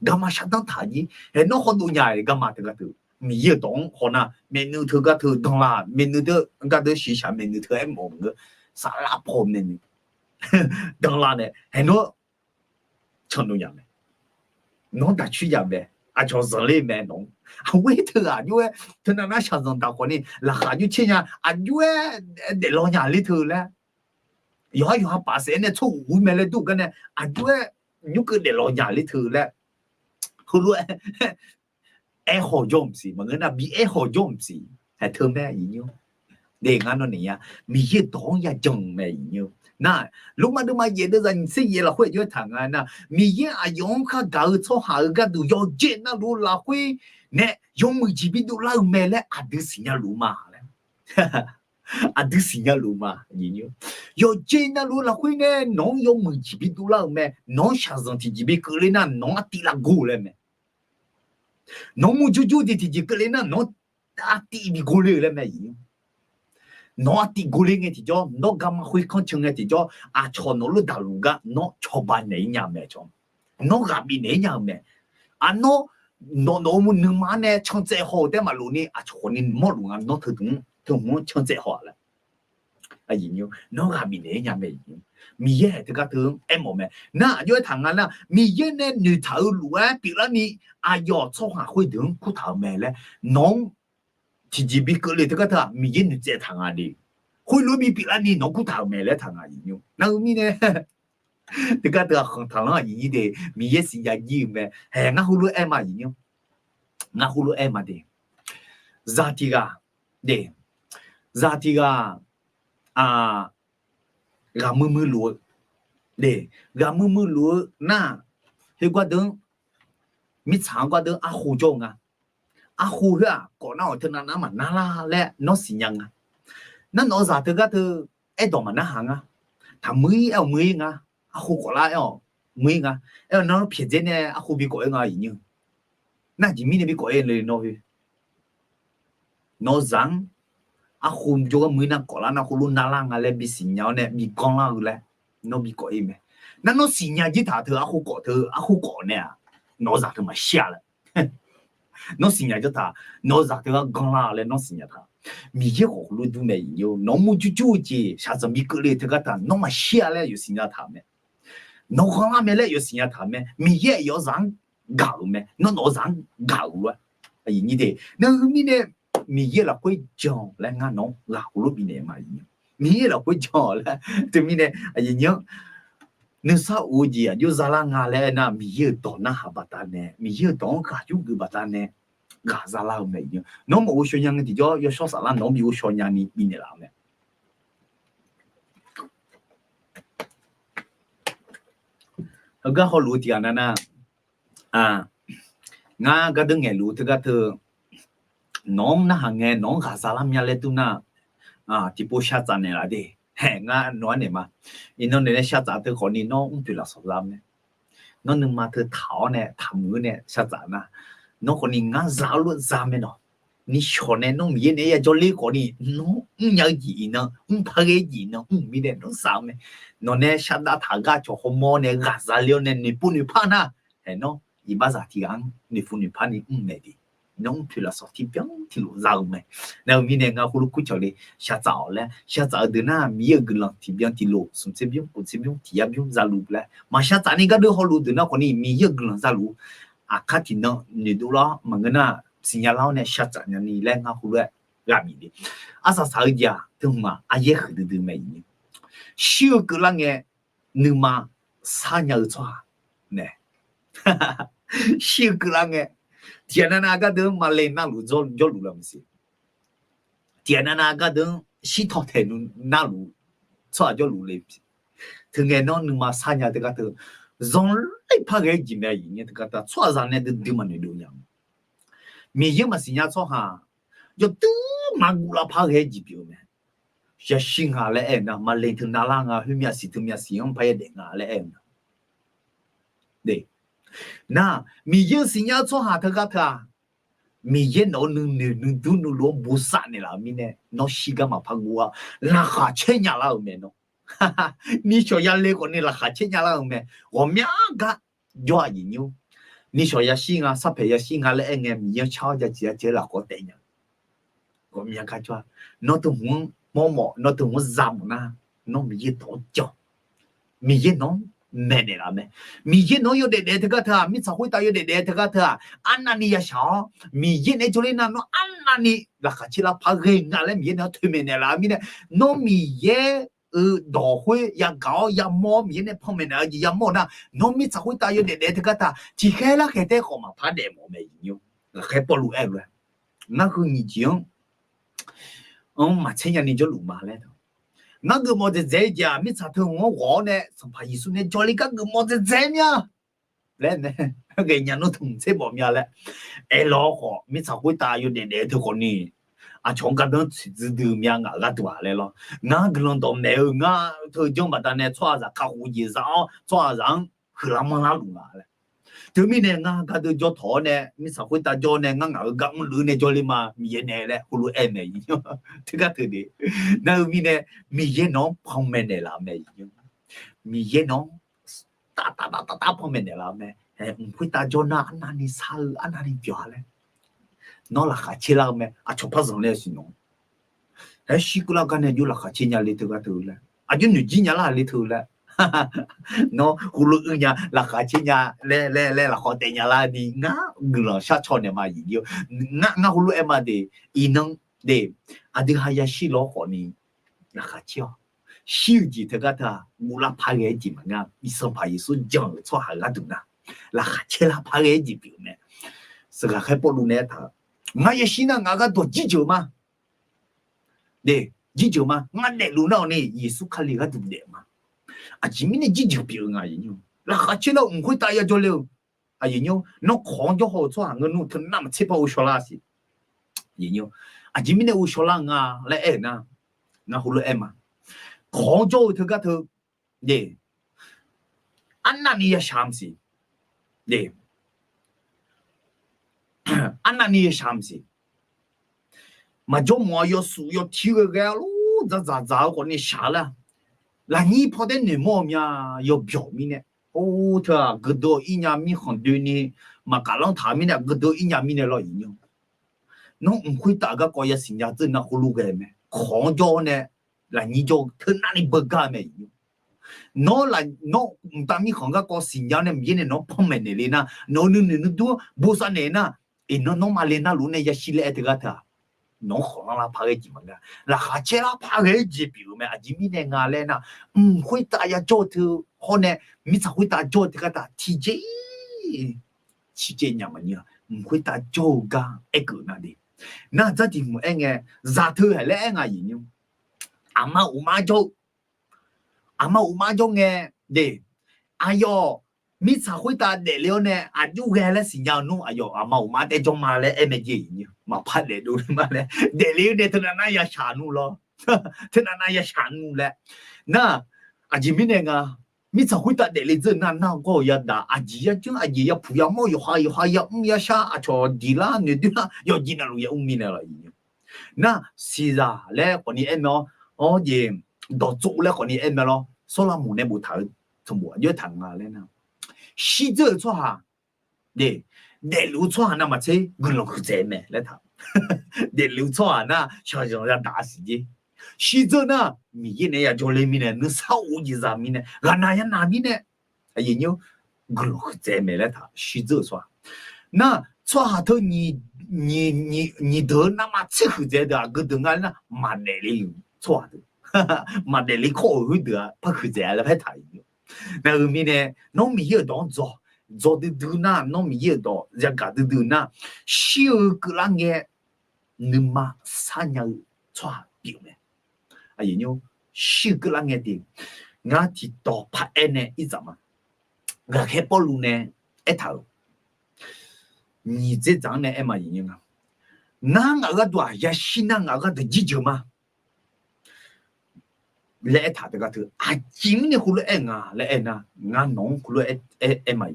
Garma shardanr taq jir hae, nawr hawdov nya-eu garma teugar teu, Miqyaer-euq dawq-anr hawnar, maeqnuiv teugar teu danla, maeqnuiv teugar deuq shiqshaq maeqnuiv teu aermawf-eu ngeur, saflar paw maeqnuiv danla nae hae nawr canluf nya mae. Nawr daq coer ya mae. Aqcawq zanqler mae nawq-anr. Aqghoer teughaq aqjox-aer teunav nar shaqzanq daq khawf ni laqkhaq aqjox caer nya, aqjox-aer daeflaw nya ler teu laer, yawqhar yawqha paf saef-aer nae tsawrhaq ghoer mae laer dur-eu gar nae aqjox-aer nymr keuv daeflaw nya ler teu laer, heulof-aer aer haw jawr maqsiq, maqngeur nar bi aer haw jawr maqsiq. Haeq teu mae iqnyir. Ngar nawr naeq ya, Miqyaer dawq-anr yajan-eu mae iqnyir. Nar, Lormav deuvma yaef deuvzaq nyiq tser yaef lafkhoer aqjox-aer taq nga nar, Miqyaer aqyawf-anr khargaq-eu tsawrhaq-euq gharduq yawqjeq navluf lafkhoer nae yawmuiq jeq bidov lar-eu mae laer aqdui siqnya luf ma laer. Aqdui siqnya luf ma. Yawqjeq navluf lafkhoer nae nawq-anr yawmuiq jeq bidov lar-eu mae, nawq-anr shaqzanq tiqjeq bi keuvle nar nawq-anr artiv lavgor laer mae. Nawq-anr murjur jur-eu jeq tiqjeq keuvle nar nawq-anr artiv bi gorle-eu laer mae. Nawq-anr artiv gorle ngae tiqjawr, nawr garma khoerkanr can ngae tiqjawr, aqcawq nawq lof daqluf gar nawr cawba naeq-ir nya-eu mae. Nawr ghaq bifnaeq-ir nya-eu mae. Aqnawr nawq nawq-eu nuima nae cantsaev haw-euq taef maqlof ni aqcawq khawf ni mawrluf nga. Nawr teu teu hmq-anr cantsaev haw-aq laer, nawr ghaq bifnaeq-aer nya mae. Miqyaer-aq teugar teu-anr aermawf mae. Nar aqjox-aer taq nga nar, Miqyaer nae noeqtaq-eu lof-aer pyeuflarni aqyawf tsawrhaq khoerdeuq-anr kurtaq-euq mae laer nawq-anr tiqjeq bi keuvle teugar teu-aq Miqyaer noeqtsaev taq nga de. Khoerlof-aer bipyeuf larni nawq-anr kurtaq-euq mae laer taq nga. Nar-eu mirnae teugar teu-aq khanq taqlanr aqyuif nyir de, Miqyaer siqnya jir-eu mae. Haeq, ngar heulof-aer aer ma aqyuif nyir, ngar heulof-aer ma de. Zaq tiq ghaq de, zaq tiq ghaq ghaq muiq muiq luf-eu de, ghaq muiq muiq luf-eu nar, khoergar deuq-anr, mirtsaq-anr gar deuq-anr arkhof jawr-eu nga. Arkhof khoer-aq kawf nar-awq teunav nar maqnar lar laer nawr siqnya nga. Nar nawq-eu zaq teugar teu aerdawq maqnar haq nga. Taqmuir aer-awq muir nga. Arkhof kawf lar aer-awq muir nga. Aer-awq nar pyaeqdzaer nae arkhof bi kawf-ir nga aqyuif nyir. Nar aqjeq mirnae bi kawf-ir le nawr khoer. Nawq-eu zaq-anr arkhof jawrgar muir nar kawf lar nar khoerlof nar lar nga laer bisiqnya-awr nae bi ganr lar-eu laer nawr bi kawf-ir mae. Nar nawr siqnya jir taq teu arkhof kawf teu arkhof kawf nae-aq, nawq-eu zaq teu maqshir-a laer nawr siqnya jir taq, nawq-eu zaq teugar ganr lar laer nawr siqnya taq. Miqyaer khawf khoerlof dur mae aqyuif nyir. Nawq-anr murjur jur-eu jeq shaqzanq bi keuvle teugar taq nawr maqshir-a laer yawsiqnya taq mae. Nawq ganr lar mae laer yawsiqnya taq mae. Miqyaer aqyawf-eu zaq-anr gaq-euq mae. Nawr nawq-eu zaq-anr gaq-euq lof-aer, aqyuif nyir de. Nar-eu mirnae Miqyaer lafkhoer jan laer ngar nawq-anr ghaq khoerlof bifnaeq ma. Miqyaer lafkhoer jan laer teumirnae aqyuif nyir-anr nuisar of-eu jeq aqjox zalar nga laer aernar, Miqyaer-euq dawq narhaq baqdanae, Miqyaer-euq dawq-anr ghaq yurgeuf baqdanae ghaq zalar-eu mae. Nawr maqghov shaw nya ngae tiqjawr yawshawr saflar nawq-anr bi ghovshaw nyani bifnaeq laf-eu mae. Heugar hawluf-eu tiqghaq nav nar, ngar gardeur ngaeqluf-eu teugar teu nawq-anr narhaq ngae nawq-anr ghaq zalar mya laer dur nar, tiqpov shartsaf naeqlaf de. Haeq, ngar nawq-anr naeq ma. Iqnan naeq nae shartsaf teu khawfni nawr mrpoeq lafsawq za mae. Nawr nuima teu taq-awr nae taqmuiq-eu nae shartsaf nar, nawr khawfni ngar za-eu lof za mae nawq. Nishawq nae nawr Miqyaer naeq-aer yajawr ler khawfni nawr mrnya-eu jeq iqnan mr, parghae-eu jeq iqnan mr-euq mirnae nawr za-eu mae. Nawq nae shardav taq gar cawq hawmawr nae ghaq za le-awr nae noeqpov noeqpar nar, haeq, nawr iqbaxzaq tiq ghaq-anr noeqpov noeqpar ni mr mae de. Nawr mrpoeq lafsawq tiqbyan tiqlof za-eu mae. Nar-eu mirnae ngar khoerlof kur cawq le, shartsaf-awq laer shartsaf-eu deuq nar Miqyaer-euq guiqlanq tiqbyan tiqlof, smq tser bymr, kof tser bymr, tiq yar bymr zaluf laer maqshartsaf ni gardeur hawluf deuq nar khawfni Miqyaer-euq guiqlanq zaluf aqkar tiqnan noeqdov lar-awr maqngeur nar siqnya lar-awr nae shartsaf nyani laer ngar khoerlof-aer ghaq bif de. Arsaq saq-eu jeq-aq teu hmq-aq aryaer huiqdui dui mae. Shir-eu keuvlar ngae nuima sar nya-eu tsawrhaq nae shir-eu keuvlar ngae, tiqghaq navnav gardeuv-anr male narluf jawrluf la maqsiq. Tiqghaq navnav gardeuv-anr shirtaw taeq nu narluf tsawrhaq jawrluf le. Teungae nawr nuima sar nya teugar teu zanrler parghae-aer jeq mae. Aqyuif nyir teugar teu tsawrhaqzaq nae duidui maqnoeqdov nya. Miqyaer maqsiq nya tsawrhaq yawdui maqguv lar parghae-aer jeq pyeuf-eu mae. Yashir nga laer aer-eu nar, maqle teu navlar nga, khoermyav siq teu myav siq-anr parya daef nga laer aer-eu nar, nar Miqyaer-euq siqnya tsawrhaq teugar teu-aq, Miqyaer nawq-eu nuinoeq nuidur nuiluf-anr bosav naeqlaf-eu mirnae nawr shirgar maqpar guv-a. Laqkhaq caer nya lar-euq mae nawr. Nishawq yale khawfni laqkhaq caer nya lar-euq mae. Ghawqmya gar jawr-aq jeq nyir-or. Nishawq yashir nga, sarpaeq yashir nga laer aer ngae Miqyaer-anr car-awr jaciq jaciq-aer lafkawr taef nya. Ghawqmya gar jawr-a. Nawr teu hmq-anr mawrmawf, nawr teu hmq-anr za mawf nar, nawr Miqyaer dawq-anr janr. Miqyaer nawq-anr maeqnaeq laf mae. Miqyaer nawq-anr yawdaef daef teugar teu-aq, mirtsaq khoertav yawdaef daef teugar teu-aq, arnavni yashaq-awr Miqyaer naeq-aer jawrler nar nawr arnavni laqkhaq caer lar paq ghae nga laer Miqyaer nae-anr toeqmaeq naeqlaf-eu mirnae, nawr Miqyaer-euq dawq khoer yagaq-awr yamawr-awr Miqyaer nae panmaeq naeq-eu jeq yamawr-eu nar, nawr mirtsaq khoertav yawdaef daef teugar teu-aq tiqkhaer larkhaeq tae khawf maqpar daef mawf mae. Aqnyir-or, laqkhaq aer Pawrluv aer-eu lof-aer, ngar heu nyiq jeq-anr anr maqtser nyani jawrluf ma laer, ngar geufmawf dzaeqdzaeq-eu jeq-aq mirtsaq teu hmq-anr ghawq-awr nae Sanqpaq Yeqsur nae jawrle gar geufmawf dzaeqdzaeq mya laer nae, ghaenya nawr teu hmq tser mawf mya laer aerlawr khawf, mirtsaq khoertav yawdaef daef-eu teu khawfni aqcawq-anr gardanr tsoeqdui dui-eu mya ngaq-euq gharduq-aq laer lawr. Ngar guiqlanq dawqmaeq-eu ngar teu janr baqdanae tsawrhaqzaq kakhof jeq za-awr tsawrhaqzaq-anr huiqlar manrlar luf nga laer. Teumirnae ngar gardeuv jawr tawq-awr nae mirtsaq khoertav jawr-awr nae ngar ngaq-euq gar mrluf nae jawrle ma Miqyaer nae laer heulof-aer maeq-ir. Teugar teu de, nar-eu mirnae Miqyaer nawq-anr panmaeq naeqlaf-eu mae. Miqyaer nawq-anr taf taf taf taf taf panmaeq naeqlaf-eu mae. Aer, mq khoertav jawr nar arnavni sar-eu, arnavni byawq-a laer. Nawr laqkhaq caer lar-eu mae, aqcawq par zanqler-a siq nawq. Aer, shir keuvlar gar nae jov laqkhaq caer nya le teugar teu laer. Aqjox noeqjir nya lar le teu laer. Nawr heulof uinya laqkhaq caer nya laer laer laer lafkhawf daef nya lar ni ngar guiqlanq shar caw naeq ma aqyuif nymr. Ngar ngar heulof aer ma de, iqnan de, aqdui ha yashir lawr khawfni laqkhaq caer-awq. Shir-eu jeq teugar teu-aq, guvlar par ghae-aer jeq maqngeur-a. Iqsanqpaq Yeqsur jan-euq tsawrhaq gharduq nar, laqkhaq caer lar par ghae-aer jeq pyeuf-eu mae. Saqghaqkhaer Pawrluv nae aertaq-eu, ngar yashir nar ngaq gharduq jirjeuq ma. De, jirjeuq ma. Ngar daefluf nar-awq ni Yeqsur Kali gharduq daef ma. Aqjeq mirnae jirjeuq pyeuf-eu nga, laqkhaq caer lar-eu mq khoertav yajawr le-eu. Aqyuif nymr, nawr kawq-anr jawr haw-eu tsawrhaq ngeur nmr, teunav maqtser par ghovshaw lar siq. Aqjeq mirnae ghovshaw lar nga laer aer-euq nar, ngar heulof-aer ma. Kawq-anr jawr-eu teugar teu, de, arnavni yashaq mq siq. De, arnavni yashaq mq siq. Maqjawr mawf-a, yawsuf yawtir ghae ghae-a lor, dzaqdzaq dzaq-eu khawfni shaq lar. Lafnyir pawtaer noeqmawr-eu mya, yawbyawq mirnae. Or, teu-aq, geudeuv-awq irnya mirkhanq doeni, maqkaf lanr taq-eu mirnae, geudeuv irnya mirnae lawr aqyuif nymr. Nawr mq khoertav garkawv yasiq nya dzeur nar heulof ghae mae. Kawq-anr jawr-awr nae lafnyir jawr-eu teunavni beugar mae aqyuif nymr. Nawr, nawr mqtav mirkhanq garkawv siqnya-awr nae Miqyaer nae nawq-anr panmaeq naeq le nar, nawq-eu nuinoeq nuidur-anr bosav naeq nar, iqnan nawr maqle navluf nae yashir laer aer teugar teu-aq, nawq-anr khanqlanr lar par ghae-aer jeq maqngeur-a. Laqkhaq caer lar par ghae-aer jeq pyeuf-eu mae. Aqjeq mirnae nga laer nar, mq khoertav yajawr-eu teu hawr nae, mirtsaq khoertav jawr-eu teugar teu-aq tiqjeq-ir ciqcaev nya maqnyir-a. Mq khoertav jawr-eu gar aerkeuv nar de, nar dzardiq mq aer ngae, zaq teu haiq laer aer nga aqyuif nymr. Aqma uqmar jawr-eu, aqma uqmar jawr ngae, de, aqyawf mirtsaq khoertav daefle-awr nae aqjox ghae laer siqnya-eu nmr, aqyawf aqma uqmar taer jawr ma laer aer mae jeq. Maqpar daefdov ma laer daefle-awr nae teunav nar yashaq nmr lawr. Teunav nar yashaq nmr laer. Nar, aqjeq mirnae nga, mirtsaq khoertav daefle dzeur nar, nargawr-euq yadaq, aqjeq yajanr, aqjeq yapuq yamawr, yawqha yawqha yamr yashar, aqcawq diqlar noeqdoer lar yawqjeq navluf yamr mirnae lawr. Nar, siqzaq laer khawfni aer mae-awr, awr jeq, dawqtsov laer khawfni aer mae lawr. Sawrlar moq nae boftaq-eu sanqbof aqjox taq nga laer nar, shir dzeur-euq tsawrhaq, de, daefluf-eu tsawrhaq navmaqtser guiqlanq huiqdzaeq mae laer taq. Daefluf-eu tsawrhaq nar shaqzanq yadaq siq jer. Shir dzeur nar Miqyaer nae yajawr le mirnae, nuisar of-eu jeqzaq mirnae, ghaqnaq yanaq mirnae, aqyuif nymr, guiqlanq huiqdzaeq mae laer taq. Shir dzeur-euq tsawrhaq nar, tsawrhaq teu nyiq deuq-eu navmaqtser huiqdzaeq deuq-aq geu deuq nga laer nar, maqdaef le-euq tsawrhaq deuq, maqdaef le kawr-euq khoerdeuq-aq par huiqdzaeq laer paer taq-euq. Naqeuq mirnae, nawr Miqyaer-euq dawq-anr dzaw, dzaw duidui nar, nawr Miqyaer-euq dawq yagaq duidui nar, shir-eu keuvlar ngae nuima sarnya-eu tsawrhaq pyeuf mae. Shir-eu keuvlar ngae de, ngar tiqtawq paq-aer nae irdzaq ma. Ghaqkhaer Pawrluv nae aertaq-euq, nyiq dzerdzaq-anr nae aer ma. Ngar ngaq-euq gharduq-aq yashir nar ngaq-euq gharduq jirjeuq ma laer aertaq teugar teu, aqjeq mirnae heulof-aer nga laer aernar, ngar nawq-anr heulof-aer aer ma.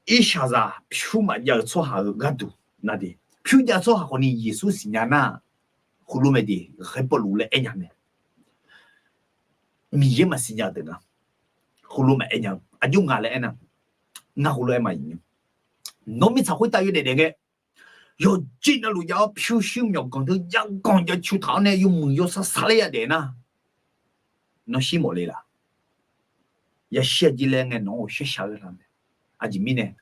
Irshaqzaq pyur maqjav-eu tsawrhaq-euq gharduq nar de, pyur jav tsawrhaq khawfni Yeqsur siqnya nar, heulof mae de, ghaqkhaer Pawrluv laer aer nya mae. Miqyaer maqsiqnya deuq nga, heulof maqaer nya-eu aqjox nga laer aernar, ngar heulof-aer ma. Nawr mirtsaq khoertav yawdaef daef ngae, yawqjeq navluf jav-awr pyurshuir myawqganq teu jav ganq jav cu taq-awr nae yawmuiq yawsar sarler yadaef nar, nawr shir mawf le laf? Yashir-a jir laer ngae nawq-anr ghawqshar shaq-eu lar mae. Aqjeq mirnae,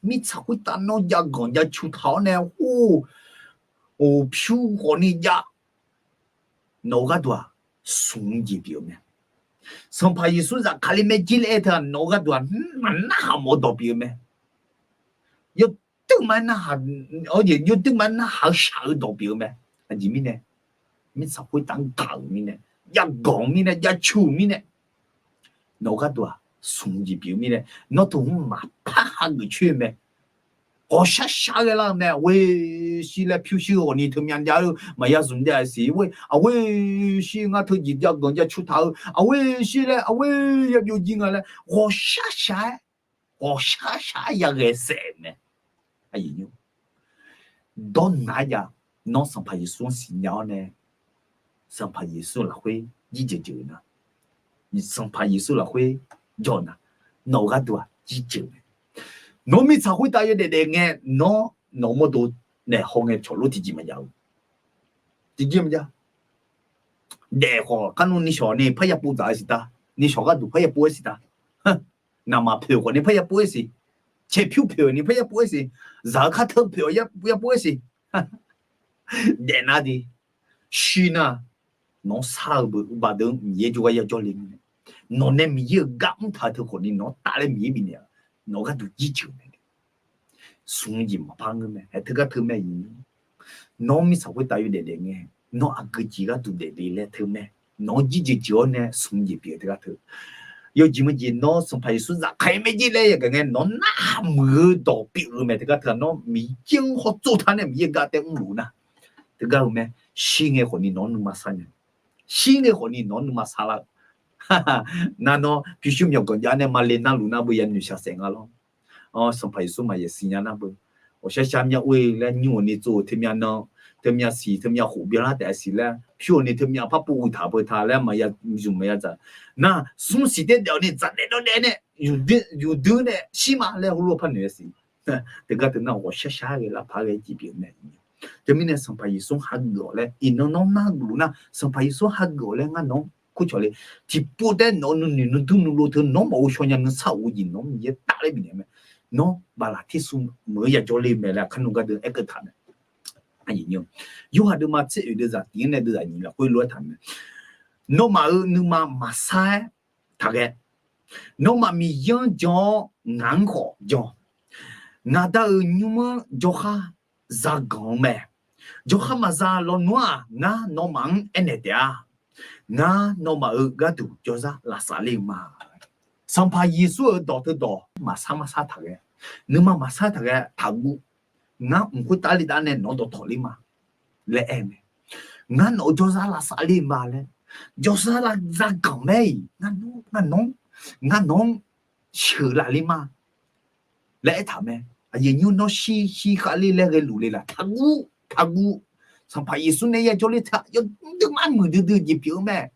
mirtsaq khoertav nawr jav ganq jav cu taq-awr nae, or, pyur khawfni jav, nawq-eu gharduq-aq smq jeq pyeuf-eu mae. Sanqpaq Yeqsur zafkale mae jir laer aer teu-aq nawq-eu gharduq-aq maqnarhaq mawf-eu dawq pyeuf-eu mae. Yawduimaf, yawduimaf narhaq-eu shaq-eu dawq pyeuf-eu mae. Aqjeq mirnae, mirtsaq khoertav-anr gaq-euq mirnae, jav ganq-eu mirnae, jav cu-eu mirnae, nawq-eu gharduq-aq smq jeq pyeuf-eu mirnae, nawr teu hmr maqpar hageuf coer-eu mae. Ghawqshar shar ghae lar-eu mae. Aqghoe shir laer pyurshuir ghawqni teumyav jav-eu maqya zmq jav-eu siq. Aqghoe shir ngar teujeq jav ganq jav cu taq-eu, aqghoe shir laer, aqghoe yabyov jir nga laer ghawqshar shaq-aer, ghawqshar shaq-aer yaghae saef-eu mae. Dawrnaq-aer jav, nawr Sanqpaq Yeqsur-anr siqnya-awr nae, Sanqpaq Yeqsur lafkhoer jirjeuq jeuq-eu nar, Sanqpaq Yeqsur lafkhoer jawr-eu nar, nawq-eu gharduq-aq jirjeuq mae. Nawq-eu mirtsaq khoertav yawdaef daef ngae, nawr nawq-eu mawrdo naeq haw ngae cawq lof tiqjeq maqjav-eu. Tiqjeq maqjav. Daef khawf kar nmr nishawq ni parya pov dzaq-aer siq ta, nishawq gharduq parya pov-aer siq ta. Naqmaq poeq khawf ni parya pov-aer siq. Caeqpyur poeq ni parya pov-aer siq. Zaq-eu kar teu poeq-awq ya pov-aer siq. Daefnar de, shirnar, nawr sar-eu beu baqdeuv Miqyaer jawrgar yajawr le mirnae, nawq nae Miqyaer-euq gar mrtaq-eu teu khawf ni nawr taf laer Miqyaer bifnaeq-a. Nawq gharduq jirjeuq mae. Smq jeq maqpar ngeur mae, aer teugar teu mae. Nawr mirtsaq khoertav yawdaef daef ngae, nawr aqgeu jeq gharduq daefle laer teu mae. Nawq-anr jirjeuq jeuq-awr nae smq jeq pyeuf-eu teugar teu. Yawjeq meujeq nawr Sanqpaq Yeqsur zafkhaeq-aer maerjer laer yagaq ngae, nawr narhaq muiq-eu dawq pyeuf-eu mae. Teugar teu-aq nawr Miqyaer-anr hawtsov taq nae Miqyaer gar taef mrluf nar, teugar-eu mae. Shir ngae khawf ni nawq-anr nuima sar nya. Shir ngae khawf ni nawq-anr nuima sar lar-eu. Nar nawr pyurshuir myawqganq jav nae male narluf nar beu yanoeq shaqsaef nga lawr. Sanqpaq Yeqsur maqya siqnya nar beu. Ghawqshar shar myav or-e laer nymr-awq ni tsov-eu teumyav nan, teumyav siq, teumyav khof byanlar taef-a siq laer, pyur-awq ni teumyav par pov uiq taq beu ta laer maqya zmq maqya dzaq. Nar smr siq taef daef-awq ni dzaq daef dawr daef nae, yufdui nae shir ma laer heulof-aer par noeq-a siq. Teugar teu nar ghawqshar shar ghae lar par ghae jeq pyeuf-eu mae. Teumirnae Sanqpaq Yeqsur hageuf-awq laer iqnan nawr nar geufluf nar, Sanqpaq Yeqsur hageuf-awq laer ngar nawq-anr kurcawq le. Tiqpov taef nawq-eu nuinoeq nuidur nuilov teu nawr maqghov shaw nya nuisar of-eu jeq nawr Miqyaer taf laer bifnaeq mae. Nawr baqlaqtirsuv meuq-eu yajawr le mae laer kar nmr gardeuv aerkeuv taq mae. Yorhaq deuvma tser oeq deuvzaq tiq-anr nae deuvzaq nyiq lafkhoer lof-aer taq mae. Nawmaf-euq nuima maqsar-aer taqghae. Nawmaf Miqyaer-anr jan-awr ngaq-anr khawf jan. Ngaq Da-euq nymr-anr jawrkhar zaganq-eu mae. Jawrkhar maqza lawnmr-aq, ngar nawmaf-anr aernaeq taef-a. Ngar nawmaf-euq gharduq jawrzar lavsav ler-eu ma. Sanqpaq Yeqsur-euq dawq teudawq maqsar marsar taqghae. Nuima maqsar taqghae taqguv. Ngar mq khoertav le dav nae nawq-anr dawqtawq ler ma laer aer-eu mae. Ngar nawq-eu jawrzar lavsav ler-eu ma laer. Jawrzar lav zaganq mae-iq, ngar nawq-anr, ngar nawq-anr sheuqlaf ler ma laer aertaq mae. Aqyuif nymr nawr shir shir khav ler laer ghae luf le laf taqguv, taqguv. Sanqpaq Yeqsur nae yajawr ler taq yawdui mar muiqdui dui-eu jeq pyeuf-eu mae.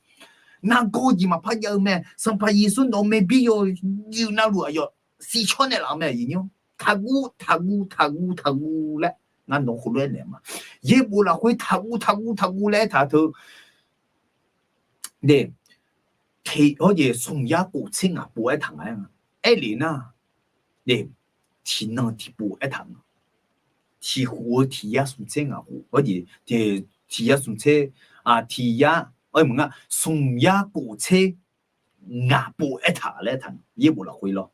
Nargawr-eu jeq maqpar jav-eu mae. Sanqpaq Yeqsur nawq-eu maerbir yawjuif navluf aqyawf siqshawr naeqlaf-eu mae. Aqyuif nymr taqguv, taqguv, taqguv, taqguv laer ngar nawq-anr khoerlof-aer naeq ma. Yaerbof lafkhoer taqguv, taqguv, taqguv laer aertaq teu de, hawjeq smq yar kof tser ngaq pov aertaq nga aer nga. Aerlef nar, tiqnan tiqpov aertaq nga. Tiqkhof-eu tiq yar smq tser ngaq khof, hawjeq tiq yar smq tser, tiq yar, maqnga, smq yar kof tser ngaq pov aertaq laer aertaq nga. Yaerbof lafkhoer lawr.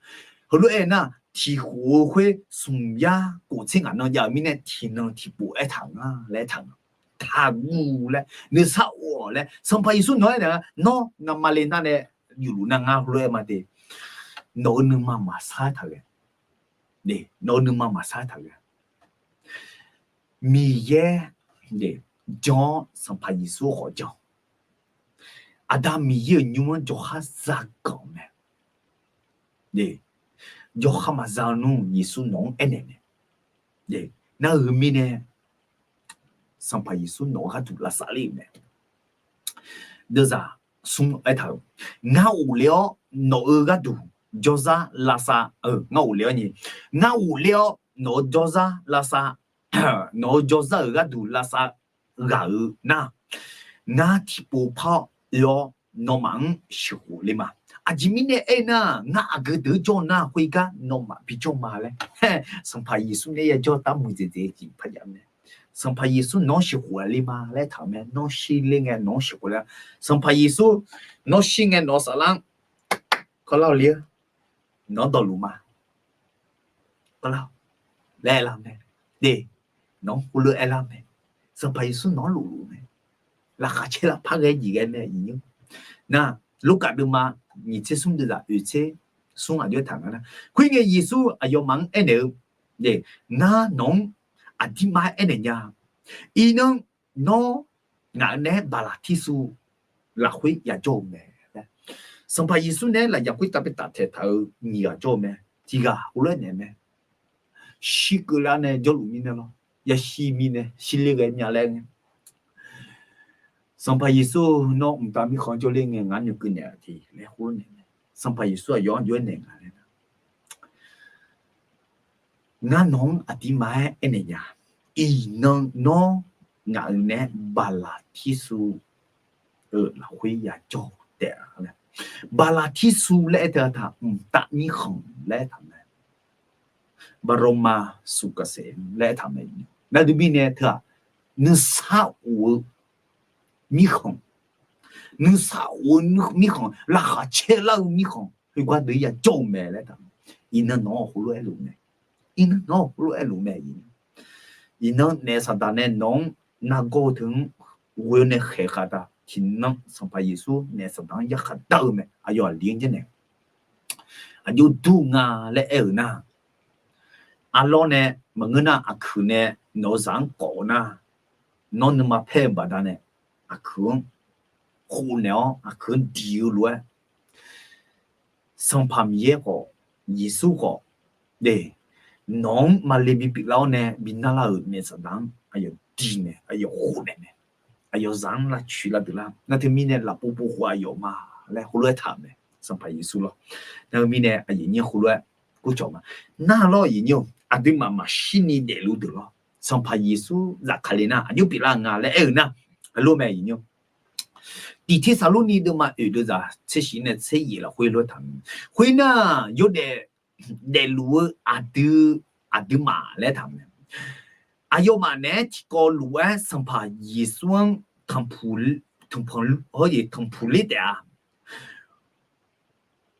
Heulof-aer nar, tiqkhof-eu khoer smq yar kof tser ngaq nan jav-euq mirnae tiqnan tiqpov aertaq nga laer aertaq nga. Taqguv laer nuisar of-awq laer Sanqpaq Yeqsur nawq-aer naeq-a, nawr navmaqle nar nae yufluf nar ngar heulof-aer ma de. Nawq-eu nuima maqsar taq ghae. Nawq-eu nuima maqsar taq ghae. Miqyaer jan-awr Sanqpaq Yeqsur khawf jan. Aqda Miqyaer-euq nymr-anr jawrkhar zaganq mae. Jawrkhar maqza nmr Yeqsur nawq-anr aernaeq mae. Nar-eu mirnae Sanqpaq Yeqsur nawq-eu gharduq lavsav ler-euq mae. Deuvzaq smr aertaq-euq, ngar ghofler-awr nawq-eu gharduq jawrzar lavsav-eu, ngar ghofler-awr ni, ngar ghofler-awr nawq-eu jawrzar lavsav, nawq-eu jawrzar-euq gharduq lavsav ghaq-eu nar, ngar tiqpov par-awr oe-awr nawmaf-anr sheuqkhof ler ma. Aqjeq mirnae aernar, ngar aqgeu deuq-anr jawr nar khoergar nawmaf bijawr ma laer Sanqpaq Yeqsur nae yajawr-eu tar muiqdzaeq dzaeq-eu jeq parjav mae. Sanqpaq Yeqsur nawq-anr sheuqkhof-a ler ma laer taq-eu mae. Nawr shir ler ngae nawq-anr sheuqkhof ler-a. Sanqpaq Yeqsur nawr shir ngae nawq-eu saflar-anr kawrlar-awq le-eu, nawq-anr dawqluf ma, kawrlar-awq laer aerlar mae. De, nawq-anr khoerlof aerlar mae. Sanqpaq Yeqsur nawq-anr lofluf mae. Laqkhaq caer lafpar ghae jeq ghae mae. Nar, Lurkaf deuvma nyiq tser smr deuvzaq oeq tser smr aqjox-aer taq nga nar, khoerngae Yeqsur aqyawfmaf-anr aernaeq-eu, ngar nawq-anr aqdirmar aernaeq nya. Iqnan nawr ngaq-eu naeq-aer baqlaqtirsuv lafkhoer yajawr-eu mae laer, Sanqpaq Yeqsur nae-aer lafyaq khoertav bi taftaeq taq-eu nyiq ghaq jawr-eu mae. Tiq ghaq heulof-aer naeq mae. Shirkeuv lar nae jawrluf mirnae lawr, yashir mirnae shirler ghae mya laer ngae, Sanqpaq Yeqsur nawr mqtav mirkhanq-anr jawrler ngae ngar noeqkeuv naeq-a tiq laer khoerlof naeq mae. Sanqpaq Yeqsur aqyawf-anr jov-aer naeq nga laer nar, Ngar nawq-anr aqdirma-aer aernaeq nya. Iqnan nawr ngaq-euq naeq-aer Baqlaqtirsu-euq lafkhoer yajawr-eu taef-a laer. Baqlaqtirsu laer aer teu-aq taq mqtav mirkhanq laer aertaq mae. Baqlawma suqkaqsaef laer aertaq mae. Nar teumirnae teu-aq, nuisar of-eu mirkhanq, nuisar of-eu mirkhanq, laqkhaq caerlar-eu mirkhanq, heugar deuq yajawr-eu mae laer aertaq mae. Iqnan nawq-anr heulof-aer luf mae. Iqnan nawq-anr heulof-aer luf mae. Iqnan naef Saqdaq nae nawq-anr nargawr-eu teu-anr ghoe-awr nae khaeq khaeq taq tiqnan Sanqpaq Yeqsur naef Saqdaq-anr yarkhaq dar-eu mae. Aqyawf aqli-anr janrnaeq, aqjox dur nga laer aer-euq nar, arlawr nae maqngeur nar aqkuiq nae nawq-eu zaq-anr kawf-eu nar, nawr nuima paer-eu baqdanae aqkuiq-anr khofnaeq-awr aqkuiq-anr diq-eu lof-aer, Sanqpaq Miqyaer khawf, Yeqsur khawf, nawq-anr maqle bipyeuf lar-awr nae bi narlar-euq naef Saqdaq-anr aqyawf diq nae aqyawf khofnaeq mae. Aqyawf zaq-anr lavcoeq lavdeuq lar. Nar teumirnae lafpov pov khof aqyawf ma laer heulof-aer taq-euq mae. Sanqpaq Yeqsur lawr. Nar teumirnae aqyuif nyir heulof-aer kurcawq ma. Nar lawr aqyuif nyir-or, aqduimaf maqshirni daefluf deuq lawr. Sanqpaq Yeqsur zafkale nar aqjox pyeuflar nga laer aer-eu nar, heulof mae aqyuif nyir-or. Tiq Tersaqlorni deuvma oeq deuvzaq tser shif nae tser yaef lafkhoer lof-aer taq-eu mae. Khoernar, yawdaef daefluf-eu aqdui, aqduimaf laer taq-eu mae. Aqyawfmaf naeq-aer tiqkawv lof-aer Sanqpaq Yeqsur-anr tanqpuq, tanqpuq, hawr-eu tanqpuq ler taef-a.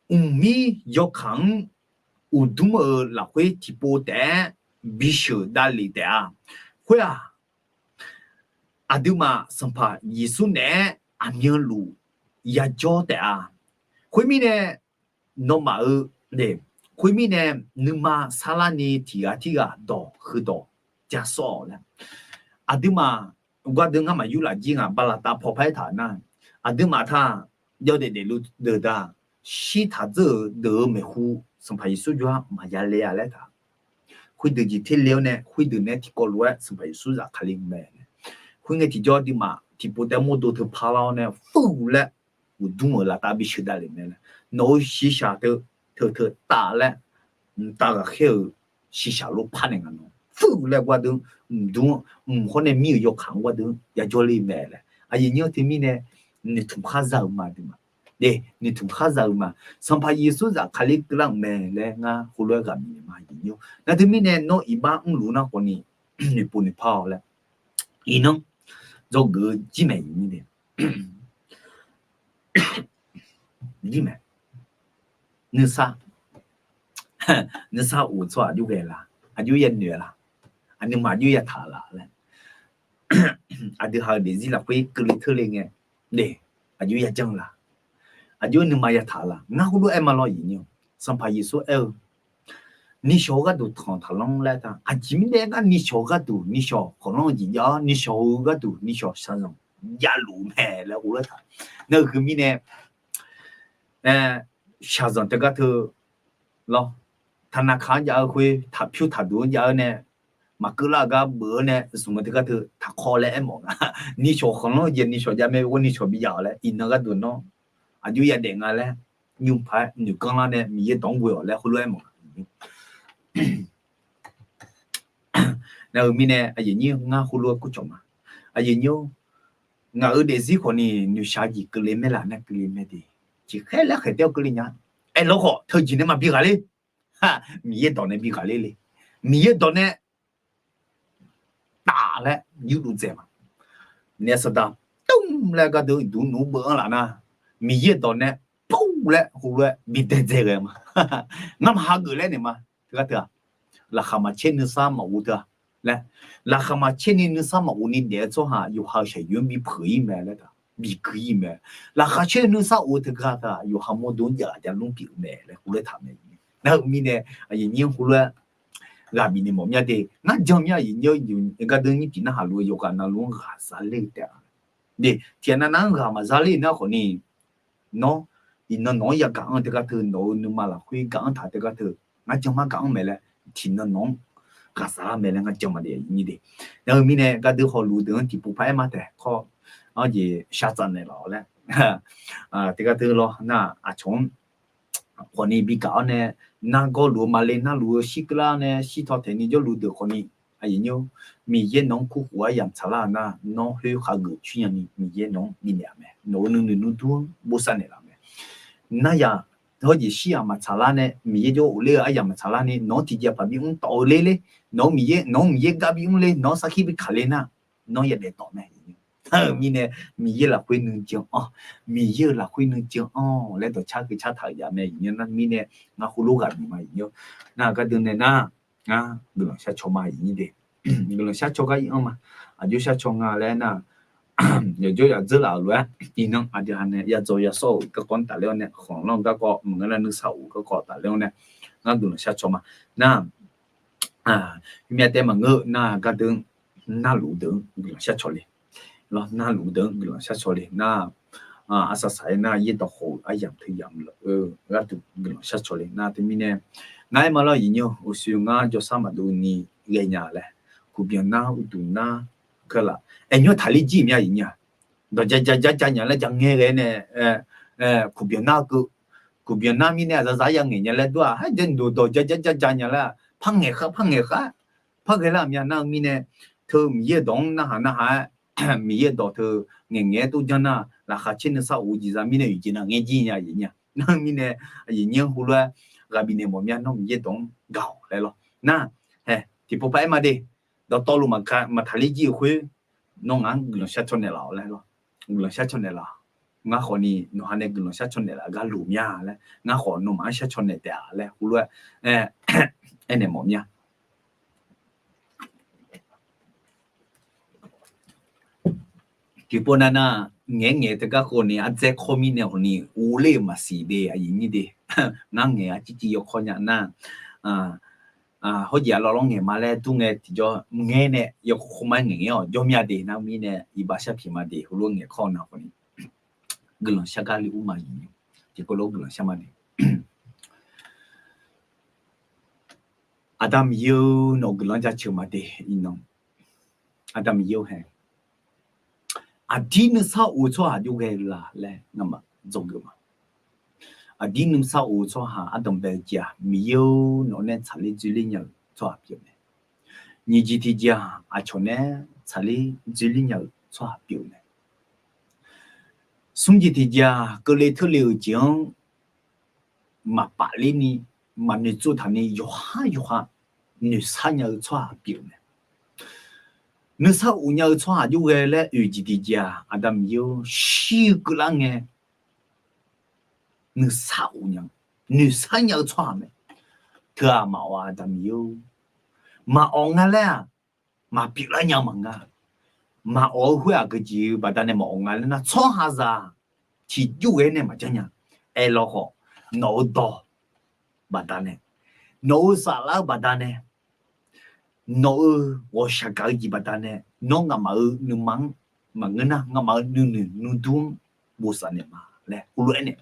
Mqmir yawkaq-anr uqdmr-euq lafkhoer tiqpov taef-aer bisheuq davlef taef-a. Khoer-aq, aqduimaf Sanqpaq Yeqsur naeq-aer aqmyanluf yajawr taef-a. Khoermirnae, nawmaf-eu, khoermirnae, nuima sarlarni tiqghaq tirghaq dawq heudawq ja sawr-awq laer. Aqduimaf gardeuv ngar maqyur laf jir ngaq baqlaqtav paw par-aer taq nar, aqduimaf taq yawdaef daefluf deuq daq, shirtaq dzeur-euq deuq-euq maeqhu Sanqpaq Yeqsur jawr-aer maqya le-a laer taq. Khoerdeuq jeq ter le-awr nae khoerdeuq nae tiqkawv lof-aer Sanqpaq Yeqsur zafkale mae. Khoerngae tiqjawr aqduimaf tiqpov taef-aer mawrdo teu parlar-awr nae fur laer uqdmr-euq laftav bisheuq davlef mae laer, nawq-eu shiqshaq teu teu teu taf laer, mqtav ghaqkhaer-euq shiqshaq lof par naeq nga nawr fur laer gardeuv, mqdmr, mq hawr nae mir-euq yawkaq-anr gardeuv yajawr le mae laer. Aqyuif nyir-anr teumirnae noeqtmq khar za-eu ma aqduimaf. Noeqtmq khar za-eu ma. Sanqpaq Yeqsur zafkale keuvlar-euq mae laer ngar heulof-aer ghaq bifnaeq ma aqyuif nyir-or. Nar teumirnae nawr iqbax mrluf nar khawfni noeqpov noeqpar-awq laer. Iqnan dzawgeuf-eu jir mae aqyuif nyir nae. Jir mae. Nuisar, nuisar of-eu tsawrhaq aqjox ghae la? Aqjox yanoeq la? Aqnuima aqjox yataq la laer, aqdui ha-eu daefzir lafkhoer keuvle teurle ngae, aqjox yajanr la? Aqjox nuima yataq la? Ngar heulof-aer ma lawr aqyuif nyir-or. Sanqpaq Yeqsur aer-eu, nishawq-eu gharduq tanq taqlanr laer ta. Aqjeq mirnae ngar nishawq-eu gharduq nishawq khanqlanr-eu jeq jav-awr, nishawq-eu gharduq nishawq shaqzanq javluf mae laer heulof-aer taq. Nar-eu heumirnae, shaqzanq teugar teu lawr, taqnaqkaq-anr jav-eu khoer taqpyur taqduq-anr jav-eu nae maqkeuvlar-eu gar beuv-eu nae zmq-eu teugar teu taqkawv laer aermawf nga. Nishawq khanqlanr-eu jeq nishawq jav mae, ghoer nishawq bijav-awq laer iqnan gharduq nawr aqjox yadaef nga laer nymr paq-aer noeqganr lar nae Miqyaer dawq-anr ghoe-awq laer heulof-aer mawf nga. Nar-eu mirnae aqyuif nyir ngar heulof-aer kurcawq ma. Aqyuif nyir-or, ngaq-euq daefzir khawfni noeqshaq jeq keuvle mae laf nar keuvle mae de. Tiqkhaer laer khaeq tae-awr keuvle nya. Aerlawr khawf teujeq nae maqbi ghaq ler. Miqyaer dawq nae bi ghaq ler le. Miqyaer dawq nae taf laer yurdov dzaeq ma. Naef saqdaq tmr laer gardeuv duq nmr beuv-anr laf nar, Miqyaer dawq nae pov laer heulof-aer bi daedzae ghae ma. Ngamaf hageuf laer naeq ma. Teugar teu-aq, laqkhaq maqcaer nuisar maqghov teu-aq laer, laqkhaq maqcaer ni nuisar maqghov ni daef-eu tsawrhaq yawqha-euq shaqyoeq-anr bi peuq-ir mae laer taq, bi gui-ir mae. Laqkhaq caer nuisar of-eu teugar teu-aq yawqha mawrdo-anr jav-a jav lmr pyeuf-eu mae laer heulof-aer taq mae. Nar-eu mirnae aqyuif nyir heulof-aer ghaq bifnaeq mawf mya de. Ngar jan mya aqyuif nyir gardeuv nyir tiq narhaq luf-eu yawqghaq navluf-anr ghaq za ler-eu taef-a. Tiqghaq navnav-anr ghaq maqza ler nar khawfni, nawr iqnan nawq-anr yagaq-anr teugar teu, nawq-euq nuima lafkhoer gaq-anr taq teugar teu, ngar jan mar gaq-anr mae laer, tiqnan nawq-anr ghaq za-ar mae laer ngar jan ma de aqyuif nyir de. Nar-eu mirnae gardeuv hawluf deuq-anr tiqpov paq-aer ma taeq kawr, anr jeq shar tsaf naeqlaf-awq laer teugar teu lawr nar aqcawq-anr khawfni bi gaq-awr nae nargawr luf-eu maqle narluf-eu shirkeuvlar nae shirtaw taeqni jawrluf deuq khawfni, aqyuif nyir-or, Miqyaer nawq-anr kurkhof aryamq tsaqlar-eu nar, nawr khoerkhaq geuf coer nyani Miqyaer nawq-anr bifnaeq-aq mae. Nawq-euq nuinoeq nuidur-anr bosav naeqlaf mae. Nar yaq, hawjeq shir-aq maqtsaqlar nae, Miqyaer jawr ghofler-eu aryamq maqtsaqlar ni, nawq-anr tiqjeq paq bimr tawf-eu ler ler, nawq-anr Miqyaer, nawq-anr Miqyaer gar bimr ler, nawq-anr sarkir bi kaqler nar, nawr yadaef tawf mae. Nar-euq mirnae, Miqyaer lafkhoer nuijan-anr, Miqyaer-euq lafkhoer nuijan-anr laer dawqcar keuv cartaq-euq jav mae. Nar-euq mirnae, ngar heulof ghaq bif ma. Nar-euq gardeuv nae nar, ngar guiqlanq sharcaw ma. Guiqlanq sharcaw gar ir-anr ma. Aqjox sharcaw nga laer nar, yawqjawr yaf dzeur laf-euq lof-aer, iqnan aqdui ha nae yadzaw yasawr-euq garkawv-anr tafler-awr nae, khanqlanr-eu garkawv maqngeur nar, nuisar of-eu garkawv tafler-awr nae, ngar guiqlanq sharcaw ma. Nar, myav taev maqngeur nar, gardeuv narluf deuq-anr guiqlanq sharcaw le. Lawr, narluf deuq-anr guiqlanq sharcaw le nar, arsaq saq-aer nar, yaerdawq khof-eu aryamq teu yamq laf-eu gharduq guiqlanq sharcaw le nar, teumirnae, ngar aer ma lawr, aqyuif nyir-or, uqshoe ngar jawrsar maqdov ni ghaenya laer, kuqbyan nar uqduq nar, keuv laf, aer nymr taqler jir mya aqyuif nyir-a. Dawq ja ja ja ja nya laer ja ngae ghae nae, kuqbyan nar keuv, kuqbyan nar mirnae aqzaqzaq ya ngaeq nya laer dur-aq, ha ja dawq dawq ja ja ja ja nya laer, par ngaeq khar par ngaeq khar, par ghae lar mya nar-eu mirnae, teu Miqyaer-euq dawq-anr narhaq narhaq-aer, Miqyaer-euq dawq teu ngaeq ngaeq-aer tov janr nar, laqkhaq caer nuisar of-eu jeq za mirnae oeq jeq nar ngaer jir nya aqyuif nyir-a. Nar-eu mirnae, aqyuif nyir heulof-aer ghaq bifnaeq mawf mya, nawr Miqyaer dawq-anr gaq-awq laer lawr. Nar, hae, tiqpov par aer ma de, dawqtawvluf maqtaqler jir-euq khoer, nawr ngaq-anr guiqlanq sharcaw naeqlaf-awq laer lawr. Guiqlanq sharcaw naeqlaf-awq. Ngar khawfni nawqha nae guiqlanq sharcaw naeqlaf gar luf mya laer, ngar khawf nawmaf-anr sharcaw naeq taef-a laer heulof-aer aernaeq mawf mya. Tiqpov nav nar, ngaeq-aer ngaeq-eu teugar khawfni ardzaer kawr mirnae khawfni ghofler-euq maqsiq de aqyuif nyir de. Ngar ngaeq-a civ civ yawkawr nya nar, hawjeq-a lawrlawr ngaeq ma laer dur ngae tiqjawr ngae nae yawkawr kawr ma-aer ngaeq ngae-awq jawr mya de nar-eu mirnae iqbax sharpyaeq ma de heulof-aer ngaeq kawr nav khawfni guiqlanq shar gar le ur ma aqyuif nyir. Tiqkawv lof guiqlanq shar ma de. Aqda Miqyaer-eu, nawq-eu guiqlanq jaceuq ma de iqnan. Aqda Miqyaer-eu hae, aqdir nuisar of-eu tsawrhaq jov ghae la laer ngamaf dzawgeuf ma. Aqdir nuisar of-eu tsawrhaq ardanq bae-eu jeq-aq, Miqyaer-eu, nawq nae tsaqler dzoerler nya-euq tsawrhaq pyeuf mae. Nyiq jeq tiq jeq-aq, aqcawq nae tsaqler dzoerler nya-euq tsawrhaq pyeuf mae. Smr jeq tiq jeq-aq, keuvle teurle-euq jeq-anr maqpaf lerni, maqnoeq tsov taqni yawqhar yawqha noeqshar nya-eu tsawrhaq pyeuf mae. Nuisar of nya-eu tsawrhaq jov ghae laer oeq jeq tiq jeq-aq, Aqda Miqyaer-eu, shir-eu keuvlar ngae, nuisar of nya, noeqshar nya-eu tsawrhaq mae. Teu-aq maqawf-a Aqda Miqyaer-eu, maqawf nga laer-aq, maqpyeuflar nya maqnga. Maqawf-eu khoer aqgeu jeq-eu baqdanae maqawf nga laer nar, tsawrhaqzaq tiqjov ghae nae maqjanr nya. Aerlawkhawf, nawq-eu dawq baqdanae, nawq-eu saflar-eu baqdanae, nawq-eu ghawqshaq gaq-eu jeq baqdanae, nawr nga'maf-euq nuima-anr maqngeur nar, nga'maf-euq nuinoeq nuidur-anr bosav naeq ma laer heulof-aer nae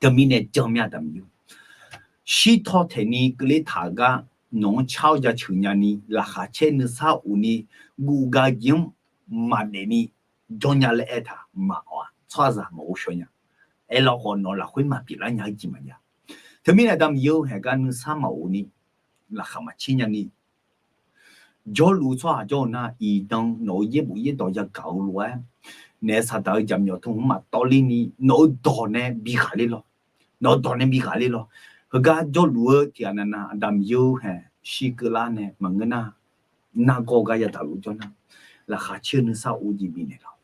Teumirnae janr mya Aqda Miqyaer-or, shirtaw taeqni keuvler taq-eu gar nawq-anr car-awr jaceuq nyani, laqkhaq caer nuisar of ni, guv gaq jeq-anr maqdaef ni jawr nya laer aertaq maqawf-a. Tsawrhaqzaq maqghov shaw nya. Aerlawkhawf nawq lafkhoer maqpyeuflar nya-eu jeq maqjav. Teumirnae Aqda Miqyaer-or, haeq gar nuisar maqof ni, laqkhaq maqcaer nyani, jawrluf-eu tsawrhaq jawr-eu nar, iqdan nawq-euq yaerbof yaerdawq yagaq-eu lof-aer, naef saqdaq-eu jaqmyawf tmq mqmaq tawvler ni, nawq-euq dawq nae bighaq ler lawr. Nawq-euq dawq nae bighaq ler lawr. Heugar jawrluf-eu tiqghaq navnav Aqda Miqyaer-or, haeq shirkeuvlar nae maqngeur nar, nargawr-eu gar yadaq luf jawr nar, laqkhaq caer-eu nuisar of-eu jeq bifnaeq lawr.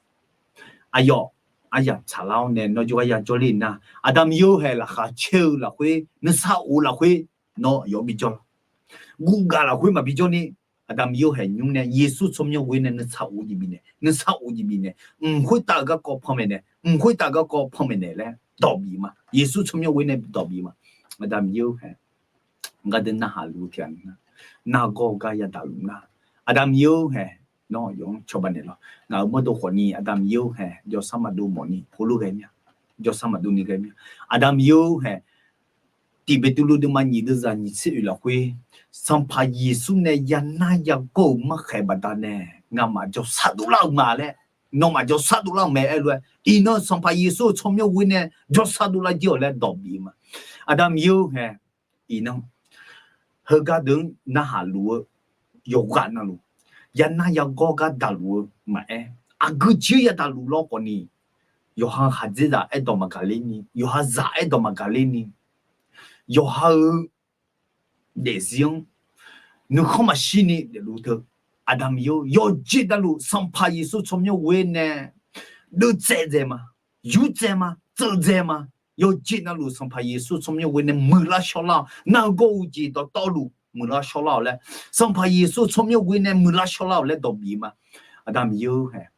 Aqyawf aryamq tsaqlar-awr nae nawr jawrgar yajawr ler nar, Aqda Miqyaer-or, haeq laqkhaq caer-eu lafkhoer, nuisar of-eu lafkhoer, nawr yawf bijawr lawr. Guv gaq lafkhoer maqbijawr ni, Aqda Miqyaer-or, haeq nymr nae Yeqsur tsawrmyanr ghoer nae nuisar of-eu jeq bifnaeq, nuisar of-eu jeq bifnaeq, mq khoertav-euq garkawv panmaeq naeq, mq khoertav-euq garkawv panmaeq naeq laer dawq bif ma. Yeqsur tsawrmyanr ghoer nae dawq bif ma. Aqda Miqyaer-or, haeq gardeuv narhaq luf-eu tiqghaq nar, nargawr-eu gar yadaq luf nar, Aqda Miqyaer-or, haeq nawr yawf-anr cawba naeq lawr. Ngaq-euq mawrdo khawfni Aqda Miqyaer-or, haeq jawrsar maqdov mawfni heulof ghae mir-a. Jawrsar maqdov ni ghae mir-a. Aqda Miqyaer-or, haeq tiq Beqtuvluv deuvma nyiq deuvzaq nyiq tser oeq lafkhoer, Sanqpaq Yeqsur nae yanar yagawr-euq markhaeq baqdanae ngamaf jawrsar dovlar-euq ma laer nawmaf jawrsar dovlar-euq mae aer lof-aer, iqnan Sanqpaq Yeqsur-euq tsawrmyanr ghoer nae jawrsar dovlar jir-awq laer dawq bif ma. Aqda Miqyaer-or hae, iqnan heugar deuq-anr narhaq luf-eu yawqghaq navluf, yanar yagawr gar daqluf-eu maqaer, aqgeu jir yadaqluf lawr khawf ni, yawqha khaqdzerzaq aerdawq maqgaq ler ni, yawqha zaq aerdawq maqgaq ler ni, yawqha-euq daefzir-anr nuikhanr maqshir ni daefluf teu, Aqda Miqyaer-or, yawqjeq navluf Sanqpaq Yeqsur tsawrmyanr ghoer nae deuvtsaev dzae ma, yurdzae ma, tseuv dzae ma. Yawqjeq navluf Sanqpaq Yeqsur tsawrmyanr ghoer nae muiqlar shawrlar-awq. Nargawr uqjeq dawqtawvluf muiqlar shawrlar-awq laer, Sanqpaq Yeqsur tsawrmyanr ghoer nae muiqlar shawrlar-awq laer dawq bif ma. Aqda Miqyaer-or hae,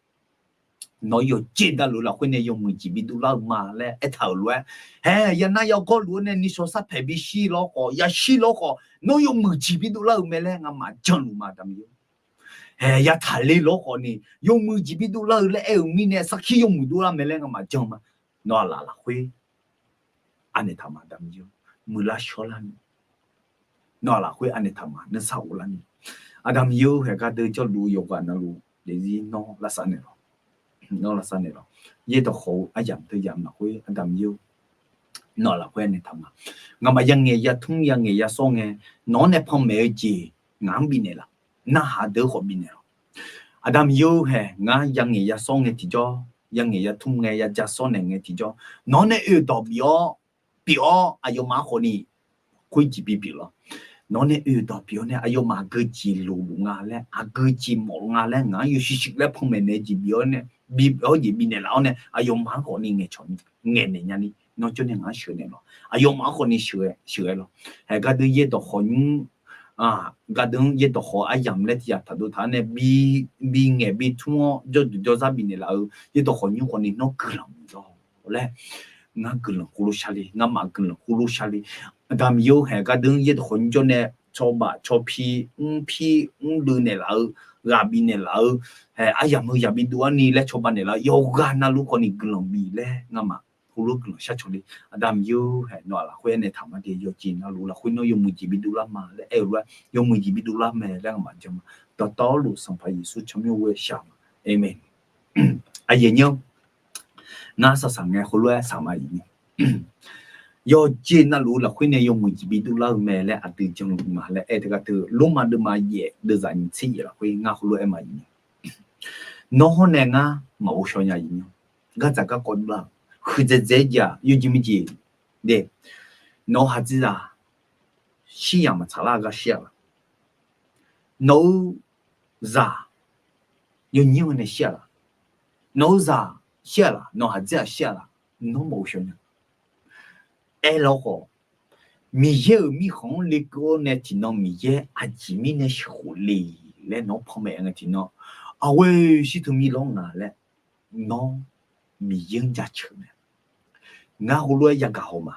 nawq-eu yawqjeq navluf lafkhoer nae yawmuiq jeq bidov lar-eu ma laer aertaq-euq lof-aer, hae, yanar yagawr luf-eu nae nishawq sarpaeq bishir lawr khawf, yashir lawr khawf, nawr yawmuiq jeq bidov lar-euq mae laer ngamaf janluf ma, Aqda Miqyaer-or. Hae, yataq le lawr khawf ni, yawmuiq jeq bidov lar-eu laer aer-euq mirnae, sarkir yawmuiq dov lar mae laer ngamaf jan ma. Nawq-aq laf lafkhoer anaeq taq ma, Aqda Miqyaer-or, muiqlar shawrlar ni. Nawq-aq lafkhoer anaeq taq ma, nuisar ghoflar ni. Aqda Miqyaer-or, hae, gardeuv jawrluf-eu yawqghaq navluf daefzir nawr lavsav naeq lawq. Nawr lavsav naeq lawq. Yaerdawq khawf-eu aryamq teu yamq lafkhoer, Aqda Miqyaer-or, nawq-aq lafkhoer anaeq taq ma. Ngamaf yangaeq yatmr yangaeq yasawr ngae, nawq-anr nae panmaeq-eu jeq ngaq-anr bifnaeq laf. Narhaq deuq-eu khawf bifnaeq laf. Aqda Miqyaer-or, hae, ngar yangaeq yasawr ngae tiqjawr, yangaeq yatmr ngae, yaja sawr naeq ngae tiqjawr, nawq-anr nae oe-eu dawq bif-awr, pyeuf-awr, aqyawfmaf-anr khawf ni khoerjeq bipyeuf lawr. Nawq-anr nae oe-eu dawq pyeuf-awr nae aqyawfmaf aqgeu jeq loqluf nga laer, aqgeu jeq mawf nga laer, ngaq-anr yawshuif shuif laer panmaeq naeq jeq bif-awr nae, bi-awr jeq bifnaeq laf-awr nae, aqyawfmaf-anr khawf ni ngaeqcawq ngaeqnaeq nyani, nawr jawr nae ngaq-anr sheuqnaeq lawq. Aqyawfmaf-anr khawf ni sheuqghae lawq. Hae, gardeuv yaerdawq khawf nymr, gardeuv-anr yaerdawq khawf aryamq laer tiq yaf taqdov taq-awr nae, bi, bingaeq bitmr-awr jawrduq jawrzar bifnaeq laf-eu yaerdawq khawf nymr khawf ni nawr guiqlanq muiqdawr laer, ngar guiqlanq khoerlof shar le, ngamaf guiqlanq khoerlof shar le. Aqda Miqyaer-or, hae, gardeuv-anr yaerdawq khawf nymr jawr nae cawba cawpir mrpir mrluiv naeqlaf-eu, ghaq bifnaeq laf-eu, hae, aryamq heu yaq bidov-ar ni laer cawba naeqlaf-eu yawqghaq navluf khawf ni guiqlanq bif laer ngamaf khoerlof guiqlanq shar cawq le. Aqda Miqyaer-or, hae, nawq-aq lafkhoer aernaeq taq ma de, yawqjeq navluf lafkhoer nawr yawmuiq jeq bidov lar ma laer aer-eu lof-aer, yawmuiq jeq bidov lar mae laer ngamaf jan ma. Dawqtawvluf Sanqpaq Yeqsur tsawrmyanr ghoer shaq ma. Aqmeq. Aqyuif aqnyir-or, ngar saqsaq ngae heulof-aer saq ma iq ni. Yawqjeq navluf lafkhoer nae yawmuiq jeq bidov lar-eu mae laer aqdui janluf ma laer aer teugar teu, Lormav deuvma yaef deuvzaq nyiq tser yaef lafkhoer ngar heulof-aer ma iq ni. Nawr hawr nae ngar maqghov shaw nya iq ni. Gardzaq garkawv dovlar-euq huiqdzaeq dzaeq-aer jeq-aq, yawjeq maqjeq de, nawq-eu haqdzerzaq shir yamq maqtsaq lar gar shir-a laq? Nawq-eu zaq yawnyir-eu nae shir-a laq? Nawq-eu zaq shir-a laq? Nawq-eu haqdzer-aq shir-a laq? Nawr maqghov shaw nya. Aerlar khawf, Miqyaer-euq mirkhanq-anr lekeuv-awr nae tiqnan Miqyaer aqjeq mirnae sheuqkhof le laer nawq-anr panmaeq ngae tiqnan, aqghoe shir teu mir lawr nga laer nawr Miqyaer-anr jaceuq mae. Ngar heulof-aer yagaq haw ma.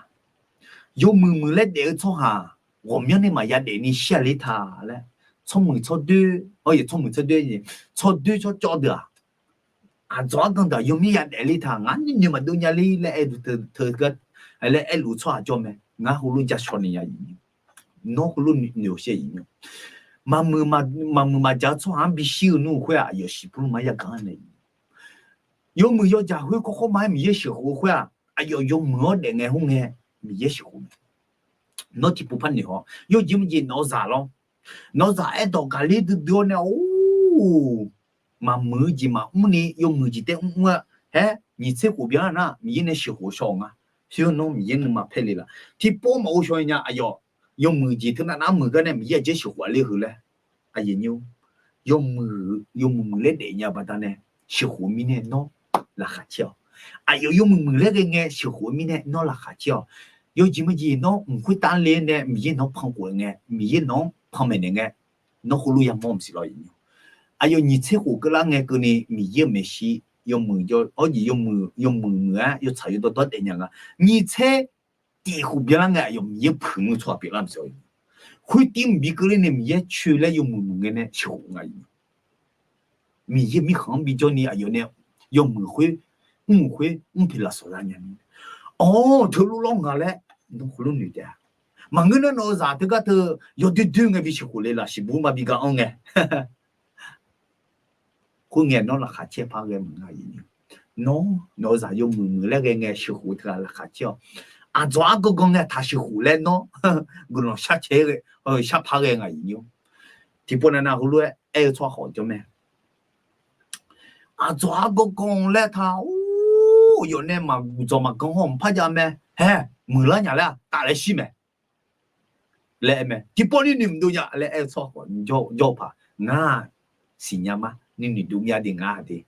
Yawmuiq muiq laer daef-eu tsawrhaq ghawqmyanr nae maqya daefni shir-a ler ta laer, tsawrmuiq tsawrdoer, tsawrmuiq tsawrdoer, tsawrdoer tsawrcawv deuq-aq, aqdzawq argan deuq-aq yawmir ya daefler ta, ngar nuinoeq maqdov nya ler laer aer-eu teu, laer aerluf-eu tsawrhaq jawr mae. Ngar heulof jacawq naeq nya iq ni. Nawr heulof noeqshar iq ni. Maqmuiq maqjaq-eu tsawrhaq-anr bishir-eu nmr-eu khoer-aq, aqyawf shiqbur lmar yagaq-anr nae iq ni. Yawmuiq yawjaq khoer kawrkawr ma-aer Miqyaer sheuqkhof-eu khoer-aq, aqyawf yawmuiq-anr daef ngae khoerngae Miqyaer sheuqkhof mae. Nawr tiqpov par noeq haw. Yawjeq maqjeq nawq-eu zaq lawr. Nawq-eu zaq aerdawq gaqler duidui-awr nae, or, maqmuiq-eu jeq maqmrni yawmuiq jeq tae mrmr-a. Haer, nyiq tser khof byan nar Miqyaer nae sheuqkhof shaw nga. Shir-eu nawr Miqyaer nuima paer le laf? Tiqpov maqghov shaw nya aqyawf. Yawmuiq jeq teunav nar muiq gar nae Miqyaer aqjeq sheuqkhof-a ler heu laer. Aqyawf nymr, yawmuiq, yawmuiq muiq laer daef nya baqdanae sheuqkhof-eu mirnae nawr laqkhaq caer-awq. Aqyawf yawmuiq muiq laer ghae ngae sheuqkhof-eu mirnae nawr laqkhaq caer-awq. Yawjeq maqjeq nawr mq khoertav le nae Miqyaer nawq-anr pankof-aer ngae, Miqyaer nawq-anr panmaeq naeq ngae, nawr heulof yamawr maqsiq lawr iq ni. Aqyawf nyiq tser khof keuvlar ngae keuvni Miqyaer-euq maeqshi yawmuiq jawr-awr jeq yawmuiq, yawmuiq muiq-aer yawtsaq yawdawr dawr daef nya nga. Nyiq tser tiq khof byanlar ngae aqyawf Miqyaer puiq nmr tsawrhaq pyeuflar maqsiq-awq. Khoertiv mqbi keuvler nae Miqyaer coer laer yawmuiq muiq ngae nae sheuqkhof nga iq ni. Miqyaer mirkhanq-anr bijawr ni aqyawf nae yawmuiq khoer, mr-euq khoer mr pyeuf lafsawq lar nya ni. Awr, teulof lawr nga laer nawr heulof noeq taef-a. Maqngeur nar nawq-eu zaq teugar teu yawdoer doer ngae bi sheuqkhof le laf? Shiqbur ma bi ga-anr ngae. Khoerngae nawr laqkhaq caer par ghae maqngeur-a. Nawr, nawq-eu zaq yawmuiq muiq laer ghae ngae sheuqkhof-eu teughaq laqkhaq caer-awq. Aqdzawq-ar gangan ngae taq sheuqkhof laer nawr guiqlanq sharcaer, sharpar ghae ngaq iqnymr. Tiqpov navnav heulof-aer aer-eu tsawrhaq khawf jawr mae. Aqdzawq-ar gangan laer taq, or, yawf nae maqdzawq maqgan haw maqpar jav mae. Hae, muiqlar nya laer-aq taf laer shir mae laer aer mae. Tiqpov ni noeqdov nya laer aer-eu tsawrhaq khawf jawr-eu paq ngar siqnya ma, ni noeqdov myav de ngar de.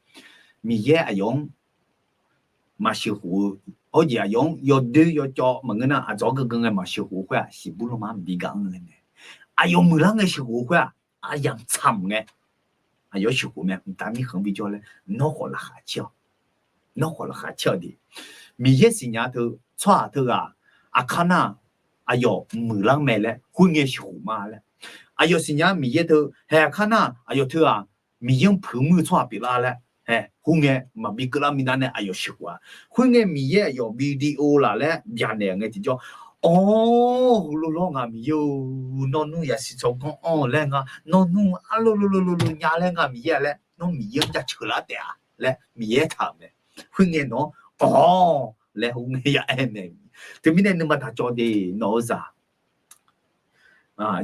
Miqyaer aqyawf-anr maqsheuqkhof-eu, hawr jeq aqyawf-anr yawdoer yawcawv maqngeur nar, aqdzawq-ar gangan ngae maqsheuqkhof-eu khoer-aq, siqbur lanma-anr bi gaq-anr laer mae. Aqyawf muiqlar ngae sheuqkhof-eu khoer-aq, aryamq tsaq mq ngae aqyawf sheuqkhof mae. Mqtav mirkhanq bijawr laer nawr khawf laqkhaq caer-awq. Nawr khawf laqkhaq caer-awq de. Miqyaer siqnya teu tsawrhaq teughaq aqkar nar aqyawf muiqlar mae laer khoerngae sheuqkhof ma laer. Aqyawf siqnya Miqyaer teu hae aqkar nar aqyawf teughaq Miqyaer-anr puiq muir-eu tsawrhaq pyeuflar laer, hae, khoerngae maqbi keuvlar minav nae aqyawf sheuqkhof-a. Khoerngae Miqyaer aqyawf video laf laer byaqnaeq ngae tiqjawr, awr, heulof lawr ngaq Miqyaer-or, nawr nmr yasiq tsawrganr anr-eu laer nga, nawr nmr arlo lo lo lo lo nya laer nga Miqyaer-a laer, nawr Miqyaer-anr jaceuq lar taef-a laer Miqyaer taq-euq mae. Khoerngae nawq-anr, awr, laer khoerngae ya aer mae. Teumirnae nuima daq cawv de, nawq-eu zaq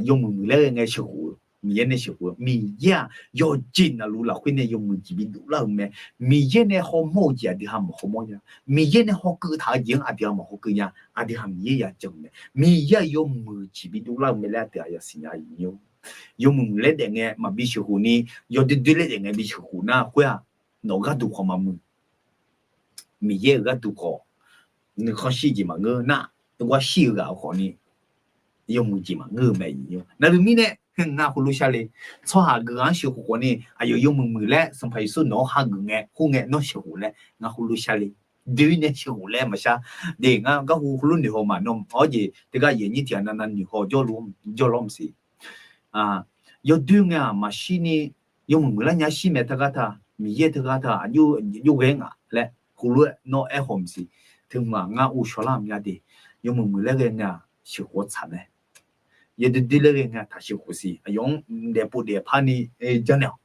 yawmuiq muiq laer ghae ngae sheuqkhof-eu, Miqyaer nae sheuqkhof-eu, Miqyaer-aq yawqjeq navluf lafkhoer nae yawmuiq jeq bidov lar-euq mae. Miqyaer nae hawmawr-eu jeq aqdui ha maqhawmawr nya. Miqyaer nae hawkeuv taq-eu jeq-anr aqdui ha maqhawkeuv nya. Aqdui ha Miqyaer ya jan-eu mae. Miqyaer-aq yawmuiq jeq bidov lar-eu mae laer aqdui aqyawf siqnya iqnymr. Yawmuiq muiq laer daef ngae maqbi sheuqkhof ni, yawdoer doer laer daef ngae bi sheuqkhof nar khoer-aq, nawq gharduq khawf maqmuiq. Miqyaer-euq gharduq khawf, nuikhanr shir jeq maqngeur nar, teugar shir-eu ghaq-eu khawf ni yawmuiq jeq maqngeur-eu mae iqnymr. Navluf mirnae ngar heulof shar le. Tsawrhaq guiqlanq-anr sheuqkhof khawf ni aqyawf yawmuiq muiq laer Sanqpaq Yeqsur nawq-anr hageuf ngae khoerngae nawr sheuqkhof laer ngar heulof shar le. Doe-ir nae sheuqkhof laer maqshar. De ngar garhu heulof noeqhaw ma nawr, awr jeq teugar aqyuif aqnyir tiqghaq navnav noeqhaw jawrluf, jawrlawr maqsiq. Yawdoer ngae-aq maqshir ni, yawmuiq muiqlar nya shir mae teugar taq, Miqyaer teugar taq aqjox ghae-aer ngaq laer heulof-aer nawr aerkhawf maqsiq. Teumaf ngar uvshaw lar mya de, yawmuiq muiq laer ghae ngae-aq sheuqkhof tsaq mae. Yawdoer doer laer ghae ngae-aq taq sheuqkhof siq. Aqyawf-anr daefpov daefpar ni janrnaeq-awq.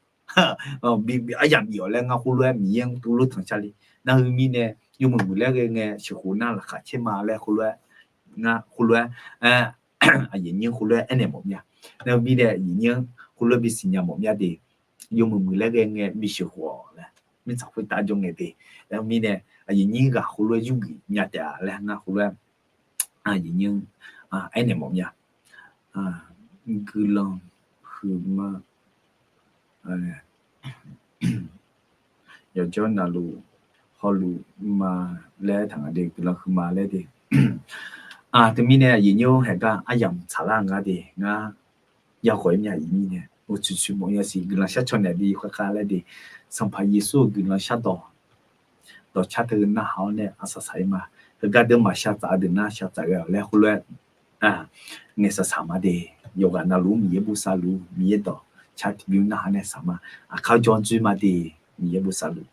Aryamq bif-awq laer ngar heulof-aer Miqyaer-anr tuvlof tanq shar le. Navluf mirnae yawmuiq muiq laer ghae ngae sheuqkhof nar laqkhaq caer ma laer heulof-aer ngar heulof-aer aqyuif aqnyir heulof-aer aernaeq mawf mya. Navluf mirnae aqyuif aqnyir heulof-aer bisiqnya mawf mya de. Yawmuiq muiq laer ghae ngae bisheuqkhof-awq laer mirtsaq khoertav jawr ngae de. Navluf mirnae aqyuif aqnyir ghaq heulof-aer yurgeuf nya taef-a laer ngar heulof-aer aqyuif aqnyir aernaeq mawf mya. Guiqlanq huiqma yawqjawr navluf hawluf ma laer taq nga de, guiqlanq huiqma laer de. Teumirnae aqyuif aqnyir haeqgar aryamq tsaqlar nga de, ngar yaghawq-ir mya aqyuif aqnyir nae uqtsuif tsuif mawf yasiq guiqlanq shar caw naeq bi kharkhav laer de. Sanqpaq Yeqsur-euq guiqlanq shardawq dawqcar teu narhaq-awr nae aqsaq saq-ir ma. Heugar deuq maqshar tsaf-eu deuq nar shar tsaf ghae-awq laer heulof-aer ngaeqsaq saq ma de. Yawqghaq navluf-anr Miqyaer bosav luf-ur, Miqyaer dawqcar tiqbymr narhaq nae saq ma. Aqkar jawr dzoer ma de. Miqyaer bosav luf.